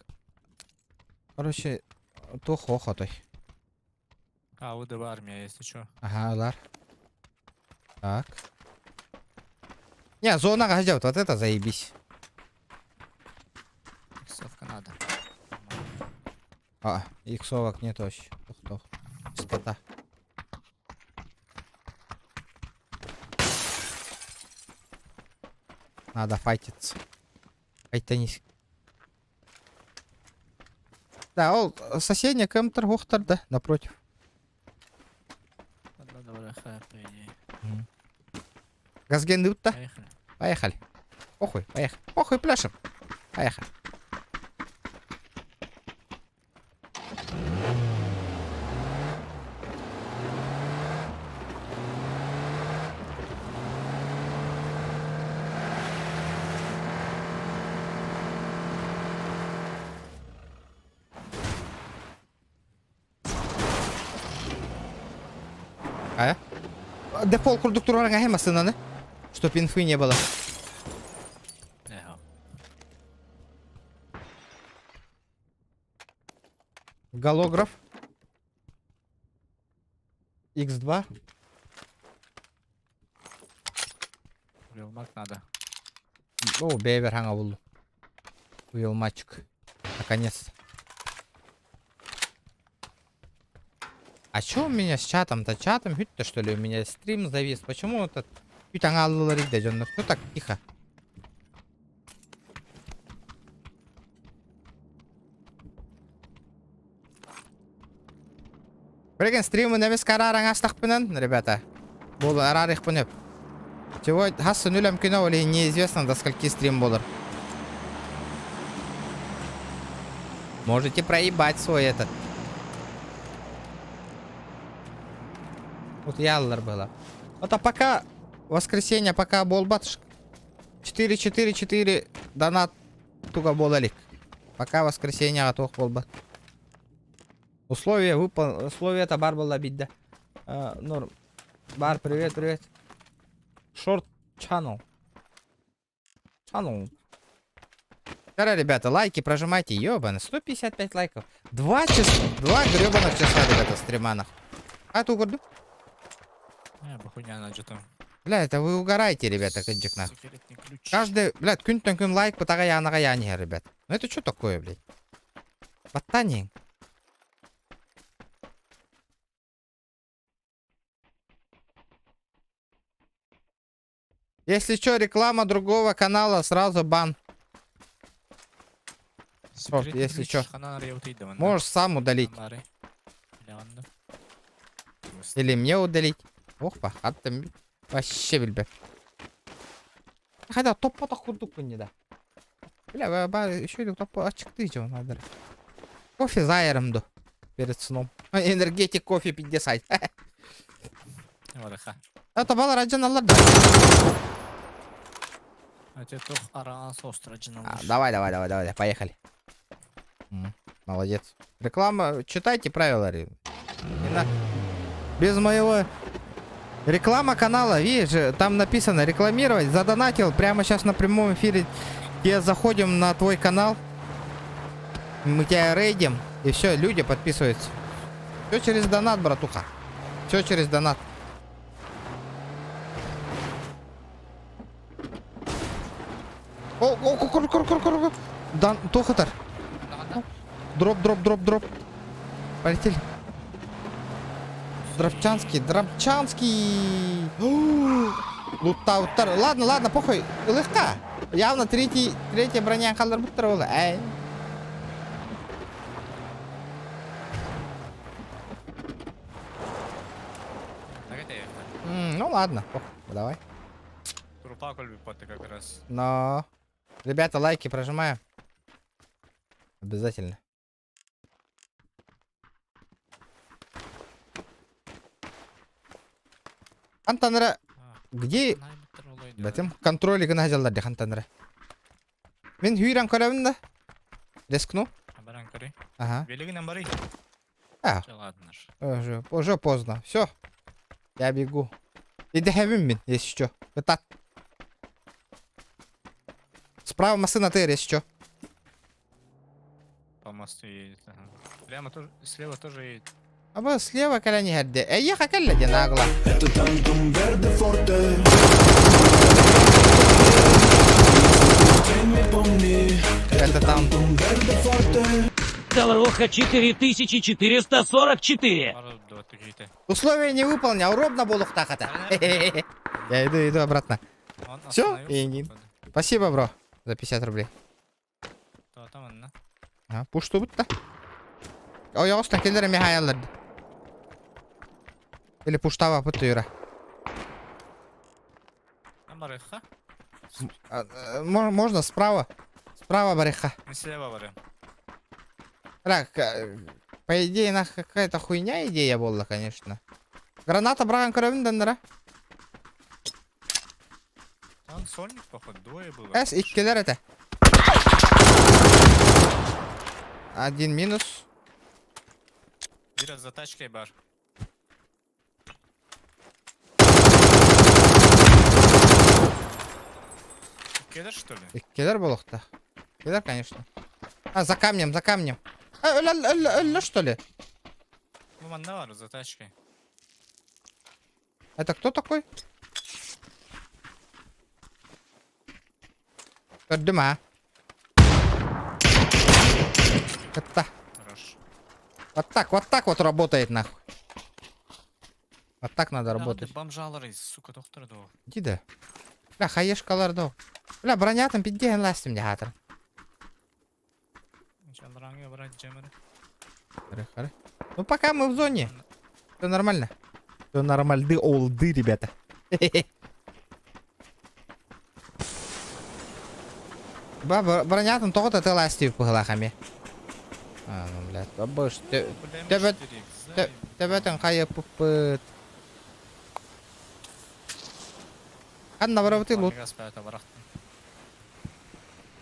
Короче, то хохотой. А, вот армия, если что. Ага, лар. Так. Не, зона ждет, вот это заебись. Иксовка надо. А, иксовок нет вообще. Тух-тух. Чистота. Надо файтиться. Файтанись. Да, ол соседний кемтер хохтар, да, напротив. По идее. Газген да? Поехали. Поехали. Похуй, поехали. Похуй, пляшем. Поехали. А? Дефолт курдук турарга хемасынаны. Чтоб инфы не было. Эхо. Голограф. X2. Уилмак надо. О, бэйбер хаҥа буллум. Уилмачик. Наконец-то. А чё у меня с чатом-то? Чатом хють-то что ли? У меня стрим завис. Почему этот... Хють аҥааллылар идэ дьоннор. Что так тихо? Билигин стримы немес карарang астахпынан, ребята. Бул арарых пынып. Чего хас нүлем кино или неизвестно до скольки стрим болар. Можете проебать свой этот. Вот яллар было. Вот а пока воскресенье, пока буолбат 4-4-4 донат туга буола илик. Пока воскресенье туох буолбат. Условия выпол... Условия это бар была бидда. А, норм. Бар, привет, привет. Short channel. Channel. Давай, ребята, лайки прожимайте. Ёбаны, 155 лайков. Два часа, два гребаных часа, ребята, стриманах. А ту горду? Не, бу хуйня на что-то. Бля, это вы угораете, ребята, кырдьык нах. Секретный ключ. Каждый, блядь, күн күн лайк пытага яны, ребят. Ну это что такое, блядь? Баттанин. Если что, реклама другого канала, сразу бан. Вот, если чё. Можешь сам удалить. Или мне удалить. Ох, пахаттым. Вообще билбэт. Хайда топпотох курдукпун да. Бля, ба еще топпо ачыктыы дьон надо. Кофе заярым ду. Перед сном. Энергетик кофе пиздец ай. Это балар ажаналар да. Давай, давай, давай, давай, поехали. Молодец. Реклама, читайте правила. Без моего... Реклама канала, видишь, там написано рекламировать, задонатил прямо сейчас на прямом эфире. Тебе заходим на твой канал, мы тебя рейдим, и все, люди подписываются. Все через донат, братуха. Все через донат. О, о, кур, кур, кур, кур, кур. Дан, тухатар. Дроп, дроп, дроп, дроп. Полетели. Дропчанский, дропчанский. Луттауттар. Ладно, ладно, похуй. Легка. Явно третий, третья броня халдар буттар буолла. Эй. Ну ладно, похуй, давай. Трупа кольбипоты как раз. Но. Ребята, лайки прожимаем. Обязательно. Антонра, где? Бэтим контроль гына жаллар де Антонра. Мин хүйрен көрөбүн да. Рискну. Баран көрүй. Ага. Велигинен барый. А. Уже, уже поздно. Все. Я бегу. Идэхэбин мин, если что. Это. Справа машина ты, если что. По мосту едет. Ага. Прямо тоже, слева тоже едет. Аба слева кэлэн иһэрдэ. Эйиэхэ кэллэ диэн нагло. Это тантум верде форте. Помни, Это там. верде форте. Соловуха 4444. Бары дуотту киһитэ. Условия не выполнил, ровно буолуохтаах этэ. Я иду, иду обратно. Он Всё, остановился, Ингин. походу. Спасибо, бро, за 50 рублей. То там онно. А, пуштубут да. Ой, остан келлер Михайлар. Или пуштава путура. Там барыха. Можно справа? Справа барыха. Слева бары. Так, по идее, на какая-то хуйня идея была, конечно. Граната быраҕан көрөбүн дэннэра. Там сольник, походу, двое было. Эс, иккилэр этэ. Один минус. Бира за тачкой бар. Кедр, что ли? Иккилэр буолуохтаах. Кедр, конечно. А, за камнем, за камнем. А, өлө, өлө, өлө, что ли? Ну, манна бар, за тачкой. Это кто такой? Көрдүм, а. Это. Хорош. Вот так вот работает, нахуй. Вот так надо работать. Бомжалары, сука, доктор до. Иди да. Бля, хаешкалар до. Бля, броня там пиздец ластим дехатыр. Ну пока мы в зоне. Все нормально. Все нормальды, олды, ребята. Ба, бронятын тоҕо тыласти пыһылахами. А, ну, блядь, бабыш, төбөтүн хайыппыт. Ханна барабыты лут.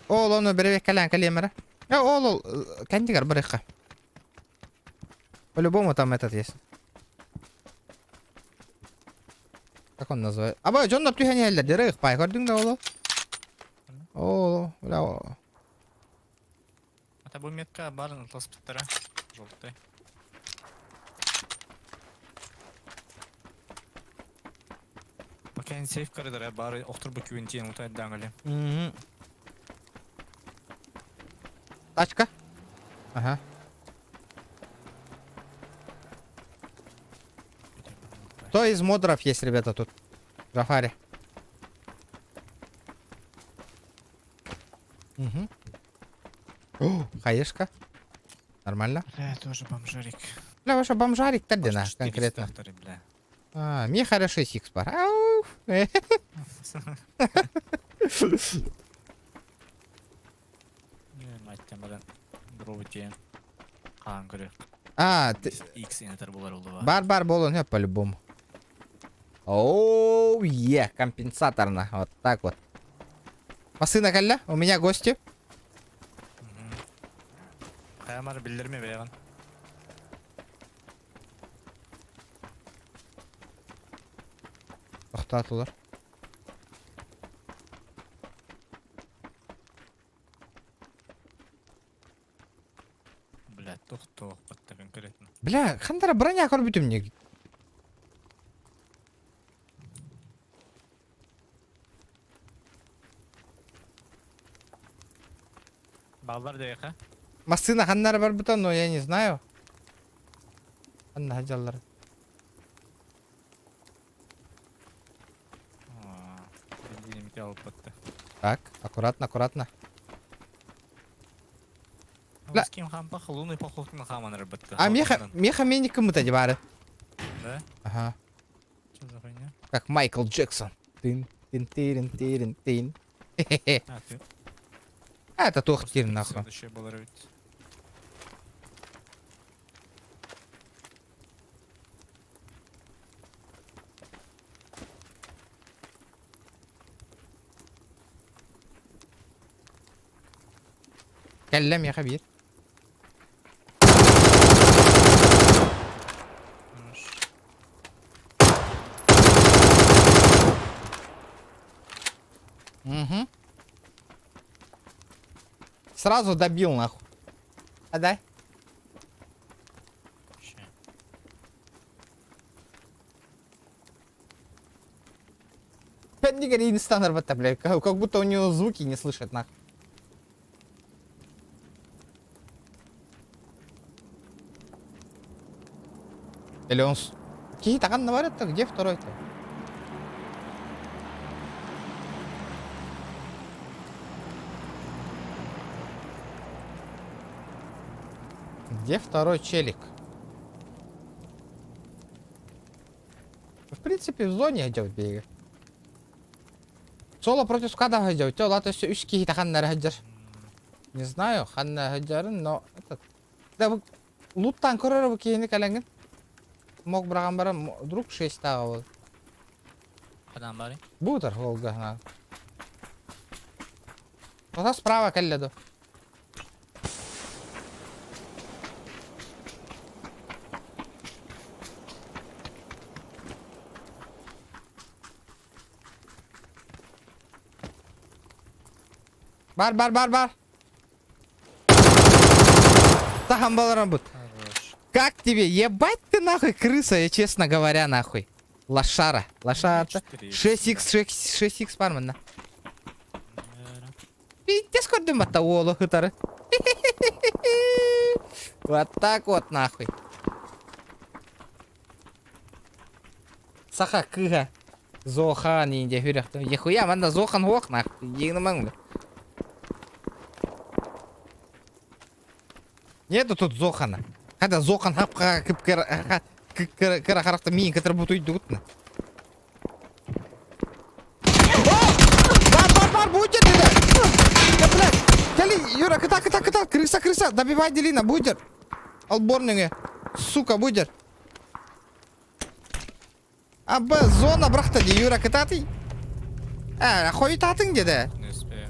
Ол ону беребеккалаан калемера. Э, ол ол кандигар барыхха. По-любому там этот есть. Как он называется? Аба, дьоннор түһэн иһэллэр, дырых пай көрдүҥ да олу. Ол, бля. Это бу метка барын ыласпыттара. Желтый. Пока сейф коридора бары охтур бу күнтиен утайдаңылы. Тачка. Ага. Кто из модеров есть, ребята, тут? Джафари. Хаешка. Нормально? Бля, тоже бомжарик. Бля, ваша бомжарик тогда Может, 400 конкретно. второй, бля. А, мне хорошо 6 пар. Ау. Не, мать там, бля. Дробите. Хаан көрө. А, ты... X инетер булар улуба. Бар-бар болон, я по-любому. Оу, е, компенсаторно. Вот так вот. Масына кэллэ, у меня гости. Хайамар биллерме бэйэҕин. Тохтоотулар. Бля, тохтоо батта конкретно. Бля, хандара броня көрбүтүм не. Баллар дэйха. Массына ханнара барбыта, но я не знаю. Ханна хадьаллар. Так, аккуратно, аккуратно. Бля. С кем хампах, лунный поход на хаман рыбатта. А меха, меха меником это бары. Да? Ага. Что за хуйня? Как Майкл Джексон. Тын, тын, тырин, тырин, тын. Хе-хе-хе. А, ты А, это туох тир, нахуй. Следующая была ведь. Кэллэ миэхэ биир. Угу. Сразу добил нахуй. А дай. Пять не стандарт, бля, как будто у него звуки не слышат нахуй. Или он... Какие таган наварят-то? Где второй-то? Где второй челик? В принципе, в зоне идет бега. Соло против скада идет. Лата все үс киһи ханнары сылдьар. Не знаю, ханна сылдьарын, но этот... Да бу луттан көрөр бу киһини кэлэҥҥин. Мог быраҕан баран вдруг 6 тааҕа буол. Хадан бары? Бутер Волга. Ота справа кэллэ ду. Бар, бар, бар, бар. Тахан баларан бут. Как тебе? Ебать ты нахуй, крыса, я честно говоря, нахуй. Лошара. Лошара. 6х, 6х бар манна. Пиздец көрдүм батта уолу хытары. Вот так вот нахуй. Саха кыга. Зохан инде хүрәхтем. Ехуя, манда Зохан хуак нахуй. Егнымаң. Нету тут Зохана. Хада Зохан хапка кып кыра харахта миин кытыр бутуй дугутна. Бар, бар, бар, будет, да. Да, блядь. Кали, Юра, кыта, кыта, кыта, крыса, крыса, добивай Делина, будет. Алборнинге. Сука, будет. А, Б, зона брахта, ди, Юра, кыта ты. А, хуй татын где-то. Не успею.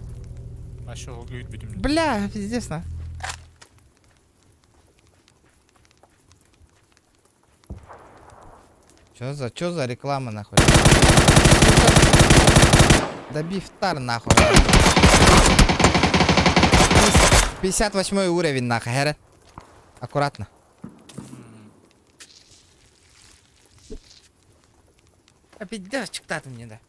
Вообще будем. Бля, пиздец, на. Чё за реклама, нахуй? Добив тар, нахуй. 58 уровень, нахуй, хера. Аккуратно. А пиздец, чиктаты мне, да.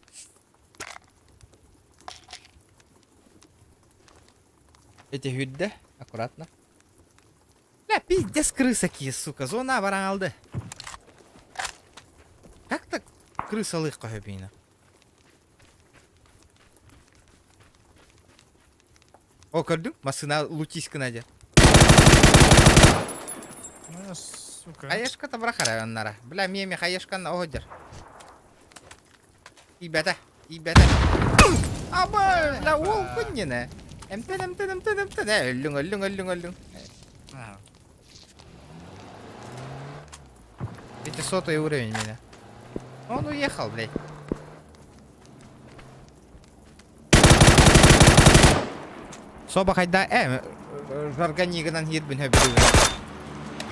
Эти хүдде, аккуратно. Бля, пиздец крыса какие, сука, зона баран алды. Как так крыса лыхка хөбина? О, көрдүң? Масына лутиска надя. Ну, сука. Хаешката бырахара оннара. Бля, миэми хаешканы оһодер. Тиийбэтэ, тиийбэтэ. Аба, бля, уол күнньүнэ. Эмтэн, эмтэн, эмтэн, эмтэн. Э, өллүҥ, өллүҥ, өллүҥ, өллүҥ. А, Пятисотый уровень меня. Он уехал, блядь. Соба хайда, э, жарганигынан хирбин хөбүлүүбүн.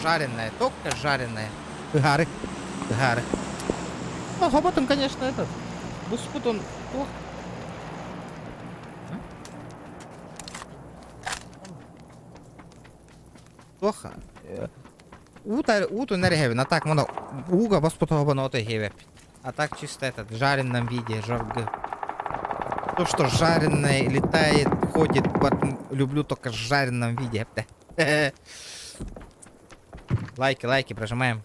Жареная, только жареная. Ыһаары, ыһаары. Ну, хоботун, конечно, этот. Буспут он туох. Туох уутун эрэһэбин, а так мана ууга баспыт хобоноото иһиэбэппит. А так чисто этот, в жареном виде, жаргы. То, что жареное летает, ходит, под... люблю только в жареном виде. Лайки, лайки прожимаем.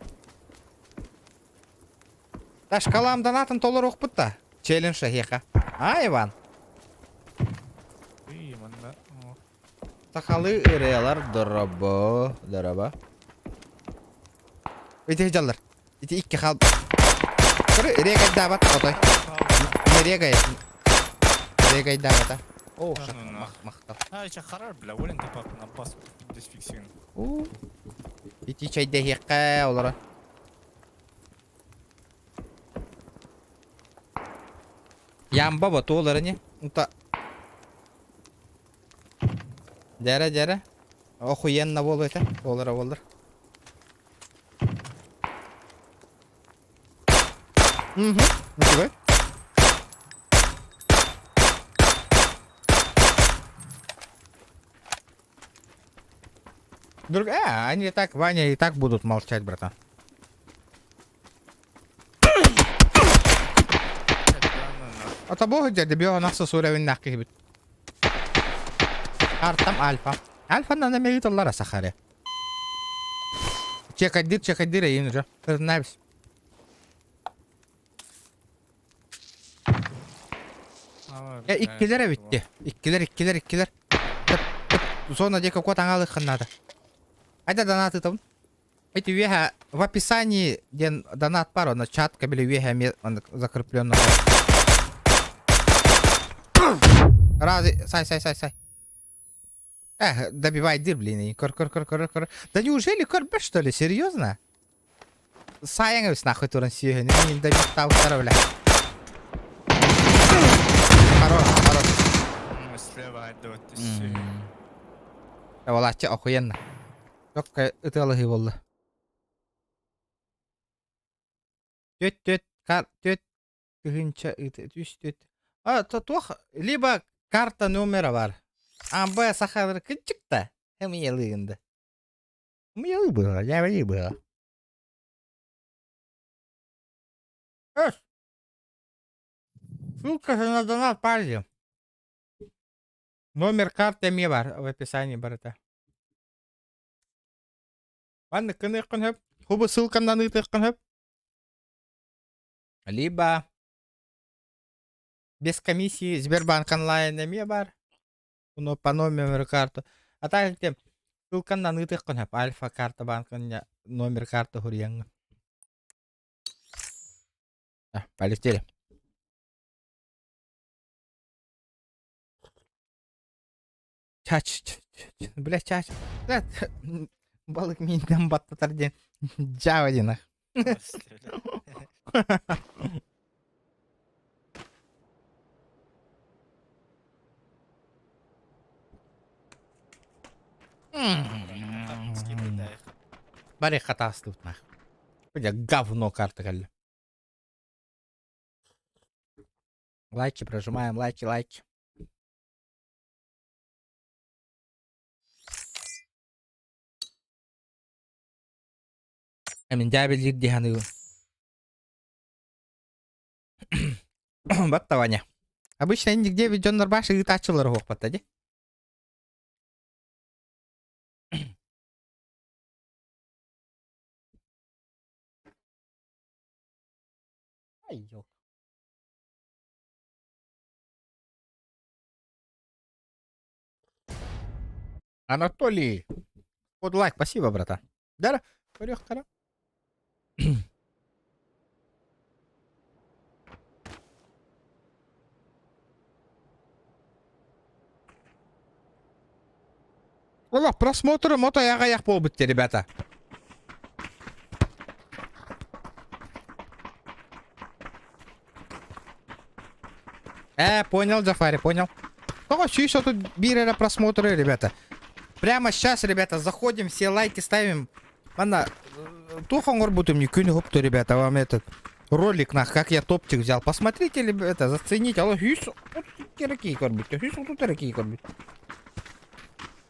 Да, шкалам донатын толоруохпут да. Челлендж эһиэхэ. А, Иван? Ый, манна. О. Сахалыы ырыалар дорообо, дорообо. Ити дьаллар. Ити икки хал... Көрү, регайдаабат отой. Не регай. Регайдаабата. О, Да ну нах. махтал. А, еще харар, бля, волен ты пап на бас десфиксин. Ити чэйдэһиэххэ олоро. Ямба ботуолары не? Ута. Дьэрэ дьэрэ. Охуенно буолуо этэ. Буолара буоллар. Угу. Үчүгэй. Друг, они и так, Ваня, и так будут молчать, братан. Отобоһу дьэ дебио нахса сурэвин киһибит. Артам альфа. Альфа на меги сахаре. Чекайдыр, чекайдыр эйин уже. Знаешь. Э, иккилэр эбитти. Иккилэр, иккилэр, иккилэр. Зона диэки куот аҥаалыаххын наада. Айда донат ыытабын. Эти үөһэ в описании диэн донат бар, онно чат кабели үөһэ эмиэ закреплен. Раз, сай, сай, сай, сай. Эх, добивай дыр, блин, и кор, кор, кор, кор, кор. Да неужели корбе, что ли? Серьезно? Сайаҥ нахуй туран сиэһин, не добив бля. Хорош, хорош. Ну, слева отдавать. Валачча охуенно. Только ытыалаһыы буолла. Түөт түөт кар түөт тыһыынча үс түөт. А, то туох либо карта номера бар. А Б сахалар кынчыкта. Хэмиялыгында. Умелый было, я было. Эс. Ссылка же на донат парзи. Номер карты эмиэ бар в описании барыта. Маннык гыныаххын сөп. Хубу ссылканан ыытыаххын сөп. Либо без комиссии Сбербанк онлайн эмиэ бар. Ну, по номеру карту. А так тем ссылканан ыытыаххын сөп. Альфа карта банкын номер карты хуруйаҥҥын. Полетели. Чач, бля, чач. Балык миинтэн баттатар диэн дьаба диэн Бары хатаастыбыт нах. Бля, говно карта кэллэ. Лайки прожимаем, лайки, лайки. Мин дьээбэлиир дии саныыбын. Батта Ваня. Обычно нигде ведь дьоннор башы ыытааччылар уһуохпатта дии. Ай, ёлка. Анатолий. Под лайк, спасибо, братан. Да? Көрүөхтэрэ. Олох просмотры мото аҕыйах буолбут ребята. Э, понял, Джафари, понял. Тоҕо 131 эрэ просмотры, ребята. Прямо сейчас, ребята, заходим, все лайки ставим. Манна, туох оҥорбутум не күн уһупту, ребята, вам этот ролик на как я топчик взял. Посмотрите, ребята, зацените. Алло, 132 көрбүт, 132 көрбүт.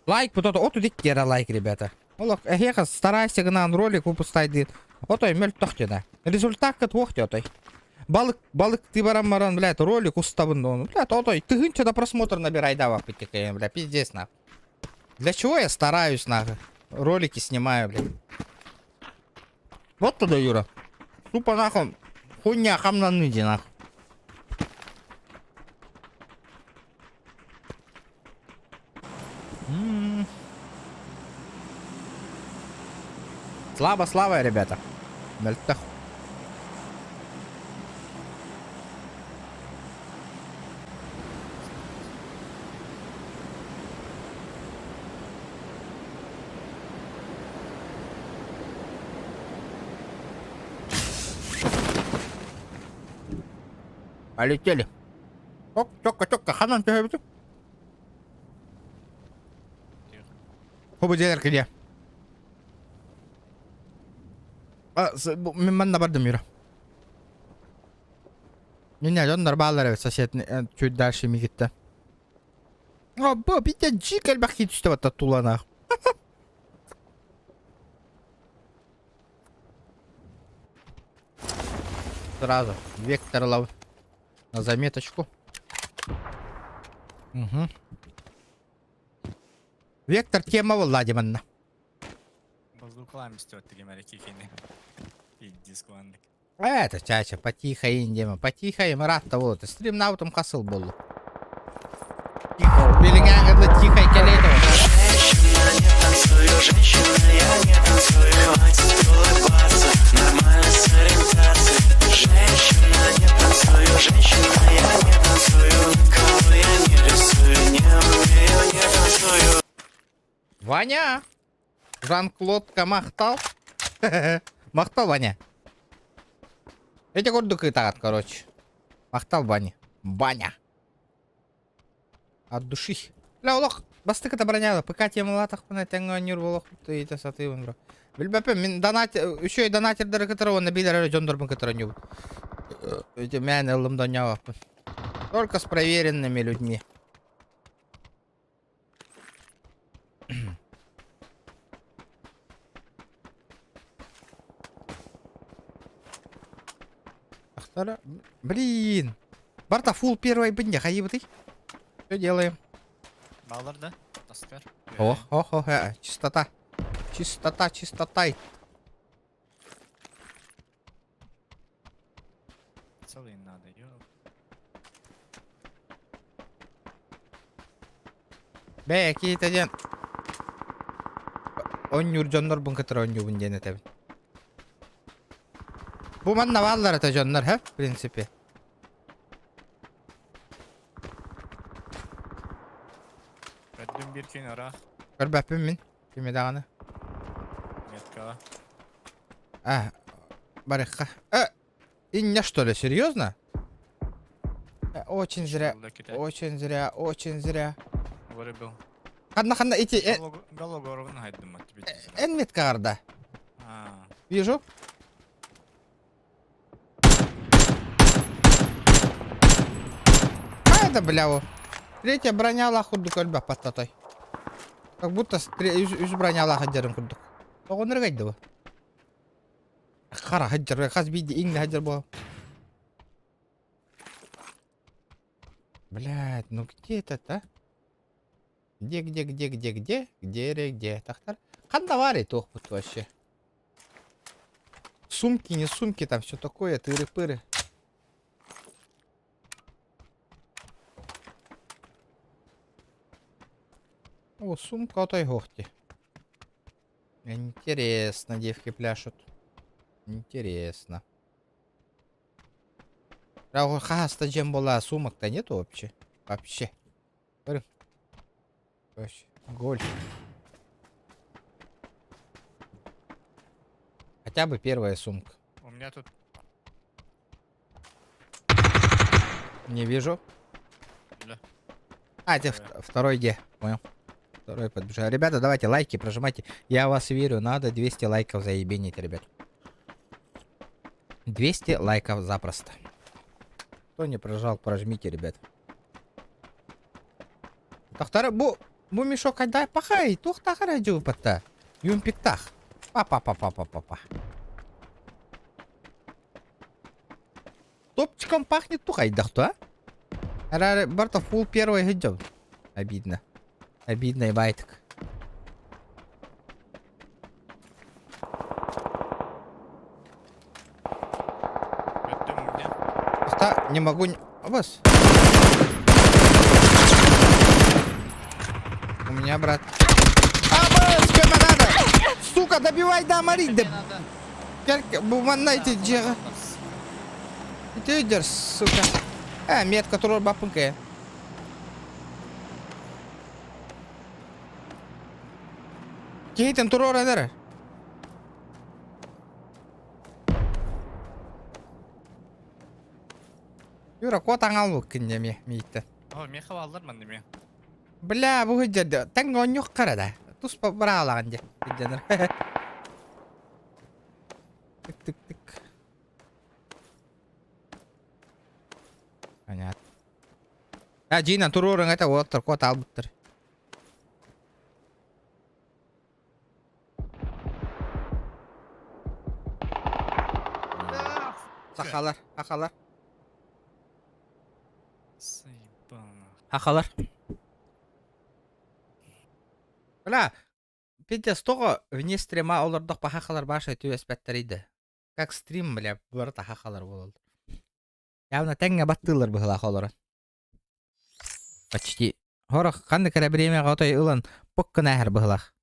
Лайк, вот это, от эрэ лайк, ребята. Олох, эһиэхэ старайся гынан ролик выпускай диир. Отой мөлтөх дьэ Результакка туох дьэ отой. Балык, балык ты баран баран, блядь, ролик устабын ону. Блядь, отой, тыһыынча да просмотр набирай даваппыт такая, бля, пиздец нахуй. Для чего я стараюсь нахуй? Ролики снимаю, блядь. Вот туда, Юра. Тупо нахуй, хуйня хамнаны нахуй. Слава, слава, ребята. Мөлтөх. Полетели. Ок, чокка, чокка, ханан түһэбитим. Хобу дьиэлэр килиэ. Мин манна бардым Юра. Не-не, дьоннор бааллар эбит сосед чуть дальше мигитте. О, бу битэ дьиик элбэх киһи түстэ батта туланаах. Сразу вектор лав на заметочку. Угу. Вектор тема буолла диманна. Базукалаан истибэт эмэрики кини. Пиздец куаннык. Это чача, потихо индема, потихо им рад того. Ты стрим наутом хасыл болу. Тихо, билиңээҥҥэ тихо кэлиэ Женщина, не танцую, женщина, я не танцую, хватит улыбаться, нормально с ориентацией. Женщина, не танцую, женщина, я не танцую, никого я не рисую, не умею, не танцую. Ваня! Жан-Клодка махтал. Махтал, Ваня. Эти курдук ытаҕат, короче. Махтал, Ваня. Баня. От души. Бля, олох бастакыта броняла. ПК темалаатахпына тэҥҥэ оонньуур буолуохпут ыйыта сатыыбын бро. Билбэппин, мин донат үчүгэй донатердары кытары уонна билэр эрэ дьоннорбун кытары оонньуубун. Ити мээнэ ыллым да оонньообоппун. Только с проверенными людьми. Ахтара. Блин. Барта фул первой бинде хайыбытый. Что делаем? Баллар да? Таскар. Ох, ох, ох, э, чистота. Чистота, чистота. Целый надо, ё. Бээ, киһитэ диэн оонньуур дьоннорбун кытары оонньуубун диэн этэбин. Бу манна бааллар этэ дьоннор, һэ, в принципе. Көрдүм биир күн ыраах. Көрбөппүн мин. Кими даҕаны. Меткаҕа. А, барыхха. Э, иння что ли, серьезно? Э, очень зря, очень зря, очень зря. Вырубил. Ханна ханна ити э, Галогорвын хайдым эн меткаҕарда. Вижу. А это бля Третья броня лах курдук өлбөх паттатой. Как будто үс броня лах дьарын курдук. Оҕонор гайдыбы. Хара хаджар, хас биди иҥнэ хаджар буол. Блядь, ну где этот, а? Где, где, где, где, где? Где, где? Тахтар. Ханна баарый туохпут вообще? Сумки, не сумки, там все такое, тыры-пыры. О, сумка отой хоохти. Интересно, девки пляшут. Интересно. Хаста чем была, сумок-то нету вообще? Вообще. Вообще. Гольф. Хотя бы первая сумка. У меня тут... Не вижу. Да. А, это второй где? Понял. Второй подбежал. Ребята, давайте лайки прожимайте. Я вас верю, надо 200 лайков заебенить, ребят. 200 лайков запросто. Кто не прожал, прожмите, ребят. Тахтара, бу, бу мешок отдай, пахай, тух тахара патта. Юмпиктах. Па-па-па-па-па-па-па. Топчиком пахнет тухайдах а? Арары барта фул первый идем. Обидно. Обидно и байтик. Та, не могу... Вас. У меня, брат. Абас, кем надо? Сука, добивай, да, морить, да. Буманайте, джера. Ты идешь, сука. А, метка турор бапынка. Кейтен турор эдер. Юра, кот аңал киннеме миитте. О, меха аллар ман деме. Бля, бу хыджады. Таң оньох карада. Тус бараалаан де. Хыджаныр. Тык-тык-тык. Понятно. А, Джина, турурың это оттыр, кот албыттыр. Сахалар, ахалар. Заебал нахуй. Ахалар. Бля, пиздец, тоҕо вне стрима олордох пахахалар баша түбэспэттэр Как стрим, бля, барыта хахалар буолаллар. Явно тэҥҥэ баттыыллар быһылаах олорон. Почти. Хорох ханнык эрэ бириэмэҕэ отой ылан пуккун ааһар быһылаах.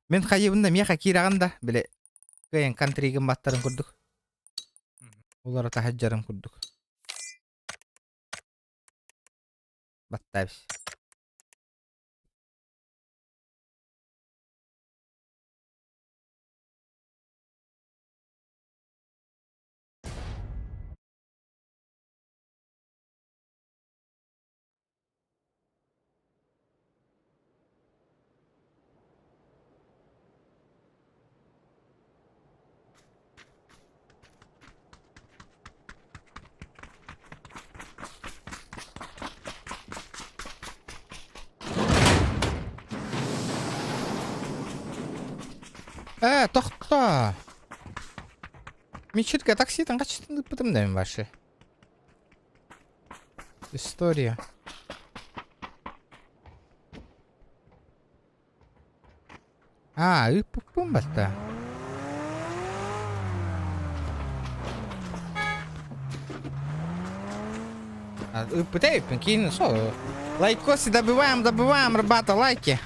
Мин хайыбын да миэхэ киирэҕин да, били кыайан контригын баттарын курдук. Улара таһырдьарын курдук. Баттаабыс. Э, тохто. Мечетка такси там качественно потом даем ваши. История. А, ыппыппын батта. Ыппытай, кинь, со. Лайкосы добиваем, добиваем, ребята, лайки.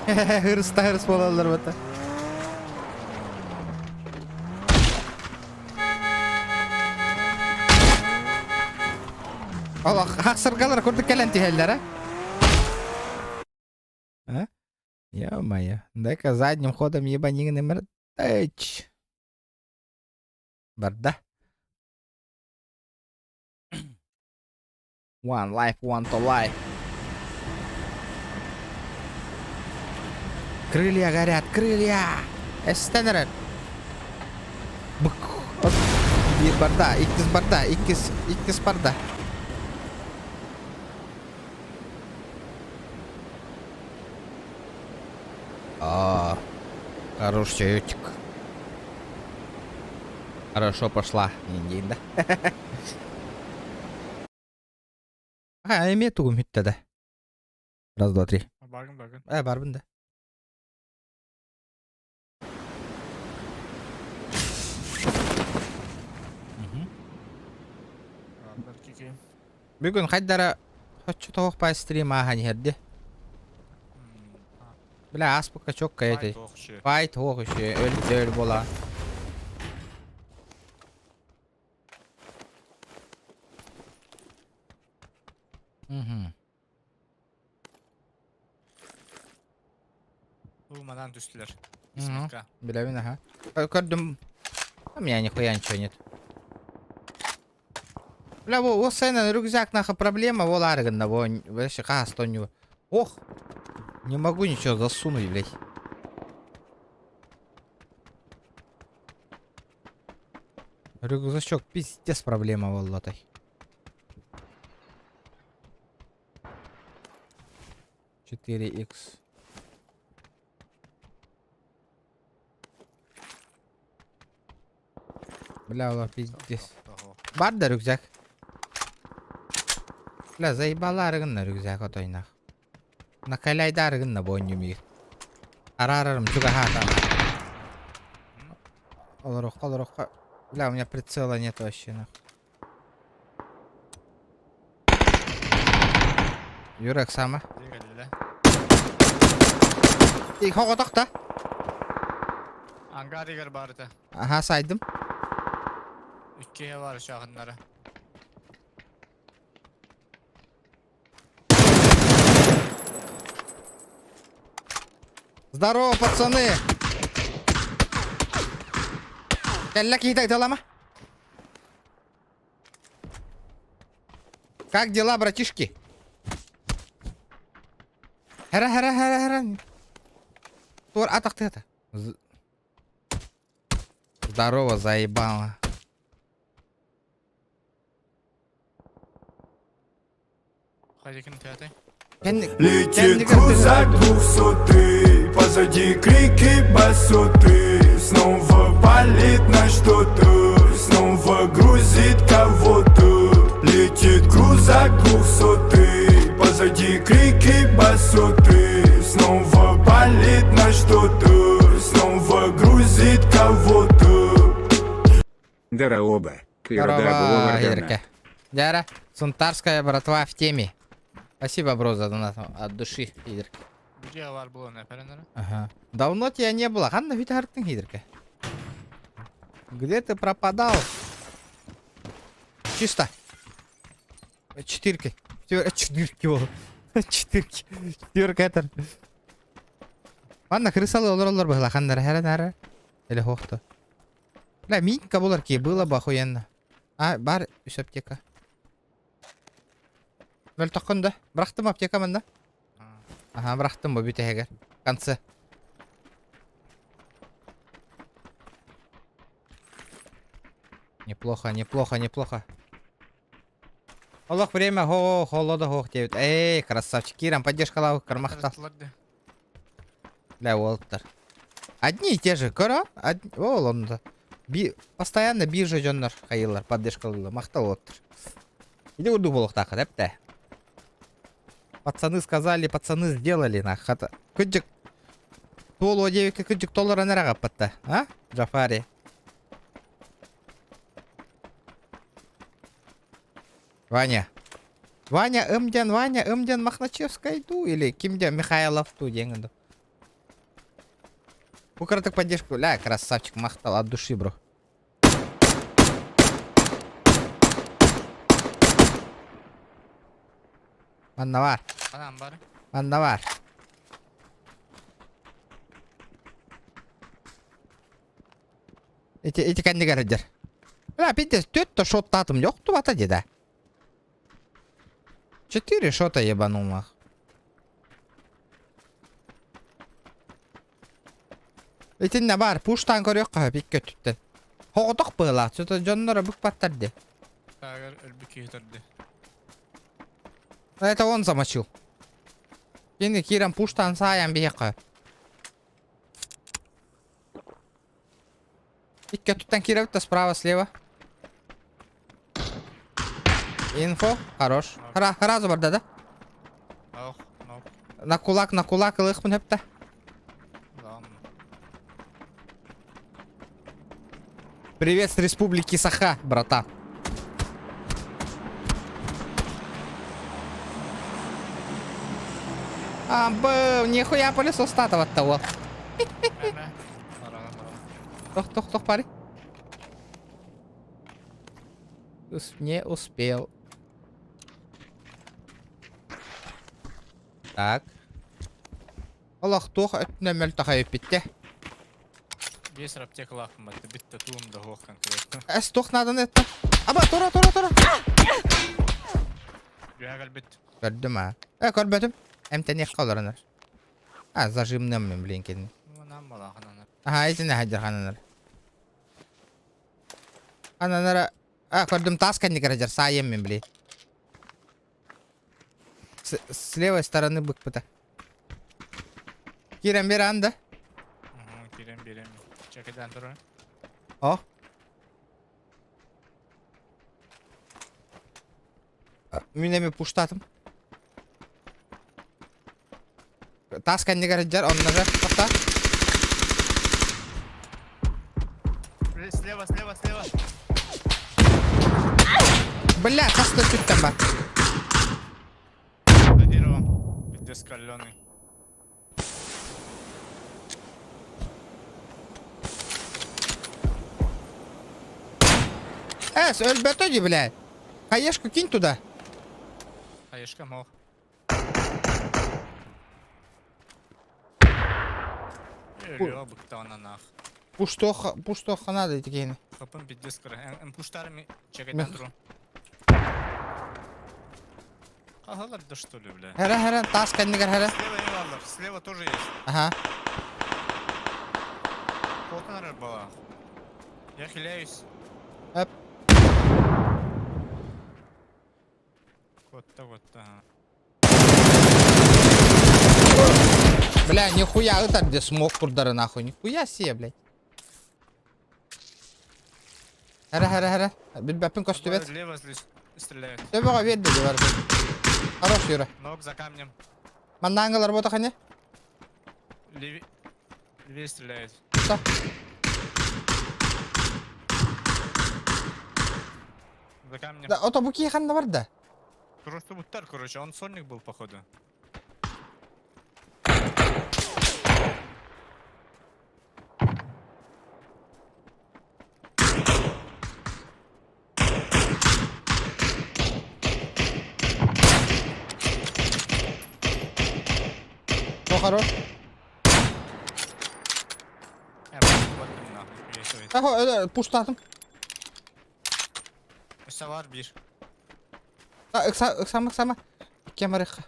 Hırs da hırs bolallar bata. Allah хақсыргалар курдук кэлэн түһэллэр, а? А? Ё-моё. Дай-ка задним ходом ебанигин мыртыч. Барда. One life, one to life. Крылья горят, крылья! Эстенерер. Бык. Биир барда, иккис барда, иккис, иккис барда. А, хороший чаечек. Хорошо пошла. Индин, да? А, эме тугум хүтте да. Раз, два, три. Багын багын. Э, барбын да. Мгм. Бүгүн хайдара хочу тоҕох стрим ааһан иһэрди. Бля, ааспыкка чокка эти. Файт ох еще өл өл була. Угу. Бу манан түстүлэр. Мгм. Бисмикка. Билэбин, аха. Көрдүм. У меня нихуя ничего нет. Бля, во, о, сцена, рюкзак, нахуй, проблема, вол арыгынна, во, вообще, хаас, тоню. Ох, не могу ничего засунуть, блядь. Рюкзачок, пиздец, проблема, воллатай. 4х. Бля, ола, пиздец. Бар да рюкзак. Бля, заебала арыгынна рюкзак отойнах. Накаляйда арыгынна боннюмир. Арарарым чугаһаата. Олорохха, олорохха. Бля, у меня прицела нет вообще, нахуй. Юрек сама. И хоҕотох да. Ангар игер барыта. Аха сайдым. Иккиhe бар шахыннары. Здорово, пацаны! Кэллэ киһи далама. Как дела, братишки? Хара, хара, хара, хара. Тур атахты это. Здорово, заебало. Летит крузак двухсотый Позади крики басоты Снова палит на что-то Снова грузит кого-то Летит крузак двухсотый Позади крики басоты Снова палит на что-то Снова грузит кого-то Дороба. Здорово, Ирка. Дяра, Сунтарская братва в теме. Спасибо, бро, за донат от души, Идрка. Где бар было на Ага. Давно тебя не было. Ханна Витартын, Идрка. Где ты пропадал? Чисто. Четырки. Четырки. Четырки. Четырка это. Манна крысалы олороллор быһыла ханнара хара нара. Или хохто. Бля, минька булар ки было бы охуенно. А, бар үс аптека. Мөлтөххүн да. Бырахтым аптека манна. Аха, бырахтым бу бүтэһигэр. Конце. Неплохо, неплохо, неплохо. Олох время хо холода хох диэбит. Эй, красавчик. Киран, поддержкалаабыт кармахтал. Бля, уолаттар. Одни и те же, көрө? Ол онда. Би... Постоянно биржа дьоннор хайылар, поддержкалыылар, махтал уолаттар. Иди урду буолуохтаахха эптэ. Пацаны сказали, пацаны сделали, нах. Хата. Кыдьык. Туолуо диэбиккэ кыдьык толорон эрэ аҕаппатта. А? Джафари. Ваня. Ваня ым диэн Ваня ым диэн Мохначевскай дуу или ким диэн Михайлов дуу диэн дуу. Бу кыратык поддержку. Ля, красавчик, махтал от души, бро. Манна бар. Анам бар. Манна бар. Ити, ити кэннигэр сылдьар. Бля, пиздец, түөрт шоттаатым охтубата дии да. Четыре шота ебанул нах. Итиннэ баар, пуштаан көрүөххэ сөп икки өттүттэн. Соҕотох быһыылаах, что-то дьонноро быкпаттар дии. Таагар өлбүт киһи төрдө. Это он замочил. Кини киирэн пуштаан саайан биһиэххэ. Икки өттүттэн киирэбит да справа слева. Инфо, хорош. Хара, сразу барда да? Ох, нок. На кулак, на кулак ылыахпын сөптө. Ладно. Привет с республики Саха, братан. А, б, нихуя пылесос статыватта уол. Тох, тох, тох, парень. Не успел. Так. Олох туох өттүнэн мөлтөх эбиппиттэ. Биэс аптекалаахпын батта бүттэ туум да суох конкретно. Эс туох нааданы этте. Аба тура тура тура. Үөһэ кэлбит. Көрдүм аа. Э көрбөтүм. Эмтэниэххэ олоронор. А зажимным мен блин кини. Нам балаахананар. Аха итинэ хадьархананар. Ананара А көрдүм таас кэннигэр дьар саайым мен блин. С, с левой стороны быкпыта. Киирэн биэрэн да? Киирэн биэрэн. Чекедан турар. О. Мин эми пуштатым. Таас кэннигэр сылдьар, оннугар тохтоо. Слева, слева, слева. Бля, хас да өттүттэн бар. За деревом. Пиздец каленый. Эс, өлбөтө дии, бля. Хаешку кинь туда. Хаешка мох. Өлүө быктаҕына наах. Пуштох, пуштохха надо ити киһини. Хапын пиздец кыра. Эн пуштарыми чекайтан туру. Хаһалар да что ли, бля? Хара хара таас кэннигэр хара. Слева не баллар, слева тоже есть. Ага. Хотан арар балаах. Я хиляюсь. Эп. Котта, котта. Бля, нихуя ытар где смог курдары нахуй. Нихуя себе, блядь. Хара хара хара. Билбэппин көстүбэт. Лево здесь стреляют. Төбөҕө биэрдэ дии барбыт. Хорош, Юра. Ног за камнем. Маннааҥылар буотахане? Левее, левее стреляют. Что? За камнем. Да, ото бу киһи ханна барда? Просто буттар, короче, он сольник был, походу. О, хорош. Ахо, пуштатым. Савар бир. Ыкса, ыксама, ыксама. Кемарыха.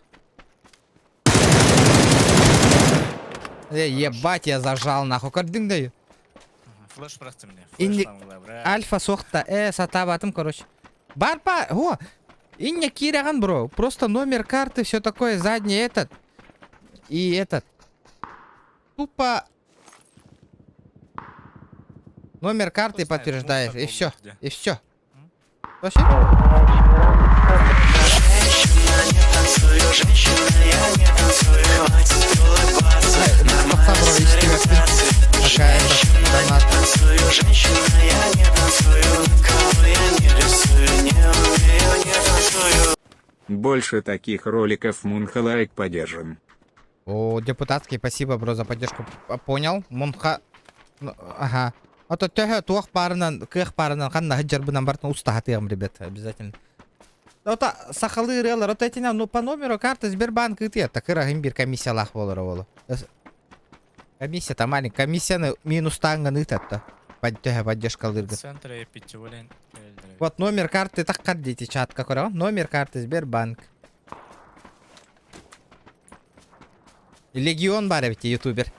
Э, ебать, я зажал нахуй. Көрдүң да Флеш просто мне. Инни... Альфа сохта. Э, сатабатым, короче. Барпа, о! Инне кираган, бро. Просто номер карты, все такое, задний этот. И этот. Тупо номер карты подтверждаешь, и все. И все. Вообще? Больше таких роликов Мунха лайк поддержим. О, депутатский, спасибо, бро, за поддержку. Понял. Мунха... Ну, ага. А то төһө туох баарынан, кыах баарынан ханна сылдьарбынан барытын устаһатыам, ребят, обязательно. Ота сахалыы ырыалар, ото этинэ, ну по номеру карты Сбербанк ыытыа, такыр аһын биир комиссиялаах буолара буолуо. Комиссия-то маленькая, комиссияны минустааҥҥын ыытатта. Төһө поддержкалыыргын. Центр я питьеволен. Вот номер карты так дети чатка көрөҕүн. Номер карты Сбербанк. Легион бар эбит ютубер.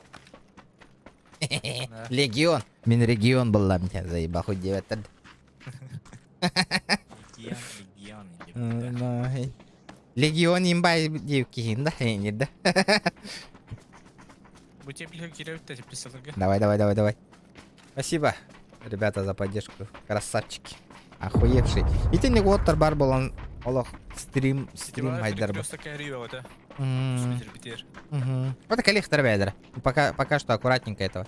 Легион. Мин регион буоллам диэн заебал хоть диэбэттэр. Легион, легион. Легион имбай диэбит киһин да, да. Бу теплиха кииребит теплицаларга. Давай, давай, давай, давай. Спасибо, ребята, за поддержку. Красавчики. Охуевший. Итинник уоттар бар буолан олох стрим стрим хайдар бу. Вот коллектор бэдер. Пока пока что аккуратненько этого.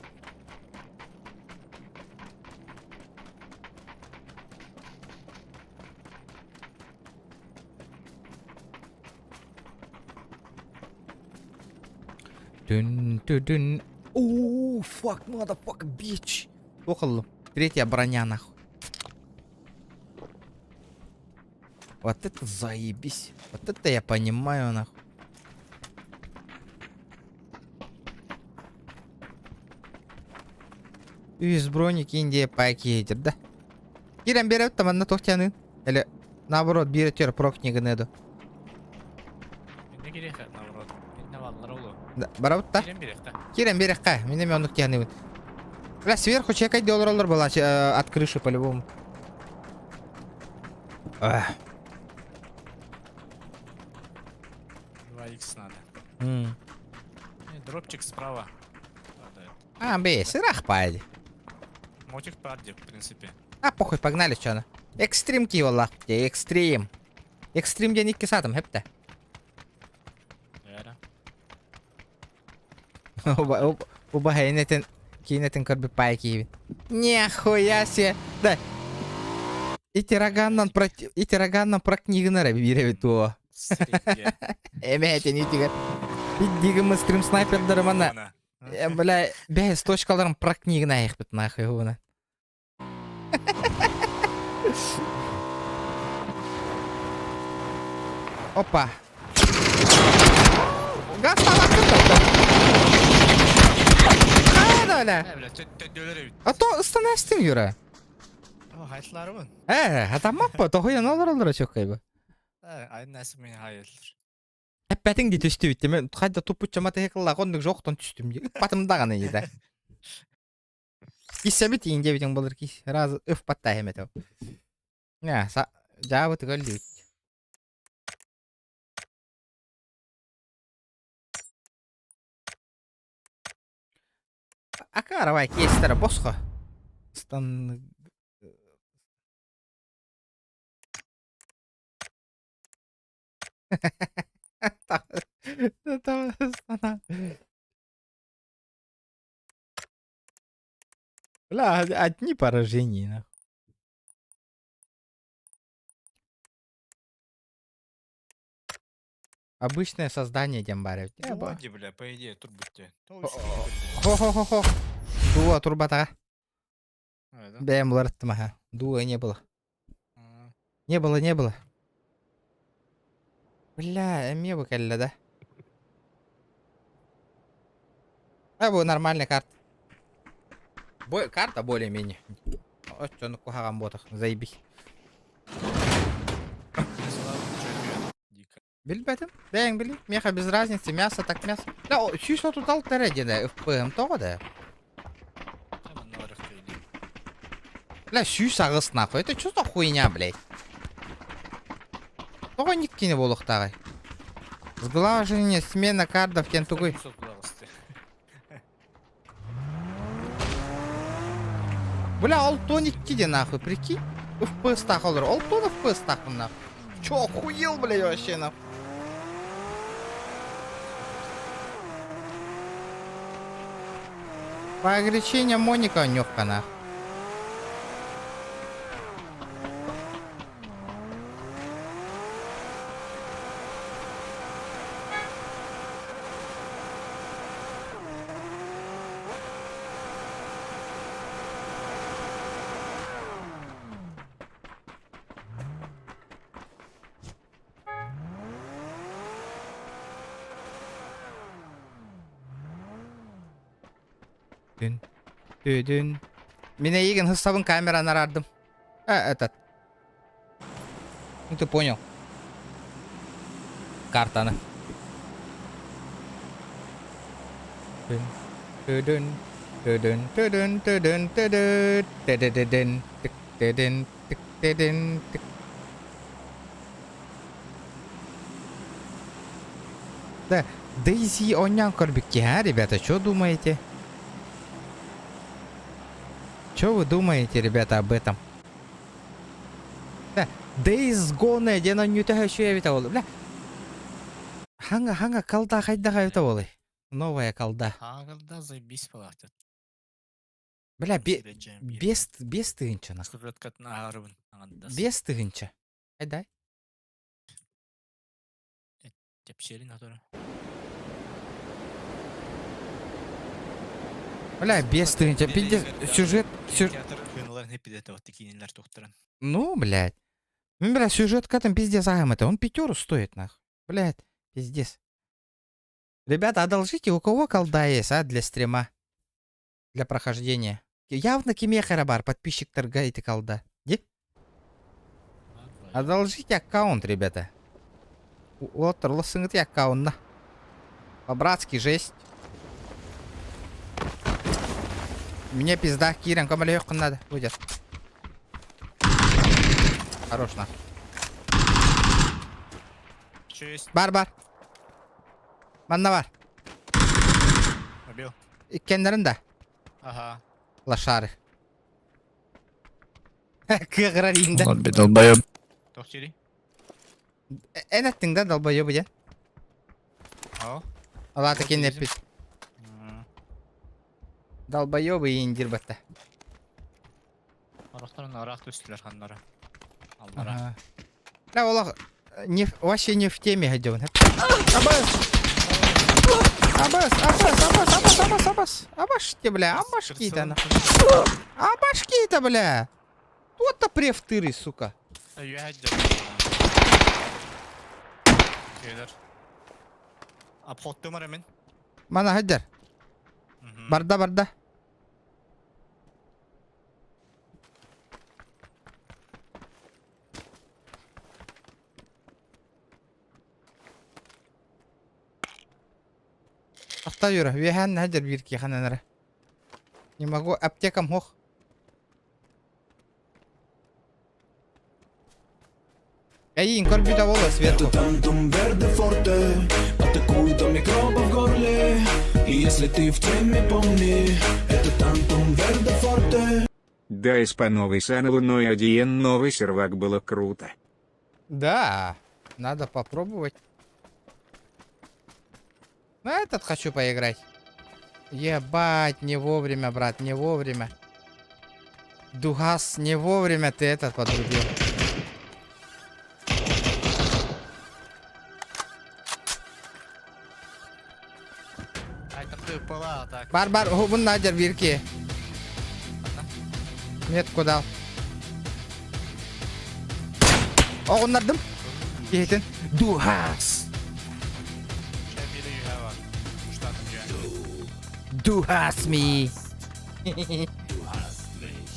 Түн түдүн. Ооо, fuck, motherfucker, bitch. Туох ыллым? Третья броня, нахуй. Вот это заебись. Вот это я понимаю, нахуй. Үс броник Индия пакетер, да? Кирен берет там манна тохтянын. Или наоборот, биир өтөр прокнигын эду. Инне кириэхэ, наоборот. Инне баллар олу. Барабыт та? Кирен бириэхтэ. Кирен берекка, мен эми оннук тианыбын. Бля, сверху чекай доллар была от крыши по-любому. Ах. 2х надо. М. Дропчик справа. Падает. А, бе, сырах пади. Мотик пади, в принципе. А, похуй, погнали, чё она. Экстрим киолах, экстрим. Экстрим диэн икки саатым, хэптэ. Эра. Убаһайын киинэтин көрбүт паай киһибин. Нихуя себе! Да. Ити роганнан про ити роганнан про книганы эрэ биирэбит дуо. Эмээтин итигэр. Биддигимы стрим снайпердары манна. Бля, бэс точкаларын про книганы айыхпыт нахуй хуна. Опа. Газ Хайда А то ыстанастын Юра. Хайтларыбын. Э, хатаммаппа, тоһуйан олороллоро чөккөйбө. Айын näsimi хайыллар. Эппэтиҥ дии түстүбүт мен хайда туппуччама тэһэ оннук жоқтон түстүм дии. Ыппатым даҕаны дии. Киссэбит иин диэбитиҥ буолар кис. Раз ыфпатта эһэм Нэ, са дьаабыты көллүбүт. Акаарабай киэстэрэ босхо. Стан Бля, одни поражения, нахуй. Обычное создание Дембарев. Вроде, бля, по идее, турбутте. Хо-хо-хо-хо. Дуа турбата. Бэм ларттым, ага. Дуа не было. Не было, не было. Бля, эмиэ бу кэллэ да. А, бу нормальная карта. Бой, карта более-менее. Оччону куһаҕан буотах, заебись. Билбэтим. Бэйэҥ били. Миэхэ без разницы, мясо так мясо. Да, 136 эрэ диэн ФПМ тоҕо да? Бля, 108 нахуй. Это что за хуйня, блядь? Тоҕо никкини буолуохтааҕый? Сглаживание, смена кардов диэн тугуй? Бля, ол 12 де нахуй, прикинь? FPS-таах олор. Ол тон FPS-таахпын нахуй. Чё, охуел, блядь, вообще нахуй? По ограничениям Моника нёхка нахуй. Дүн. Дүн. Мин эйигин хыссабын камераны арардым. Э, этот. Ну ты понял. Картаны. Дүн. Дүдүн. Дүдүн. Дүдүн. Дүдүн. Дүдүн. Дүдүдүдүн. Тик дүдүн. Тик дүдүн. Тик. Да, DayZ оонньоон көрбүккэ, а, ребята, что думаете? Что вы думаете, ребята, об этом? Да, Days Gone диэн оонньуута үчүгэй эбитэ буолла. Бля, хаҥа хаҥа колда хайдах эбитэ буолуй? Новая колда. Хагалда заебись палахтет. Бля, бе, без, без тыһыынча нах. Без тыһыынча. Айдай. Тепсерин аторы. Бля, без тыһыынча. Пиздец, сюжет... Театр хыналарын хеппидете вот киинелер тухтаран. Ну, блядь. Бля, сюжетка там пиздец аҕам это. Он пятеру стоит, нахуй. Блядь, пиздец. Ребята, одолжите, у кого колда есть, а, для стрима? Для прохождения. Явно кимиэхэ эрэ баар, подписчиктарга ити колда. Ди? Одолжите аккаунт, ребята. Уолаттар, улассыҥыты аккаунна. По-братски жесть. Мне пизда, киирэн көмөлөһүөххүн надо будет. Хорош на. Честь. Бар бар. Манна бар. Убил. Иккеннэрин да. Ага. Лошары. Кыаҕырар иинде. Ладно, долбоеб. Тохтири. Эн эттиҥ да долбоебу диэн. О. Алаата кин эппит. Долбоебы ииндир батта. Орохторун ыраах түстүлэр ханнара. Аллара. Да, олох не, вообще не в теме ходил. Абас! Абас, абас, абас, абас, абас, абас. Абашки, бля, абашки-то. на. Абашки-то, бля. Вот-то превтыры, сука. Обходтым мен. Мана хаддер. Барда, барда. Ахта Юра, үөһээн наһаа биир киэхэнэн эрэ. Не могу, аптекам хох. Эйиин көрбүтэ буолуо сверху. Тантум верде форте Атакует микробы в горле И если ты в теме, помни Это тантум верде форте Да по новой сан луной один новый сервак было круто. Да, надо попробовать. На этот хочу поиграть. Ебать, не вовремя, брат, не вовремя. Дугас, не вовремя ты этот подрубил. Ай, там ты пала, так. Бар бар, уһубун надер бирки. Метку дал. Оҕуннардым. Киһитин. Дугас. Дугас ми.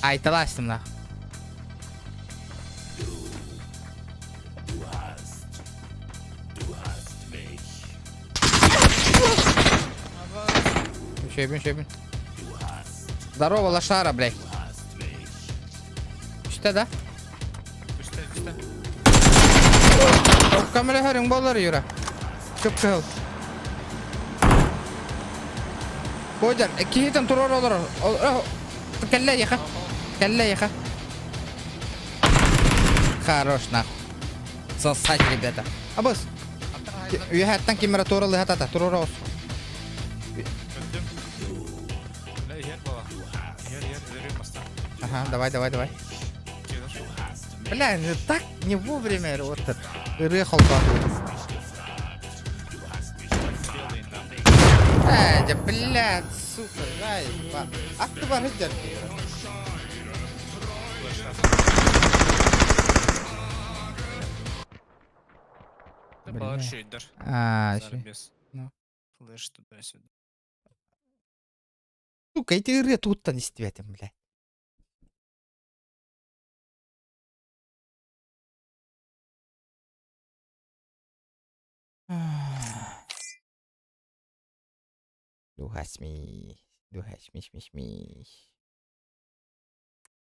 Айталастым нах. Шөбүн, шөбүн. Здорово, лошара, блядь. Үстэ да? Үстэ, үстэ. Камера хөрүҥ болар Юра. Чуп кыһыл. Бодяр, киһитин турар олорор. Кэллэ яха. Кэллэ яха. Хорош нахуй. Сосать, ребята. Абыс. Үөһэттэн ким эрэ туора лыһатата, туруора ос. Ага, давай, давай, давай. Бля, ну так не вовремя, вот это. Ырыа холбоотубут. Э, да, блядь, сука, дай, ба. Аттыбар сылдьар Балар үчүгэйдэр. А, еще. Без. Ну. Флеш туда-сюда. Сука, эти ырыа туттан истибэтим, блядь. Дугасми. Дугасми,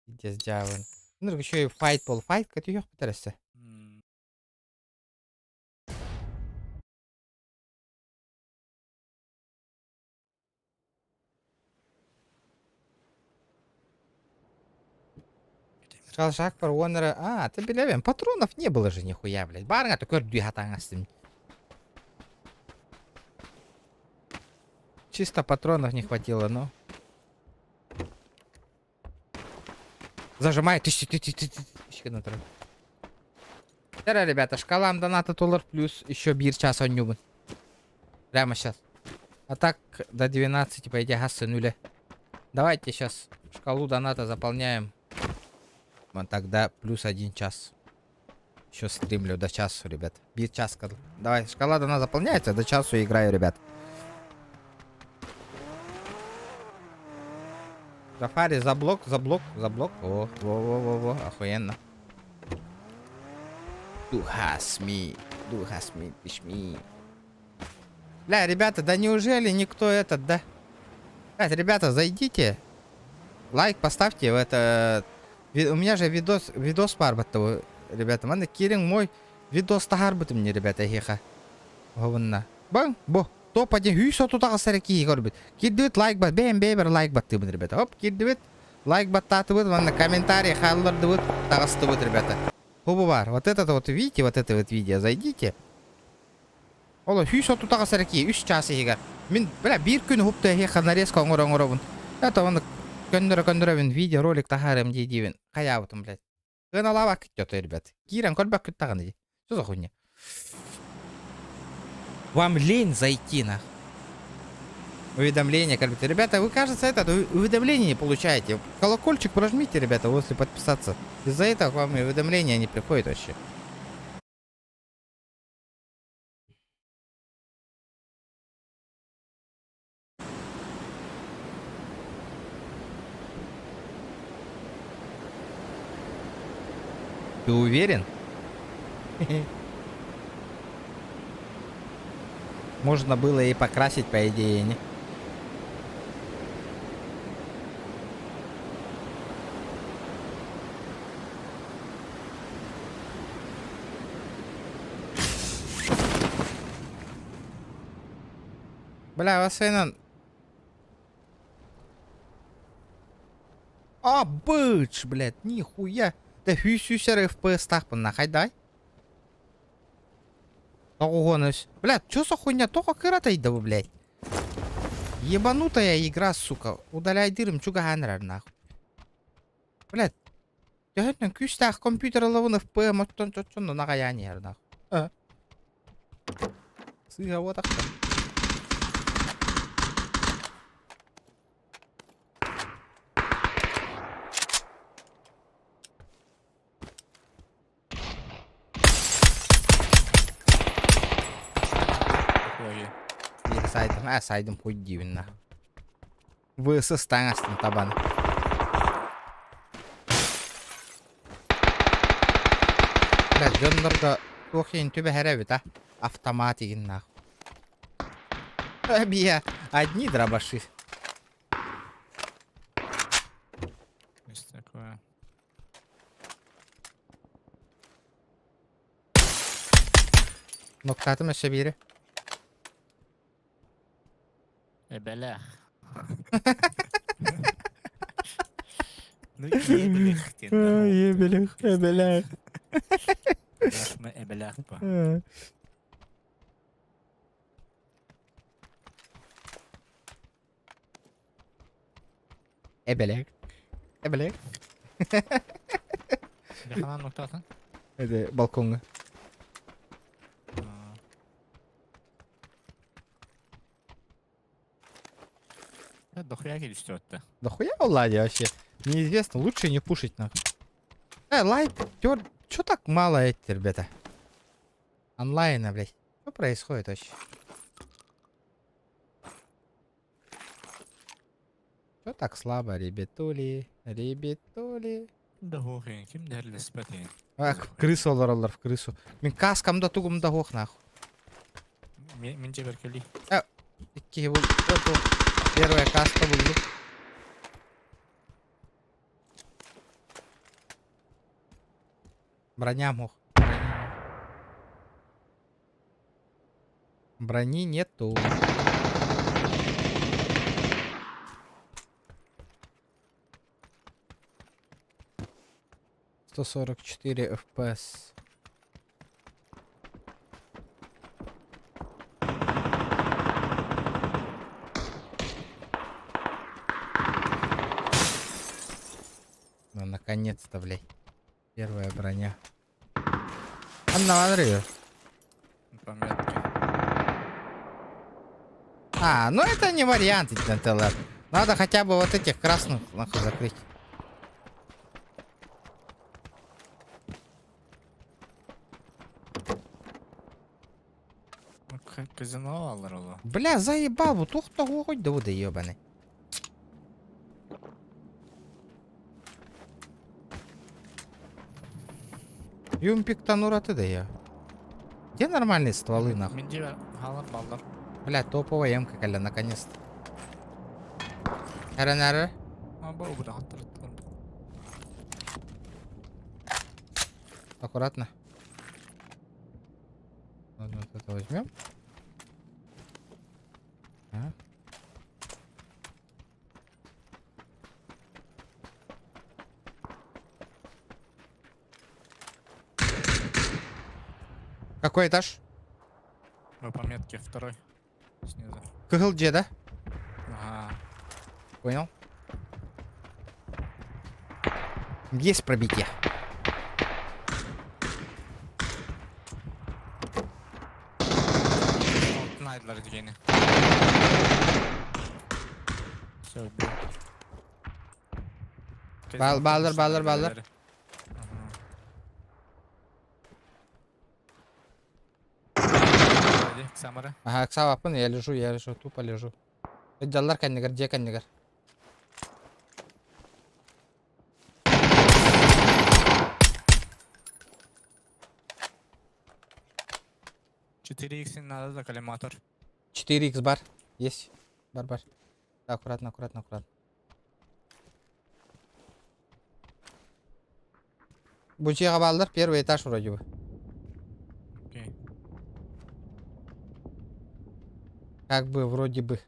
Пиздец, дьявол. Ну, еще и файт пол. Файт, көтүйөх бүтәрәсі. Шалшак бар оннара. А, ты билэбин. Патронов не было же нихуя, блядь. Барыңа көрдүү хатаңастым. Чисто патронов не хватило, но. Зажимай. Тысячи, тысячи, тысячи, тысячи на ребята, шкалам доната доллар плюс еще биир час оонньуубун. Прямо сейчас. А так до 12, по идее, гассы нуле. Давайте сейчас шкалу доната заполняем. Вот тогда плюс один час. Еще стримлю до часу, ребят. Биир час. Давай, шкала доната заполняется, до часу играю, ребят. Зафари, за блок, за блок, за блок. О, во-во-во-во, охуенно. Духасми, духасми, пишми. Бля, ребята, да неужели никто этот, да? Блядь, ребята, зайдите. Лайк поставьте в это... У меня же видос, видос баар того, ребята. Манна киириҥ мой видос таһаарбытым мне, ребята, эһиэхэ. Оһобунна. Баҥ, бу. Топ один сүүс отут аҕыс эрэ киһи көрбүт. Киирдибит лайк бат, бэйэм бэйэбэр лайк баттыыбын, ребята. Оп, киирдибит, лайк баттаатыбыт, манна комментарий хааллардыбыт, таҕыстыбыт, ребята. Бу баар. Вот этот вот, видите, вот это вот видео, зайдите. Ол 138 эрэ киһи үс чаас иһигэр. Мин, бля, биир күн уһукту эһиэхэ нарезка оҥоро оҥоробун. Это оны көннөрө көннөрөбүн видеоролик таһаарыам дии диибин. Хайаабытым, блядь. Сыаналаабаккыт дьото, ребят. Киирэн көрбөккүт даҕаны дии. Что за хуйня? Вам лень зайти, нах. Уведомление, как Ребята, вы, кажется, этот уведомление не получаете. Колокольчик прожмите, ребята, если подписаться. Из-за этого к вам и уведомления не приходят вообще. Ты уверен? Можно было и покрасить, по идее, не? Бля, Васенан. А, быч, блядь, нихуя. Да сүүс эрэ FPS таахпын нахайдай. Тоҕуһуонус. Блядь, чё за хуйня? Тоҕо кыратай да бу, блядь. Ебанутая игра, сука. Удаляйдырым чугаһаан эрэр нахуй. Блядь, төһөттөн күүстээх компьютер ылабын FPS оттон чоччонно наҕайаан иһэр нахуй. А. Сыыһа буотахтар. Биир сайтым, а сайдым хуй диибин нахуй. ВСС таҥастын табан. Бля, дьоннорго туох иһин түбэһэр эбит а? Автомат игин нахуй. Бия, одни дробаши. Есть такое. Ноктаатым өссө биири. Эбэлээх. Ну, ебелэх диэн. Ебелэх, эбэлээх. Эбэлээх па. Эбэлээх. Эбэлээх. Ханан ноктаатын? Это балкоҥҥа. Дохуя келістүөттэ. Да хуя Влади вообще? Неизвестно, лучше не пушить нахуй. Лайк, тер... Чё так мало эти, ребята? Онлайна, блядь. Что происходит вообще? Чё так слабо, ребятули? Ребятули. Да хуй, ким дэрлэспэт А, в крысу олороллор, в крысу. Мин каскам да тугум да суох нахуй. Мин дьиэбэр кэлий. Икки был. Первая каска булду. Броня мог. Брони нету. 144 FPS. Ну, наконец-то, блядь. Первая броня. Анна Андрей. Пометки. А, ну это не вариант, ТЛР. Надо хотя бы вот этих красных нахуй закрыть. Казино алар оло. Бля, заебал, вот ух того хоть да вот ебаный. Юмпик танураты да я. Где нормальные стволы нахуй? Минди халар баллар. Бля, топовая эмка, коля, наконец-то. РНР. Аккуратно. Ладно, вот это возьмем. Так. Какой этаж? Вы по метке второй. Снизу. КГЛД, да? Ага. Понял. Есть пробитие. Найдлар дигени. Все, убил. Бал, баллар, баллар, баллар. Самара. Ага, Ксавапын, я лежу, я лежу, тупо лежу. Дьаллар кэннигэр, дьиэ кэннигэр. 4 х надо за коллиматор. 4х бар. Есть. Бар, бар. Так, аккуратно, аккуратно, аккуратно. Бу дьиэҕэ бааллар, первый этаж вроде бы. Окей. Как бы, вроде бы.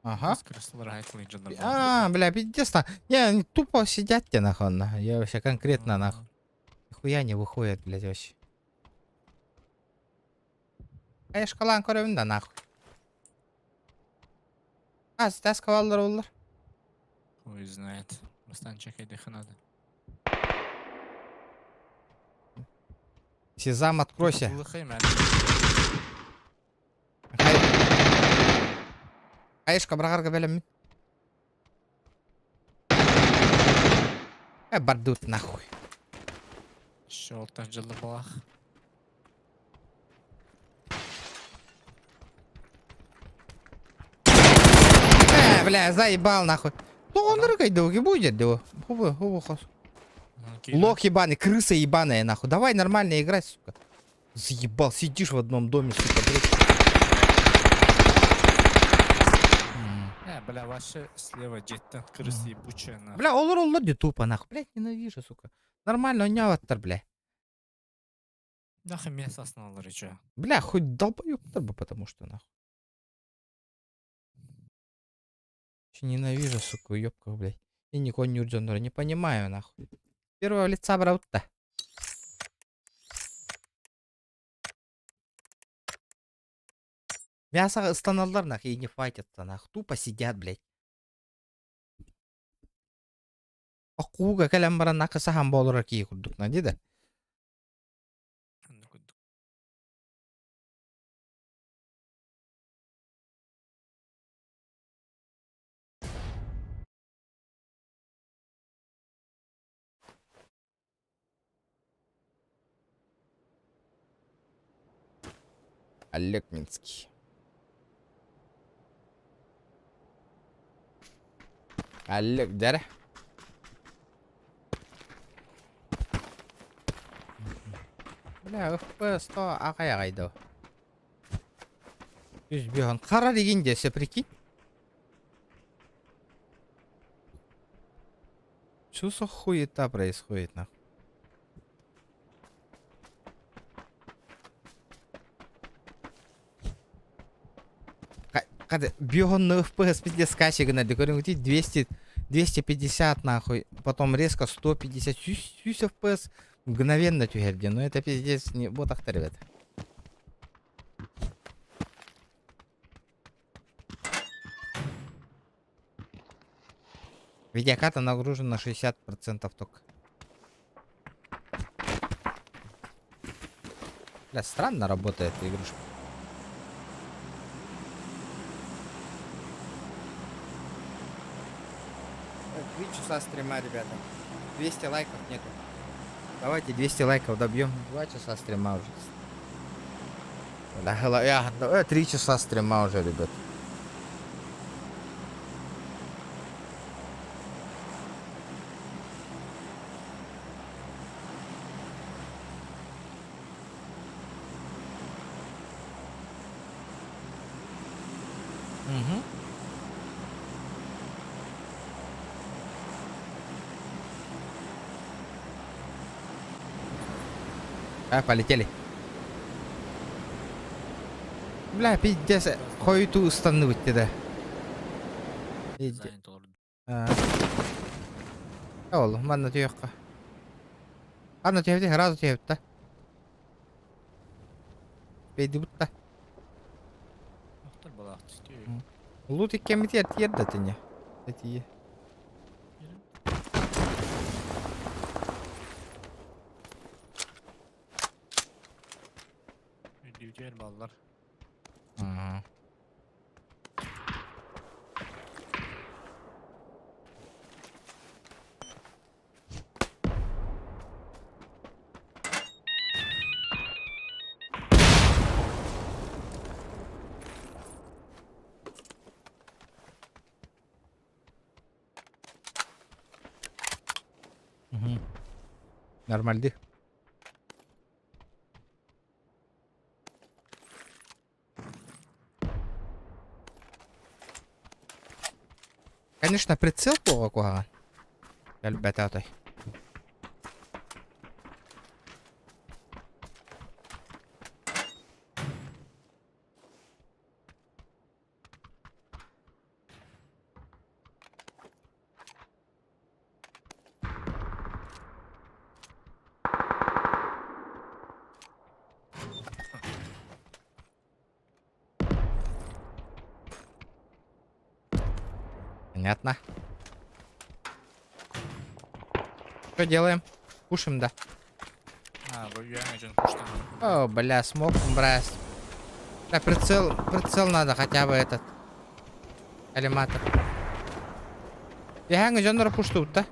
Ага. А, бля, пиздец. Не, они тупо сидят те нахуй. на. Я вообще конкретно нахуй. Нихуя не выходят, блядь, вообще. А я шкалан көрөбүн да нахуй. А, стаскалалар оллар. Хуй знает. Бастан чекай надо. Сезам, откройся. Хаешка быраҕарга бэлэммин. Э, бардут нахуй. Щелтах дьыллыбалах. Э, бля, заебал нахуй. Тоҕоннору кайдауги будет, да. Хубы, хубы хос. Лох ебаный, крыса ебаная, нахуй. Давай нормально играть, сука. Заебал, сидишь в одном доме, сука, блядь. Э, бля, ваши слева дьиэттэн крысы ебучая, нахуй. Бля, олор олор де тупо, нахуй. Блядь, ненавижу, сука. Нормально, оонньообаттар, бля. Нахуй мясо основалар еще. Бля, хоть долбоёб бы, потому что, нахуй. Вообще Ненавижу, сука, уёбков, блядь. И никого не не понимаю, нахуй. Первого лица брать-то. Мясо ыстаналлар, нахуй, и не файтятся, нахуй. Тупо сидят, блядь. Акуга кэлэн баран нахуй саһан буолар кии курдук на да. Олег Минский. Олег, дәрә. Бля, FPS 100 аҕай аҕай доо. Үс хара дигин десе, прикинь. Что за хуета происходит, нахуй? Когда бьон на FPS пиздец скачек на 200, 250 нахуй, потом резко 150, сүүс FPS мгновенно түһэрди. Ну это пиздец, не вот так ребят. Видеокарта нагружена на 60% только. Бля, странно работает эта игрушка. Три часа стрима, ребята. 200 лайков нету. Давайте 200 лайков добьем. Два часа стрима уже. Бля, я, 3 часа стрима уже, ребят. Угу. А, полетели. Бля, пиздец, хойутуу ыстанныбыт да. Занят олорду. Ол, манна түһүөххэ. Анна түһэбит, сразу түһэбит да. Бейдибут да. Охтор балаах түстүү. Лут иккэммит тиэр да тине. Этие. Үрдүүтүөр баллар. Мгм. Мгм. Нормальды. Конечно, прицел плохо куһаҕан. Элбэтэ отой. Понятно. Что делаем? Пушим, да. А, бу үөһэ дьон пуштан. О, бля, смог брать. Да, прицел, прицел надо хотя бы этот. Коллиматор. Үөһээҥҥи дьоннор пуштуут да?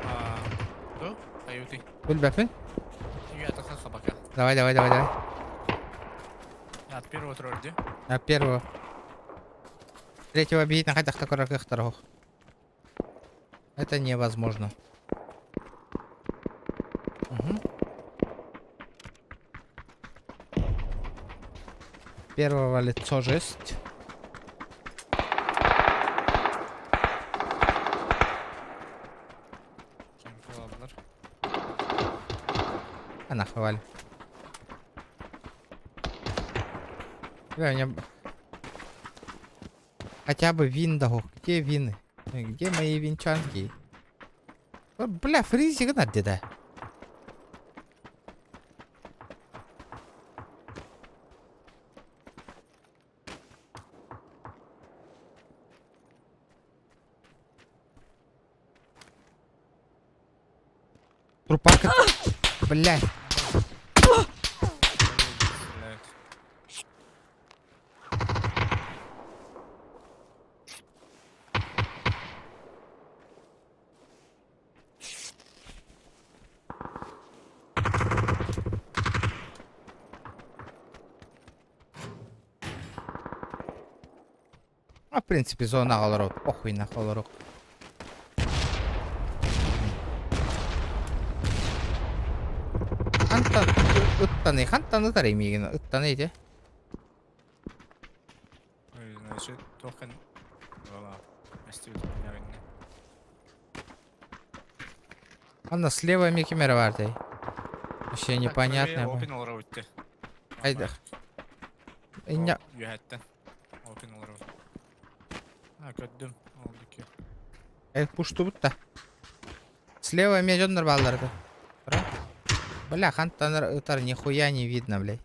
А, ту? Аюты. Билбэппин. Я такая хабака. Давай, давай, давай, давай. От первого тролля. На первого. Третьего бить на хатах такой вторых. Это невозможно. Мгм. Первого лицо жесть. Ким кылабылар. А нахуй вали. Бля, у меня... Хотя бы вин догох. Где вины? Где мои винчанки? О, бля, фризик на где-то. Трупак. Блядь. Стреляют. А, в принципе, зона олорор. Похуй на олорор. Хантан ыттаны, хантан ытар эмиигин ыттаны ити. Ой, значит, тохан. Вала. Астют меня. Анна слева эмиэ ким эрэ баар дии. Вообще непонятно. Опен олорор үтте. Айдах. Иння Үөһэттэн. Опен олорор. А, көрдүм. Олдуки. Э, пуштубут да. Слева эмиэ дьоннор бааллар да. Бля, хантан ытар нихуя не видно, блядь.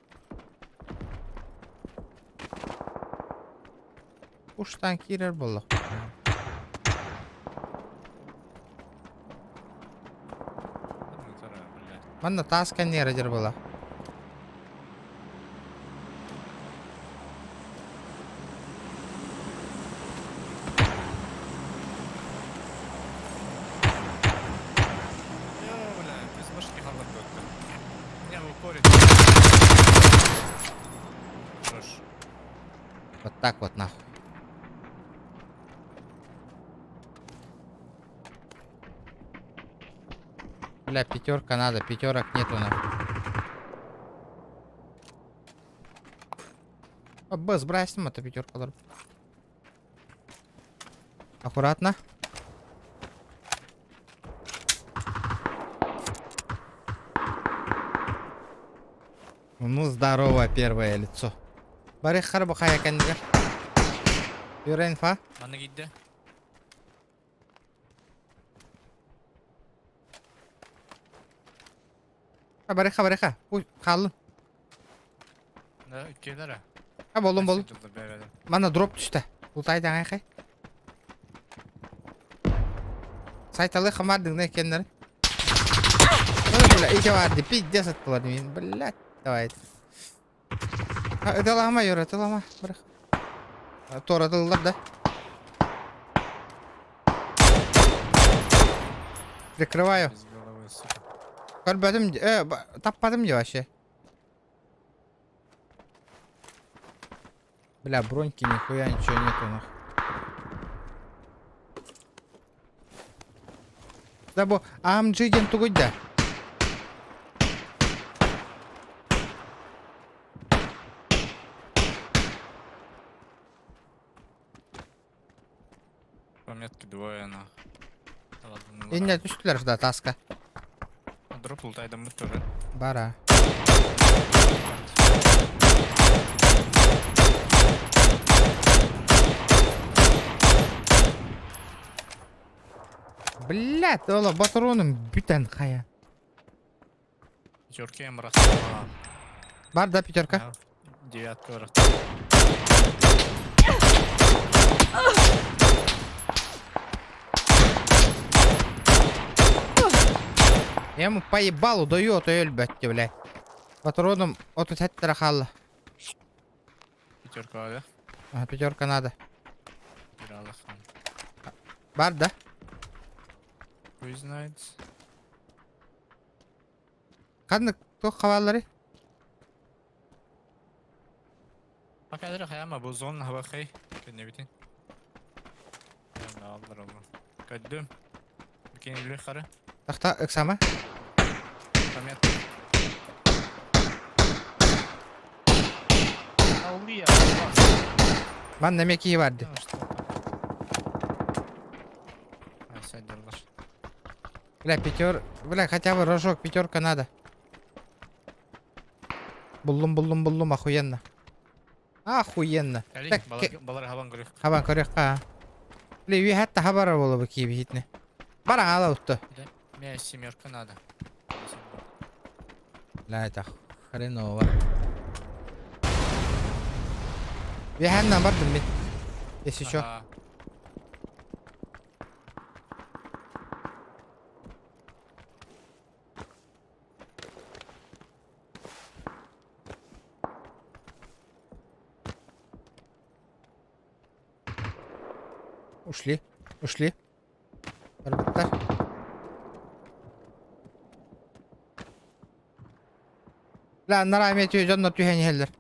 Пуштан киирэр буолла. Манна таас кэннигэр дьэр буола. Йо, бля, без башки халат будет. Не, в упоре. Хорош. Вот так вот нахуй. Бля, пятерка надо, пятерок нету нахуй. А, Б, сбрасим это пятерка. Аккуратно. Ну, здорово, первое лицо. Бары харбахая кэннигэр. Юра инфа. Манна киирдэ. Барыха, барыха. Пусть хааллын. Да, иккиэлэр. А, боллум, боллум. Манна дроп түстэ. Лутайдаҥай хай. Сайталы хамардыҥна кеннер. Ой, бля, ики барды, пиздец аттылар мин, блядь, давай. Ыталама, Юра, ыталама, бырах. Туоратыллар да. Прикрываю. Без головы, сука. Көрбөтүм, таппатым дии вообще. Бля, броньки нихуя ничего нету нах. Да бу AMG диэн тугуй да? Пометки двое нах. Да ладно, ну Иннэ ладно. түстүлэр да таска. Дроп лутайдаммыт тоже. Бара. Блядь, ола батроным бүтэн хайа. Пятерки м Бар да пятерка? Девятка бырах. Я ему поебалу даю, а то өлбөттө, бля. Патроном отут хэттера хаалла. Пятерка да? Ага, пятерка надо. Пиралахан. Бар да? Хуй знает. Ханнык туох хабааллары? Пока хайама бу зон хабахай. Кэннебитин. Аллар олу. Көддүм. Бикин үлі хары. Тахта ыксама. Пометка. Аллия. Манна эмиэ киһи бар дии. Бля, пятер... Бля, хотя бы рожок, пятерка надо. Буллум, буллум, буллум, охуенно. Охуенно. Так, Балар хабан көрүк. Хабан көрүөххэ. Бля, үөһэттэ хабара буола бу киһи Бара ала утта. Мне семерка надо. Бля, это хреново. Үөһэннэн бардым мин. Если чё. Ушли. Ушли. Барбыттар. Бля, анараа эмиэ дьоннор түһэн иһэллэр.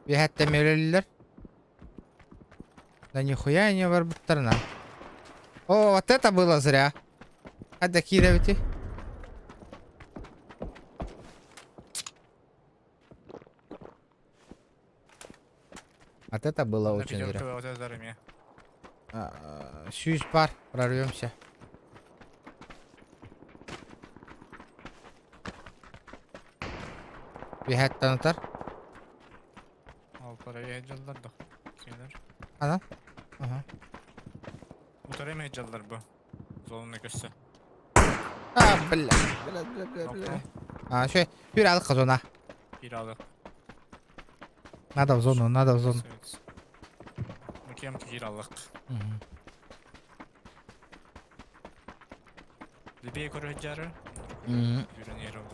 Үөһэттэн өлөллөр. Да нихуя они барбыттар на. О, вот это было зря. Хадда киирэбити. Вот это было очень зря. Сүүс пар, прорвемся. Үөһэттэн утар. Ол парая дьаллар да. Кинилэр. Ана? Ага. Утары эмэ дьаллар бу. Зоны көссө. А, бля. Бля, бля, бля, бля. А, что? Bir алых зона. Bir алых. Надо в зону, надо в зону. Бу кем кир алых. Мгм. Либее көрө сылдьаары. Үүрэн иһэр ол.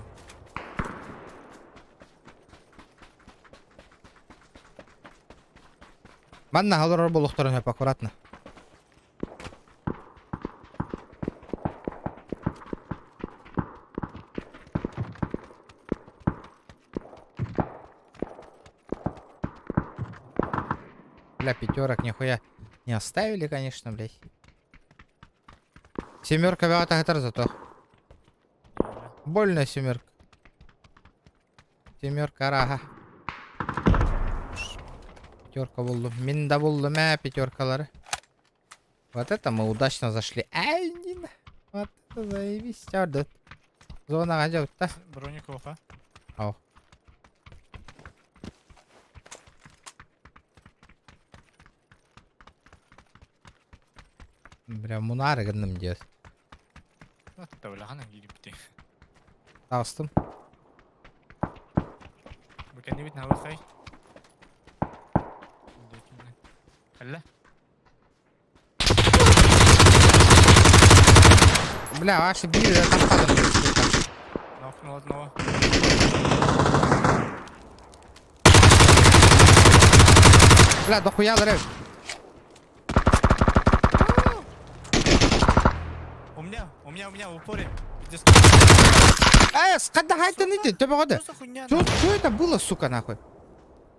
Манна олорор буолуохтарын сөп аккуратно. Бля, пятерок нихуя не оставили, конечно, блядь. Семерка вята зато. Больно семерка. Семерка арааһа. Пятерка буллум. Мин да буллум ээ пятеркалары. Вот это мы удачно зашли. Ай, Нина. Вот это заебись. Ордут. Зонаҕа дьабытта. Броник оха. Ау. Бля, мунаары гынным диэт. Тавлахан киирбити. Таҕыстым. Бу кэннибит набахай. Алла. Бля, ваши били, да там сука. Нокнул одного. Бля, дохуя дыры. У меня, у меня, у меня в упоре. Пиздец. Э, скада хайдан иди, төбөҕө Что за хуйня? Что, что это было, сука, нахуй?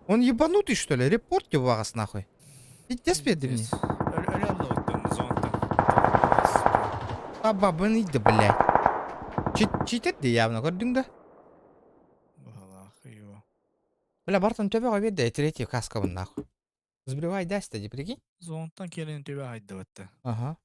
Он ебанутый, что ли? Репорт его вас нахуй. Пиздец мне. Өлө зонтан. Аба, иди, блядь. Чит, читер явно, көрдүң да? Аллах его. Бля, Бартон төбөҕө берди, третий каска нахуй. Сбривай дасть, прикинь? Зонтан келин төбө айдыбытты. Ага.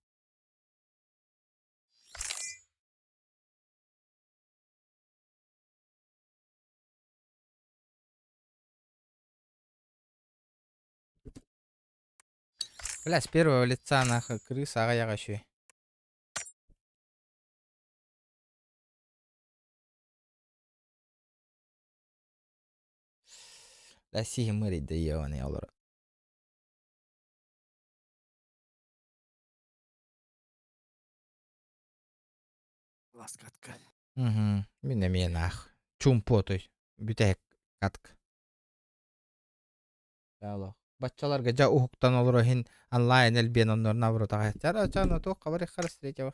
Бля, с первого лица нахуй крыса аҕайах еще. Бля, сиһи мырыйда ебаный олор. Ласкатка. Угу. Мин эмиэ нах. Чумпо той. Бүтэһик катк. Алло. Баччаларга жа уһуктан олоро хин онлайн элбиэн оннор набротаға. Чара чана туох хабар харас третьего.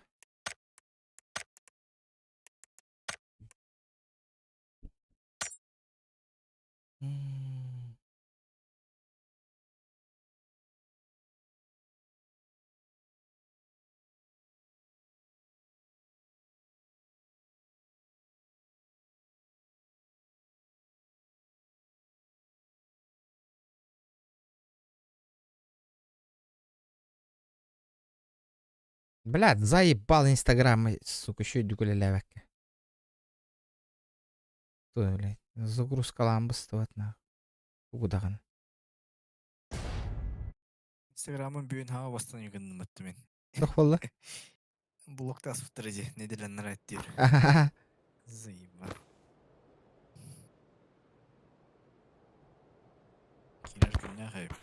Блядь, заебал инстаграм, сука, еще и дүкөлелээбэккэ. Той, блядь, загрузкалаан быстыбат нахуй. Тугу даҕаны. Инстаграмын бүгүн хаға бастан югыннымытты мен. Туох буолла? Блокта аспыттар иди, неделяннар айттыр. Заебал. Кирер күннә хайып.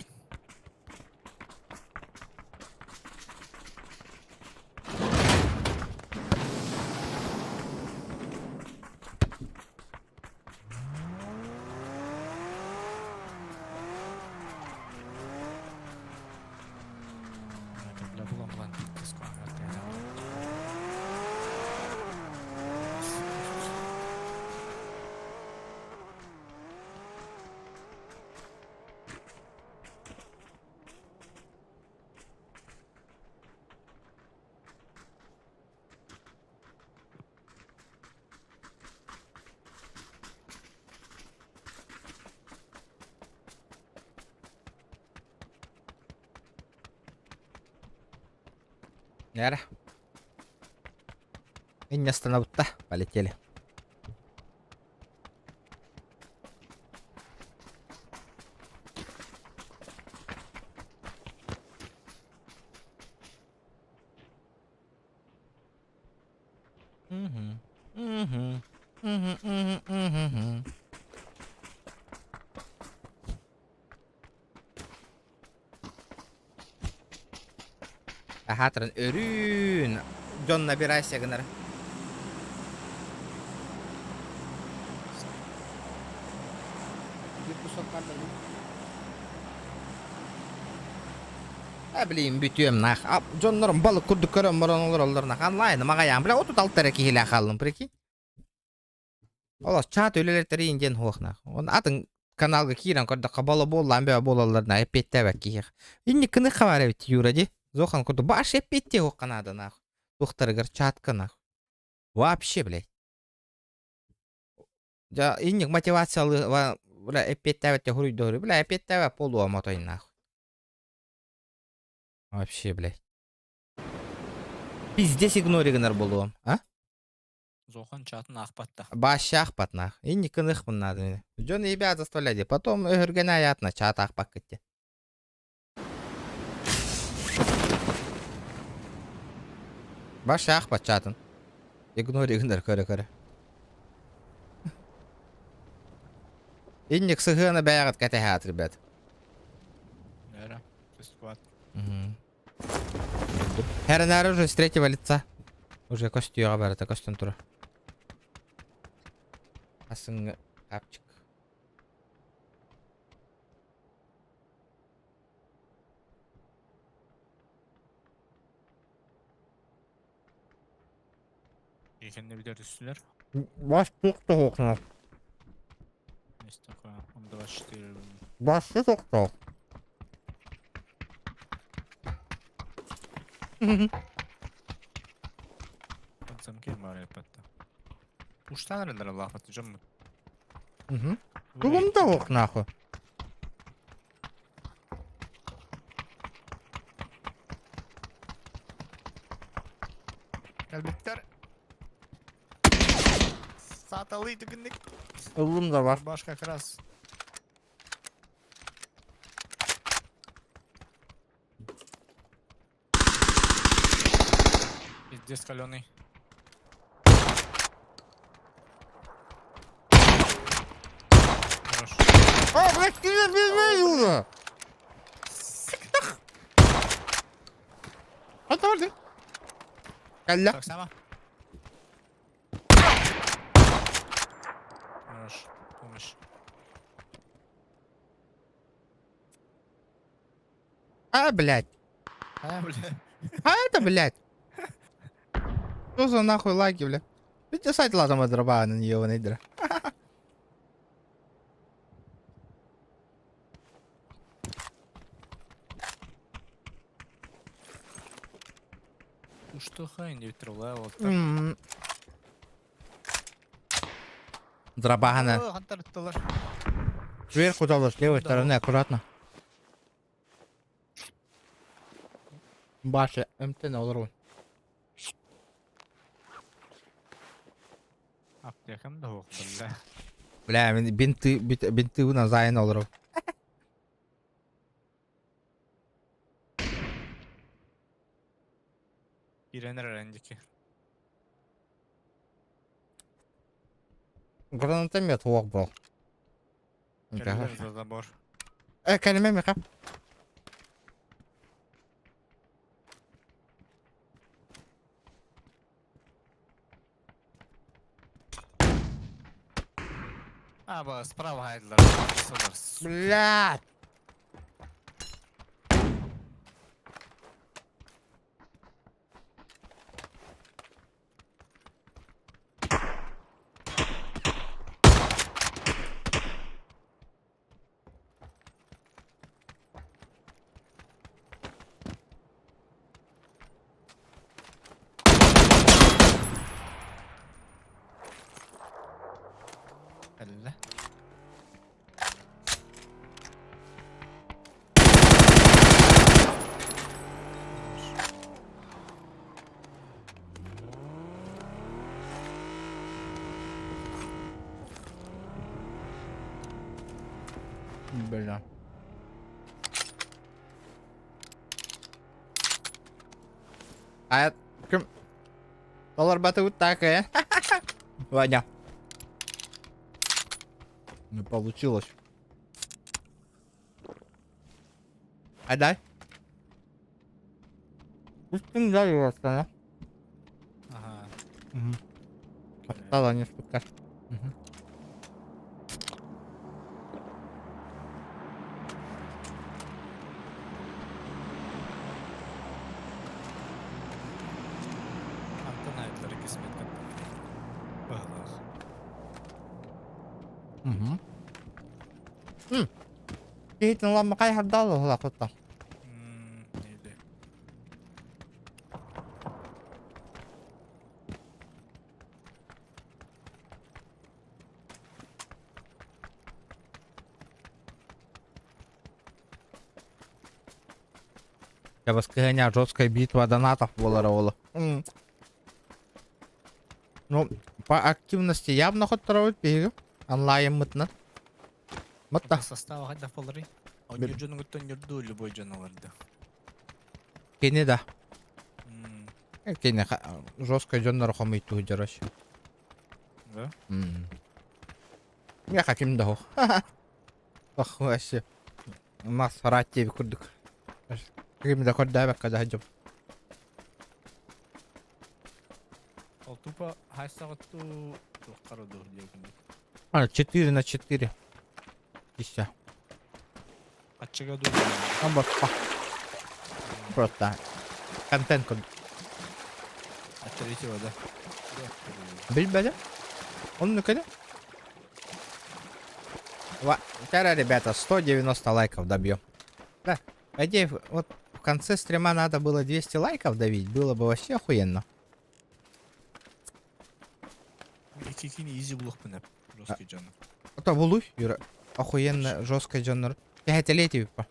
Бля, булам булан Яра. И не остановта. Полетели. Угу. Угу. Угу, угу, угу. Аха, трын өрүүн. Дьон набирайся гынар. Биир кусок баар да А блин, бүтүөм нах. А, дьоннорум балык курдук көрөн баран олороллор нах. Онлайн маҕайаан. Бля, 36 эрэ киһилээх хааллым, прикинь. Олох чат үлэлэртэрин диэн суох нах. Он атын каналга киирэн көрдөххө бола буоллаан бөҕө буолаллар на эппиэттээбэт киһиэх. Инникини хабар эбит Юра ди. Зохан курдук баш эппиэттиэ суохха наада нах. Туохтарыгар чатка нах. Вообще, блядь. Дьэ, инник мотивациялыы бля эппиэттээбэт хуруйдоһуруй. Бля эппиэттээбэт буолуо мотойнаах. Вообще, блядь. Пиздец игнори гынар буолуом, а? Зохан чатын аахпат да. Бааща аахпат нах. Инник гыныахпын наада. Дьон ребят заставляли. Потом өһүргэнэ аятна чат аахпаккыт диэн. Баша аахпат чатын. Игнори гынар көрө-көрө. Инник сыһыаны бэйэҕит кэтэһэт, ребят. Нэрэ, сескват. Хэрэнээр уже с третьего лица. Уже көстүөҕэ барыта көстөн турар. Асыҥҥы хапчык. Кэннэ бүтэр түстүлэр. Бас туох Есть такое. Он 24. Басты тоқтоо. Замки бар эппетте. Уштан эрэллэр Аллахпат дьоммут. Тугум да ох нахуй. Кэлбиттэр. Сааталыы түгүннүк. Ыллым да бар. Баш как раз. Пиздец каленый. Хорош. А, блядь, ты меня уже! Атарды. Кэллэ. Так само. Хорош. Помощь. А, блядь. А, бля. А это, блядь. Что за нахуй лаги, бля? Видите, сайт лазом дроба на нее найдра. Что хай не ветрила, вот Дробагана. Сверху дало, с левой стороны, аккуратно. Баша, МТ на олорун. Аптекам да суох, бля. Бля, мин бинты, бинты назайын олору. Киирэн эрэр эндики. Гранатомет суох был. Кэллэр за забор. Э, кэлимэ миха. А, ба, справа хайдылар. Сылар. Блядь! Кэллэ. Бля. А ким Толорбатыбыт так, э? Ваня. Не получилось. А дай. Пусть дай его да? Ага. Угу. Остало несколько. Угу. Угу. Киһитин ылан хайһардаал улааппыттан. Нейде. Я воскресенье жесткая битва донатов буолара ола. Ну, по активности явно хотторобут биһиги. Онлайнмытынан. Матта. Состава хайдах буоларый? Онньур дьонугуттан ньурдуу любой дьон олорду. Кини да. Кини жесткой дьоннору хомуйтуу дьорос. Да? Я ким да хох. Ох, вообще. Мас рат диэбит курдук. Ким да көрдөөбөккө да сылдьабын. Ол тупо хайсаҕыттуу туоххара дуу диэбин. А, 4 на 4. Исся. Хаччыга дуу. Там босхо. Просто контент курдук. От третьего, да? Билбэтим. Оннук этэ. Вчера, ребята, 190 лайков добьем. Да, по идее, вот в конце стрима надо было 200 лайков давить, было бы вообще охуенно. Иккини изи булуохпун эп. Жесткий дьону. Это булуй, Юра. Охуенно жесткий дьоннор. Кэһэтэлиэ па.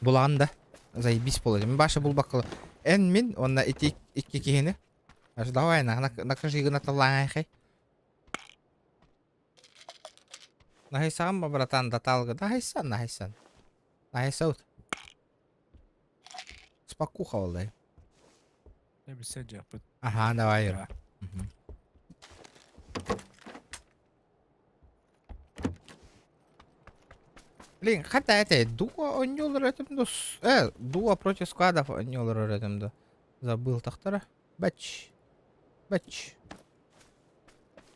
Булаҕын да. Заебись буолар. Мин баша булбакка. Эн мин онна ити икки киһини. Аж давай на на накажи гына таллаҥай. Наһайсаҕын ба братан даталга. Наһайсан, наһайсан. Наһайсаут. Спокуха олдай. Не билсэ дьиэхпит. Ага, давай, Юра. Блин, хотя это дуо онньуулар этим да дуо против складов онньуулар этим да. Забыл тахтара. Бач. Бач.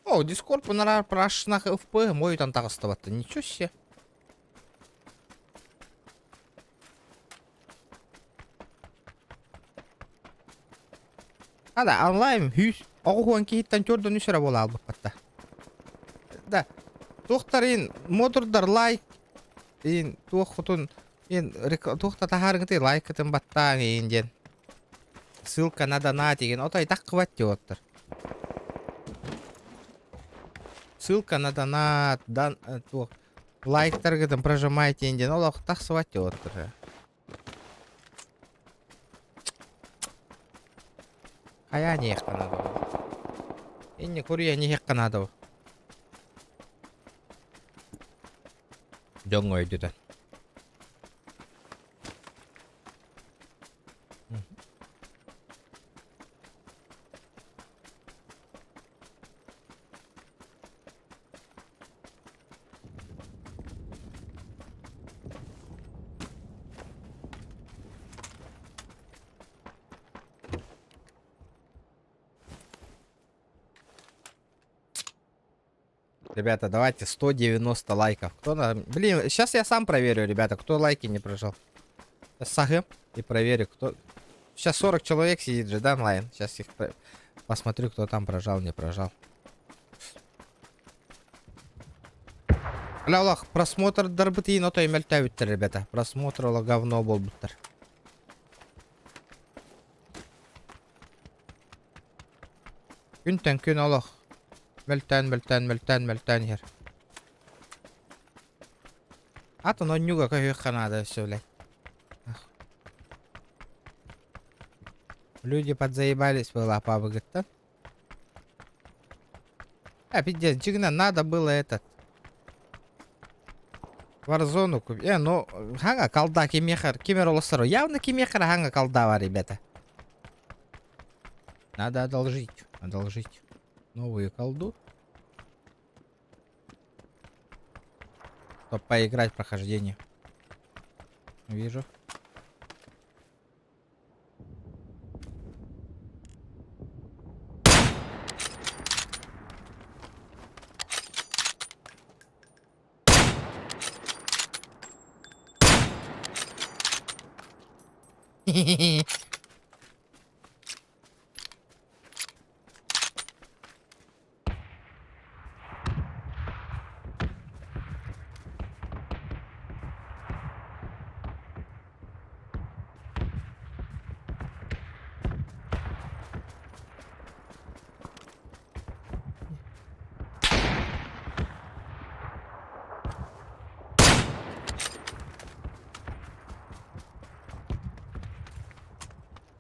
О, Дискорд панара прашнах ФП мой там таҕыстыбатта. Ничего себе. Ада онлайн хүүс оҕуһуон киһиттэн төрдөн үс эрэ буола албыппатта. Да, туохтар ин модурдар лайк ин туох хотун ин туох да таһаарыҥытый лайкытын баттааҥ ин диэн ссылка на донат деген отой таххыбат диэбэттэр. Ссылка на донат дан туох лайктаргытын прожимайте диэн олох тахсыбат диэбэттэр. Хайаа ниэххэ наада Инни куруйа ниэххэ наада Дьоҥҥо өйдөтөн. Ребята, давайте 190 лайков. Кто на... Блин, сейчас я сам проверю, ребята, кто лайки не прожал. Сахым и проверю, кто... Сейчас 40 человек сидит же, да, онлайн? Сейчас их посмотрю, кто там прожал, не прожал. Бля, олох, просмотр дарбытыйын отой мөлтөөбүттэр, ребята. Просмотр ола говно буолбуттар. Күнтэн күн олох. Мөлтөөн, мөлтөөн, мөлтөөн, мөлтөөн иһэр. Атын онньуга көһүөххэ наада өссө, блядь. Люди подзаебались была пабыгыттан. А, пиздец, дьиҥинэн, надо было этот. Warzone купить. Ну, хаҥа колда кимиэхэ, ким эрэ олоссор. Явно кимиэхэ хаҥа колда бар, ребята. Надо одолжить, одолжить новую колду. Чтоб поиграть в прохождение. Вижу.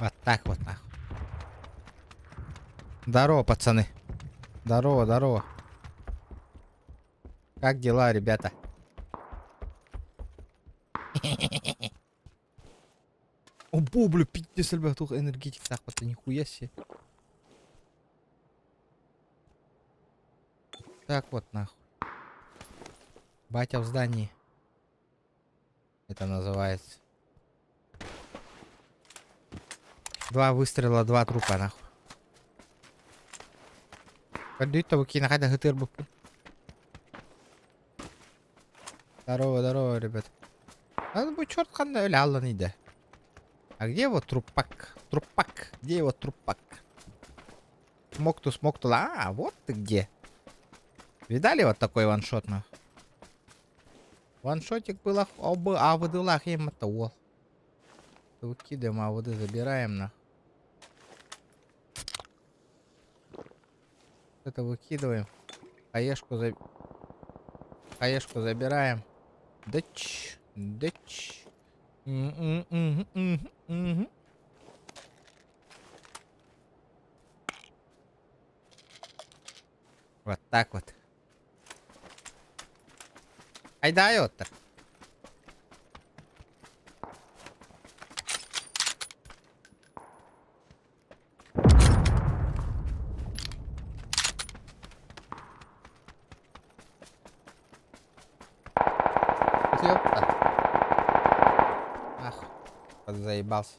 Вот так вот нахуй. Здорово, пацаны. Здорово, здорово. Как дела, ребята? О, бля, пиздец, ребят, тух энергетик так вот, нихуя себе. Так вот, нахуй. Батя в здании. Это называется. Два выстрела, два трупа, нахуй. Көрдүүт тобу киинэ хайда хытыр буппун. Здорово, здорово, ребят. А бу черт ханна өлө аллан иде. А где его трупак? Трупак. Где его трупак? Смокту, смокту. А, вот ты где. Видали вот такой ваншот, нах? Ваншотик был об авдылах им это уол. Выкидываем АВД, забираем нах. Это выкидываем. Хаешку за... Хаешку забираем. Дыч, дыч. М-м-м-м-м-м. Вот так вот. Айда оттар. Ёпта. Ах, подзаебался.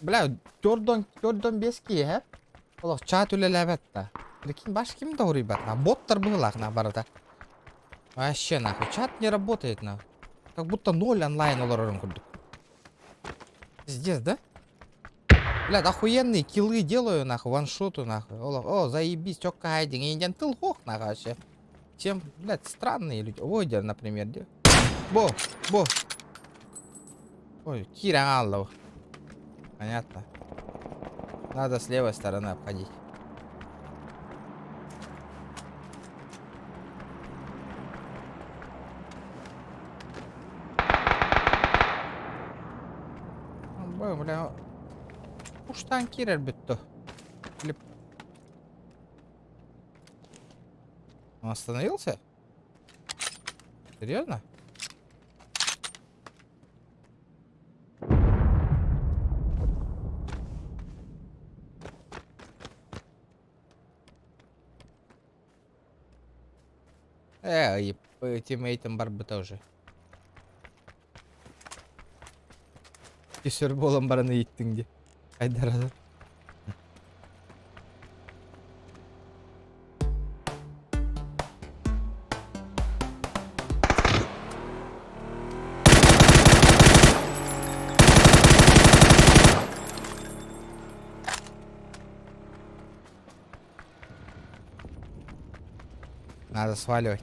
Бля, төрдөн, төрдөн бески, э? Олох чат үлэлээбэт да. Прикинь, баш ким да уруйбат на. Боттар быһылаах на барыта. Вообще нахуй, чат не работает на. Как будто ноль онлайн олорорун курдук. Пиздец, да? Бля, охуенные киллы делаю, нахуй, ваншоту, нахуй. Олох, о, заебись, чёкка хайдин, индиан тыл хох, нахуй, вообще. Чем, блядь, странные люди. Войдер, например, где? Бо, бо. Ой, Кира Аллов. Понятно. Надо с левой стороны обходить. Бля, уштан киирэр бүттү. Или... Он остановился? Серьезно? Э, и тиммейтым барбыта уже. Кесер буолан баран ыйыттыҥ дии. Айдарады. Надо сваливать.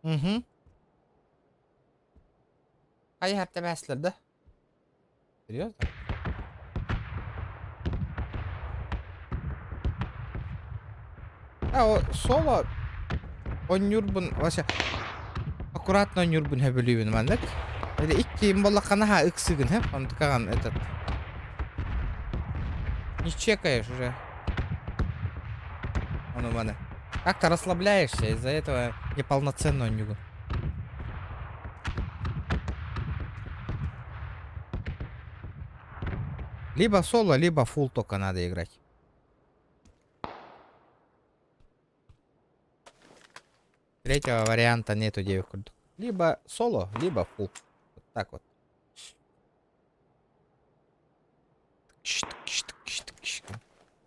Угу. Хайыһар тэбээслэр да? Серьезно? А, о, соло онньуурбун вообще аккуратно онньуурбун сөбүлүүбүн маннык. Или икки буоллаххына ха ыксыгын һэ онтукаҕын этот не чекаешь уже. Ону маны. Как-то расслабляешься, из-за этого неполноценно онньугун. Либо соло, либо фул только надо играть. Третьего варианта нету девять курдук. Либо соло, либо фул. Вот так вот.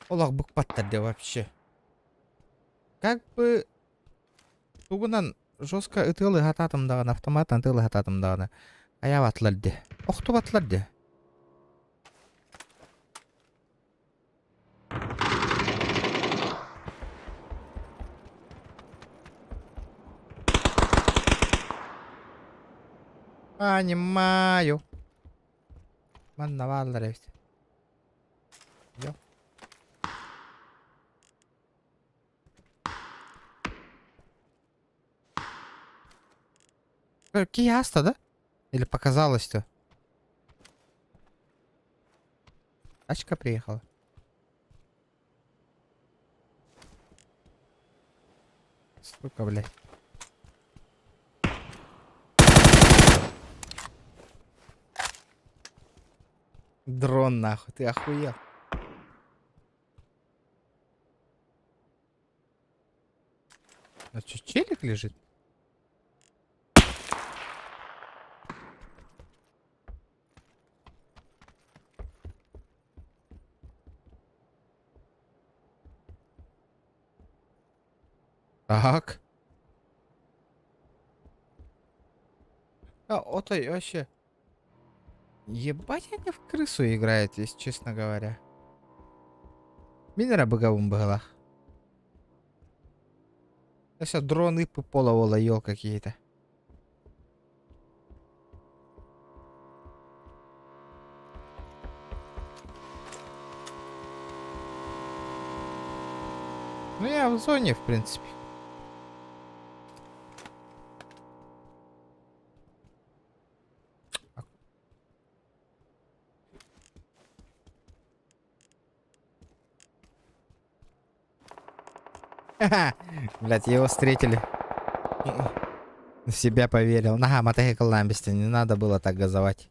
Олох быкпаттар де вообще. Как бы тугунан жестко ытыалыы сатаатым даҕаны, автоматынан ытыалыы сатаатым даҕаны хайаабатылар дии. Охтубатылар дии. Понимаю. Манна бааллар эбит. Йо. Киһи ааста да? Или показалось-то? Тачка приехала. Сука, блядь. Дрон нахуй, ты охуел. А что, челик лежит? Так. А, отой вообще. Ебать они в крысу играют, если честно говоря. Мин эрэ быгабын быһылах. Сейчас дроны пола ел какие-то. Ну я в зоне, в принципе. Блять, его встретили. В себя поверил. Нага, мотоцикл ламбисте, не надо было так газовать.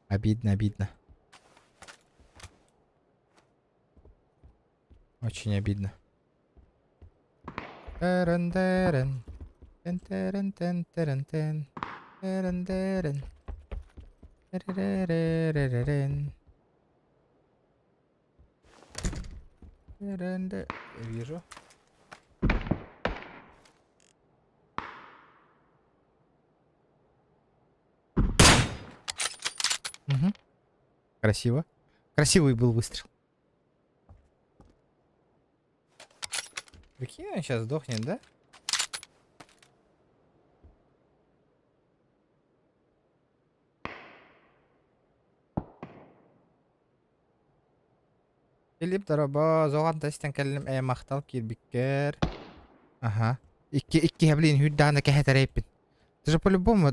Обидно, обидно. Очень обидно. Тэрэн-тэрэн. Тэн-тэрэн-тэн-тэрэн-тэн. Тэрэн-тэрэн. Тэрэрэрэрэрэн. Тэрэн-тэ- Вижу. Мгм. Красиво. Красивый был выстрел. Прикинь, он сейчас сдохнет, да? Филипп дорообо, зоҕан тэстэн кэллим ээ махтал киирбиккэр. Аха. Икки икки блин хүрдэҕинэ кэһэтэрэйпин. Ты же по-любому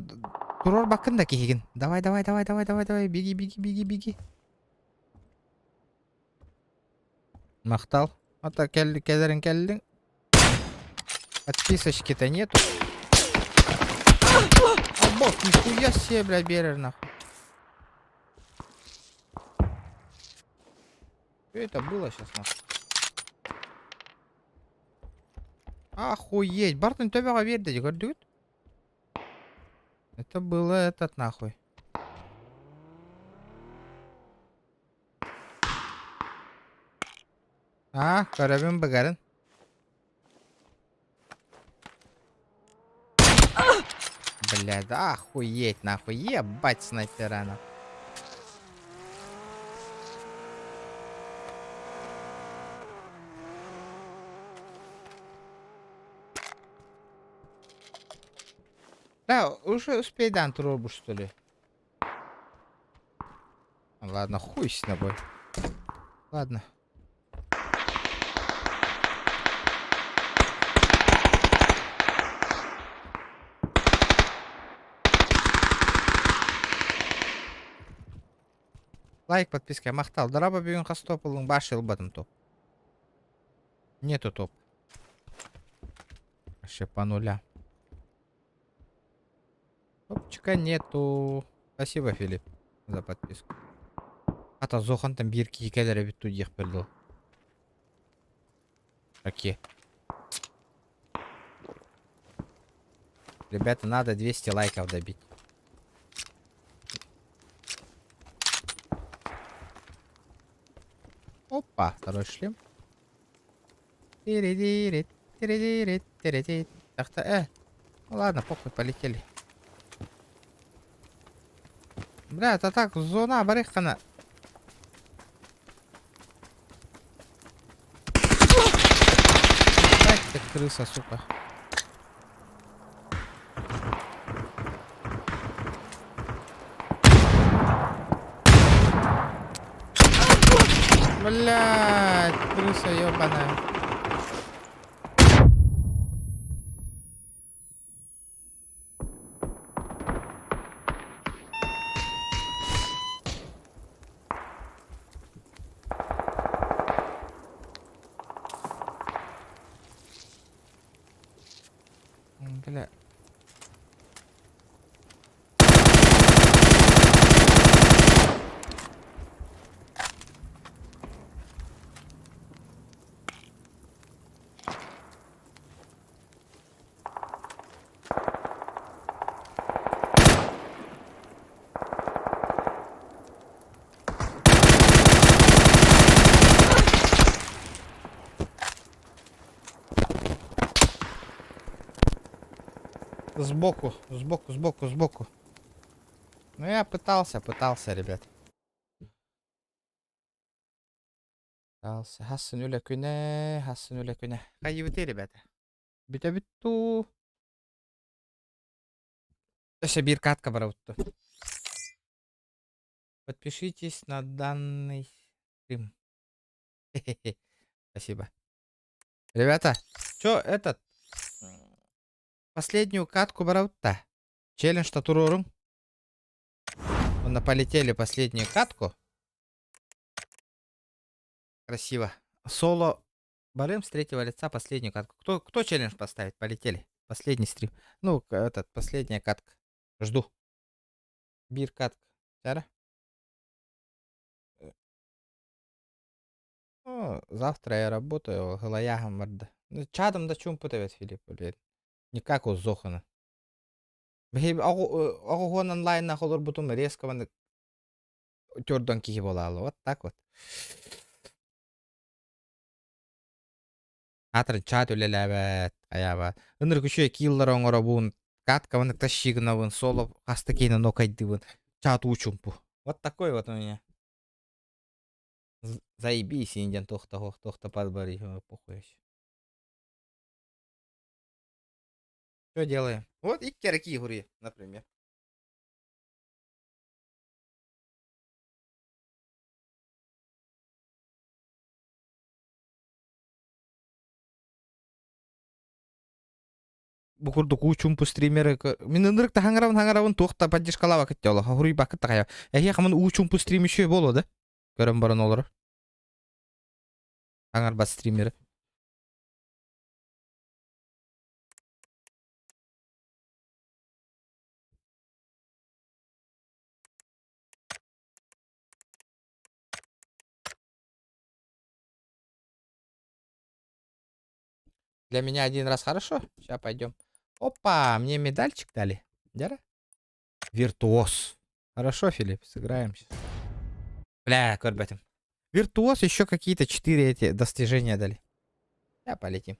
туруорбаккын да киһигин. Давай, давай, давай, давай, давай, давай, беги, беги, беги, беги. Махтал. Ата кэл кэлэрин кэллиҥ. Отписочки-то нету. А бог, нихуя себе, блядь, берер нахуй. Что это было сейчас нахуй? Охуеть, Бартон төбөҕө биэрдэ дии көрдүгүт? Это было этот нахуй. А, көрөбүн быгарын. Бля, да охуеть нахуй, ебать снайпера нахуй. Да, уже успейдан трубу, что ли? Ладно, хуй с тобой. Ладно. Лайк, подписка, махтал. Дорообо бүгүн хас топ ыллыҥ баш ылбатым топ. Нету топ. Вообще по нуля. Топчика нету. Спасибо, Филипп, за подписку. Ата Зохантан биир киһи кэлэр эбит дуу диэхпэр дылы. Окей. Ребята, надо 200 лайков добить. Опа, второй шлем. Тири-дири, тири-дири, тири-ти. Так-то, Ну ладно, похуй, полетели. Бля, это так, зона барыхана. Ебать ты крыса, сука. Блядь, крыса ебаная. Бля. Сбоку, сбоку, сбоку, сбоку. Ну я пытался, пытался, ребят. Пытался. Хассын үлэ күнэ, хассын үлэ күнэ. Хайыбыты, ребята. Бүтэбит туу. Өссө биир катка барабыт Подпишитесь на данный стрим. Спасибо. Ребята, чё этот? Последнюю катку барабыт-то. Челлендж-то туруорум. Полетели последнюю катку. Красиво. Соло Барым с третьего лица последнюю катку. Кто, кто челлендж поставит? Полетели. Последний стрим. Ну, этот, последняя катка. Жду. Биир катка. Чара? Ну, завтра я работаю, Галаяхам барда. Ну, чадом да чумпут эбит Филипп, блин. Никак у Зохана. Оҕуһуон онлайнна холорбутум резко төрдөн киһи буолаалы. Вот так вот. Аатырын чат үлэлээбэт, хайаабат. Ынырык үчүгэй кииллар оҥоробун, каткабын тащи гынабын, соло хаста киинэ нокайдыбын, чат уучумпу. Вот такой вот у меня. Заебись, индиан туохта туохта подбори, похуй вообще. Что делаем? Вот и керки например. Бу курдук уу чуумпу стримеры мин ынырык да хаҥарабын хаҥарабын туох да поддержкалаабакыт дьоло хоруйбаккыт да хайа эһиэхэ мын уу чуумпу стрим үчүгэй буолуо да көрөн баран олорор хаҥарбат стримеры Для меня один раз хорошо. Сейчас пойдем. Опа, мне медальчик дали. Дяра? Виртуоз. Хорошо, Филипп, сыграем сейчас. Бля, көрбөтүм. Виртуоз еще какие-то четыре эти достижения дали. Я полетим.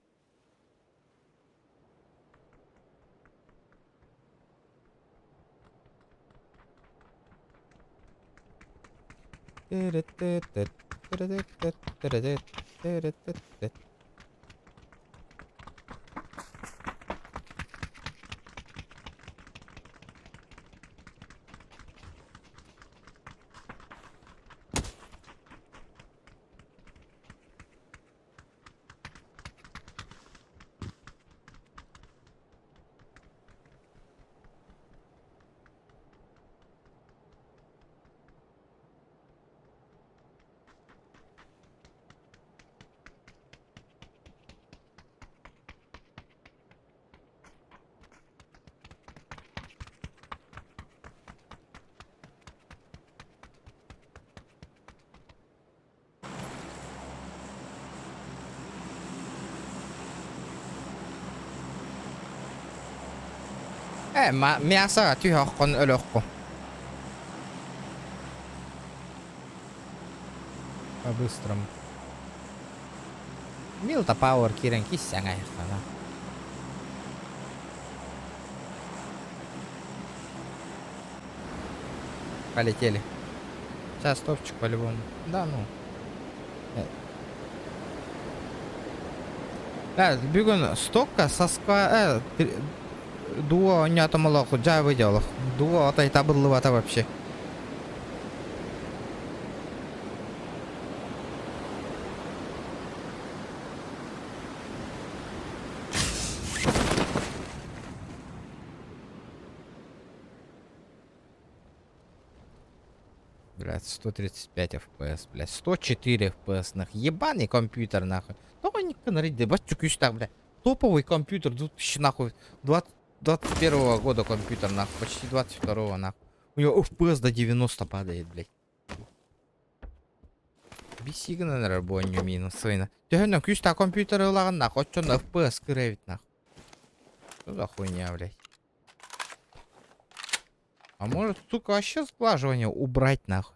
Э, мясо түһөххүн өлөххүн. По-быстрому. Милта Пауэр киирэн киссэҥ айахтана. Полетели. Сейчас топчик по-любому. Да, ну. Э, бүгүн стокка соска э, дуо оонньоотум олох дьаабы дьолох. Дуо отой табыллыбата вообще. Блядь, 135 FPS, блядь, 104 FPS, нах. Ебаный компьютер, нахуй. Тоҕо никкын рыйды, бачча күүстээх, блядь. Топовый компьютер, 2000 нахуй, 20, 21 года компьютер нахуй, почти 22 нахуй. У него FPS до 90 падает, блядь. Биси гынан эрэр буонньу минус сыйна. Төһөннөн күүстээх компьютер ылаҕын нах, оччону FPS кыра эбит нах. Что за хуйня, блядь? А может, сука, вообще сглаживание убрать нахуй?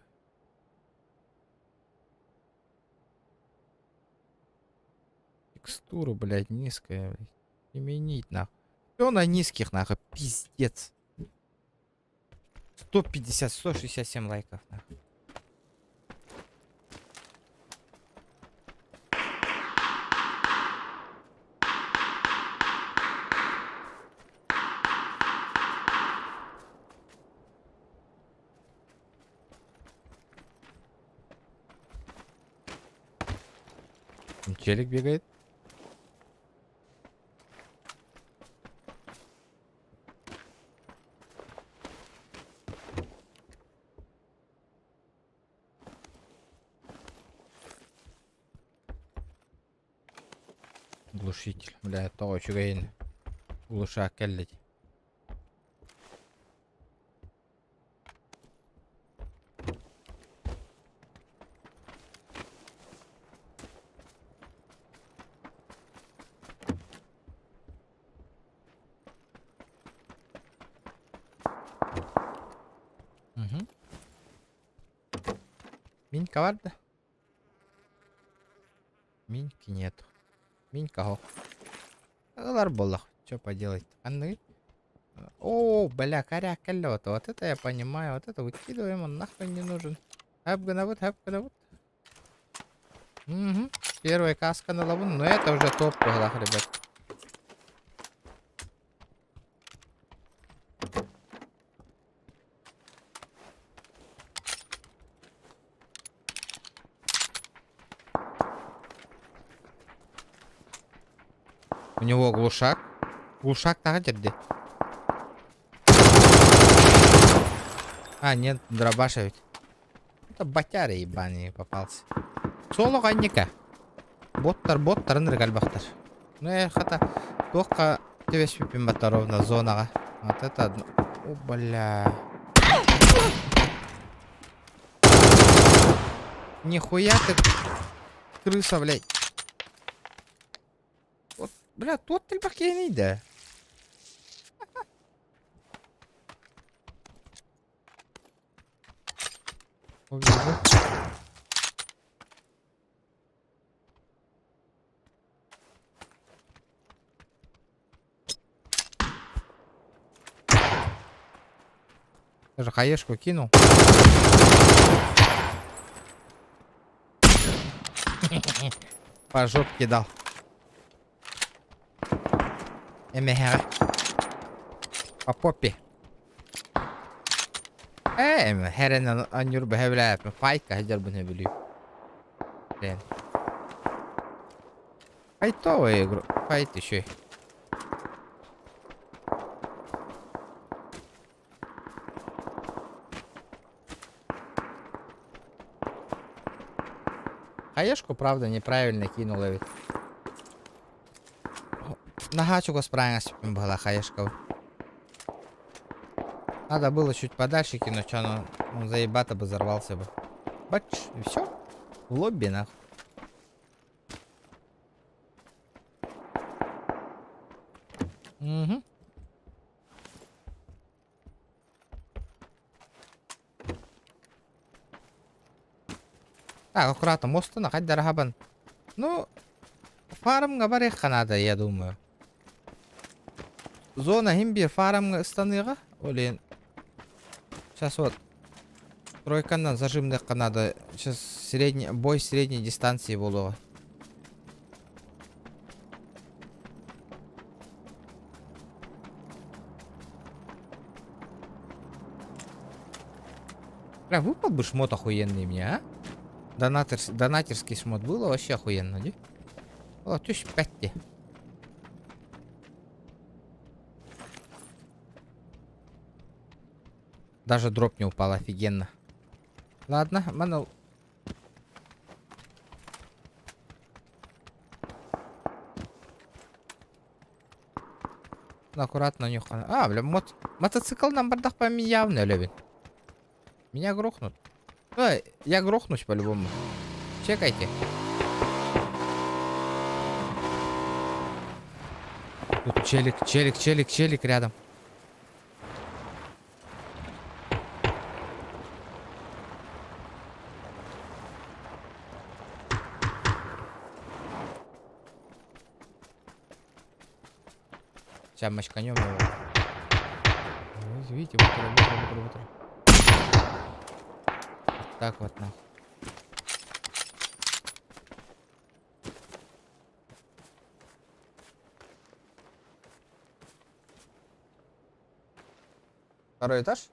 Текстура, блядь, низкая, блядь. Изменить нахуй. Все на низких, нахуй, пиздец. 150, 167 лайков, нахуй. Челик бегает. Глушитель. Бля, тоҕо үчүгэйин. Глушак кэллэ дии. Угу. Минька бар да? Миньки нету. Минька хох. Ылар буоллах. Что поделать? Анны? О, бля, коряк кэллэ Вот это я понимаю. Вот это выкидываем, он нахуй не нужен. Хэп вот, хэп вот. Угу. Первая каска на лаву, но это уже топ по ребят. У него глушак. Глушак тағы жерде. А, нет, дробаша ведь. Это батяра ебаный попался. Соло анника. Боттар, боттар, ынырык элбэхтэр. Ну, э, хата, туохха түбэспиппин батта ровно зонаҕа. Вот это одно. О, бля. Нихуя ты, крыса, блядь. Вот, бля, туох элбэх киһиний да. Увижу. Даже хаешку кинул. По жопке дал. Эмэһэҕэ. По попе. Ээ, хэрэн анньур бэһэбилээппин файка сылдьарбын сөбүлүүр. Блин. Файтовая игру. Файт еще. Хаешку, правда, неправильно кинула ведь. Наһаа чугас была хаешка. Надо было чуть подальше кинуть, он, он заебато бы взорвался бы. Бач, и все. В лобби, нахуй. Угу. Так, аккуратно, мостына хайдара Ну, фармҥа барыахха наада, я думаю. Зона син биир фармҥа ыстаныаҕа. Блин. Сейчас вот тройканан зажимныахха надо. Сейчас средний, бой средней дистанции буолуоҕа. Бля, выпал бы шмот охуенный мне, а? Донатор, донатерский шмот было вообще охуенно, дии? О, түспэт дии. Даже дроп не упал, офигенно. Ладно, манал. Аккуратно нюхана. А, бля, мот... мотоциклынан бардахпа мин явно өлөбүн. Меня грохнут. Ой, я грохнусь по-любому. Чекайте. Тут челик, челик, челик, челик рядом. Сейчас мочканем его. Вот видите, быстро, быстро, быстро, быстро. Вот так вот нахуй. Второй этаж?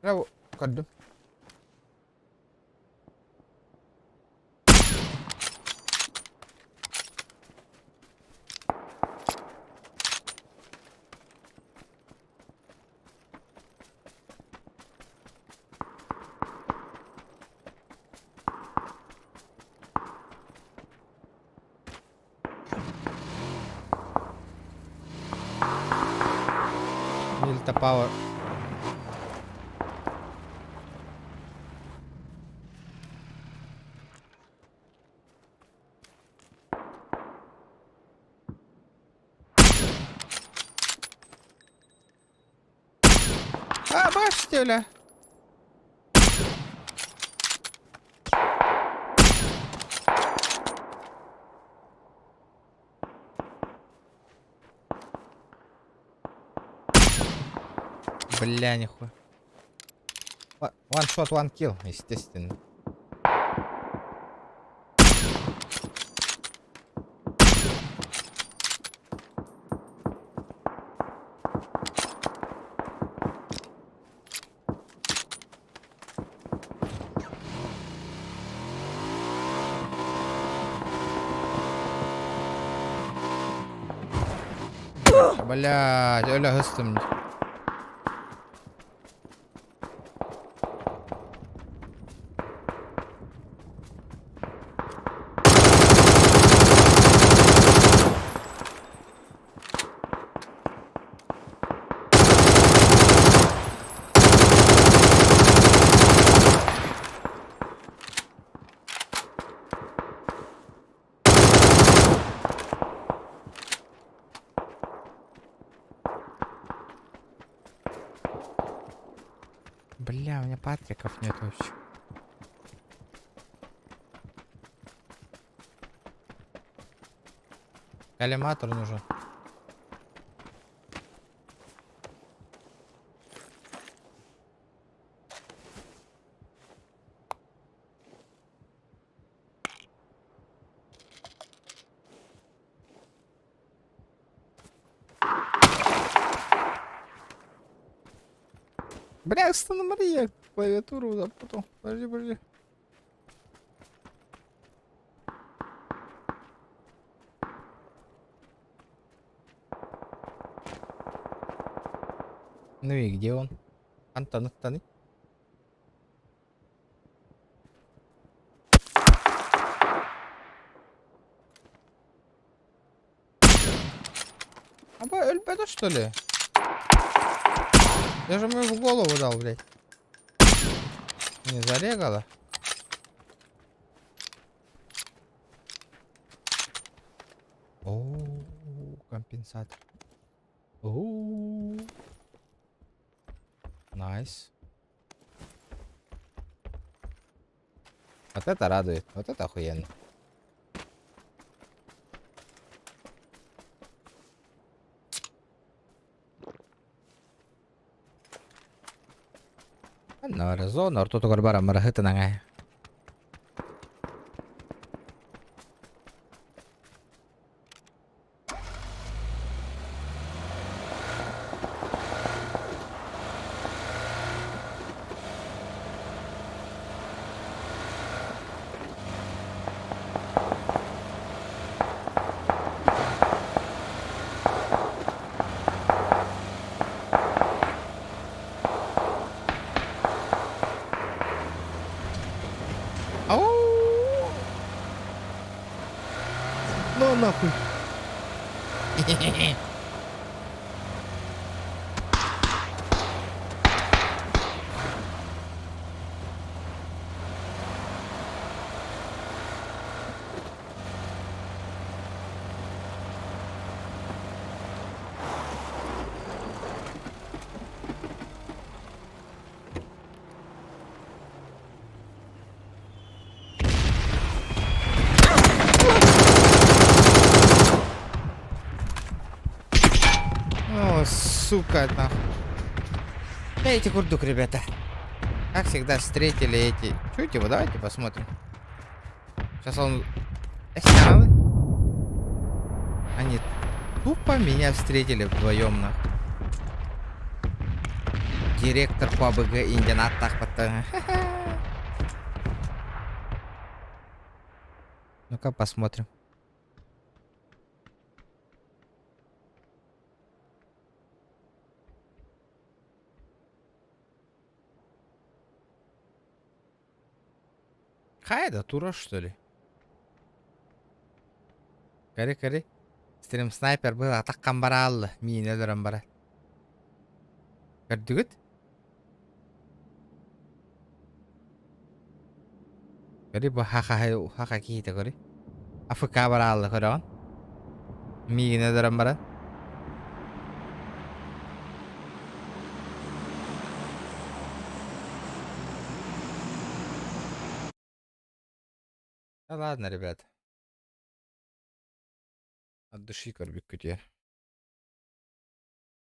Браво, көрдүм. Дельта Power. А, бачите, бля. Бля, нихуя. One shot, one kill, естественно. Блядь, өлө сыстым. Бля, у меня патриков нет вообще. Коллиматор нужен. Бля, Стана Мария, клавиатуру запутал. Подожди, подожди. Ну и где он? Антон, Антон. Аба, өлбөтө, что ли? Я же ему в голову дал, блядь. Не зарегало? О, компенсатор. О, Nice. Вот это радует. Вот это охуенно. Манна зона ортотугар баран бараһытынан ээ. нахуй. О, сука, нахуй. Эти курдук, ребята. Как всегда, встретили эти... Чуть его, давайте посмотрим. Сейчас он... Снял. Они тупо меня встретили вдвоем, нахуй. Директор по АБГ Индиан аттахпатта. Ну-ка посмотрим. Хайда, тура что ли? Кари, кари. Стрим снайпер был, атах камбараллы. Миин өлөрөн бара. Көрдүгүт? Көрү бу хаха хаха киһитэ көрү. АФК бараалла көрөҕүн. Миигин өлөрөн баран. Да ладно, ребят. От души көрбүккүтүөр.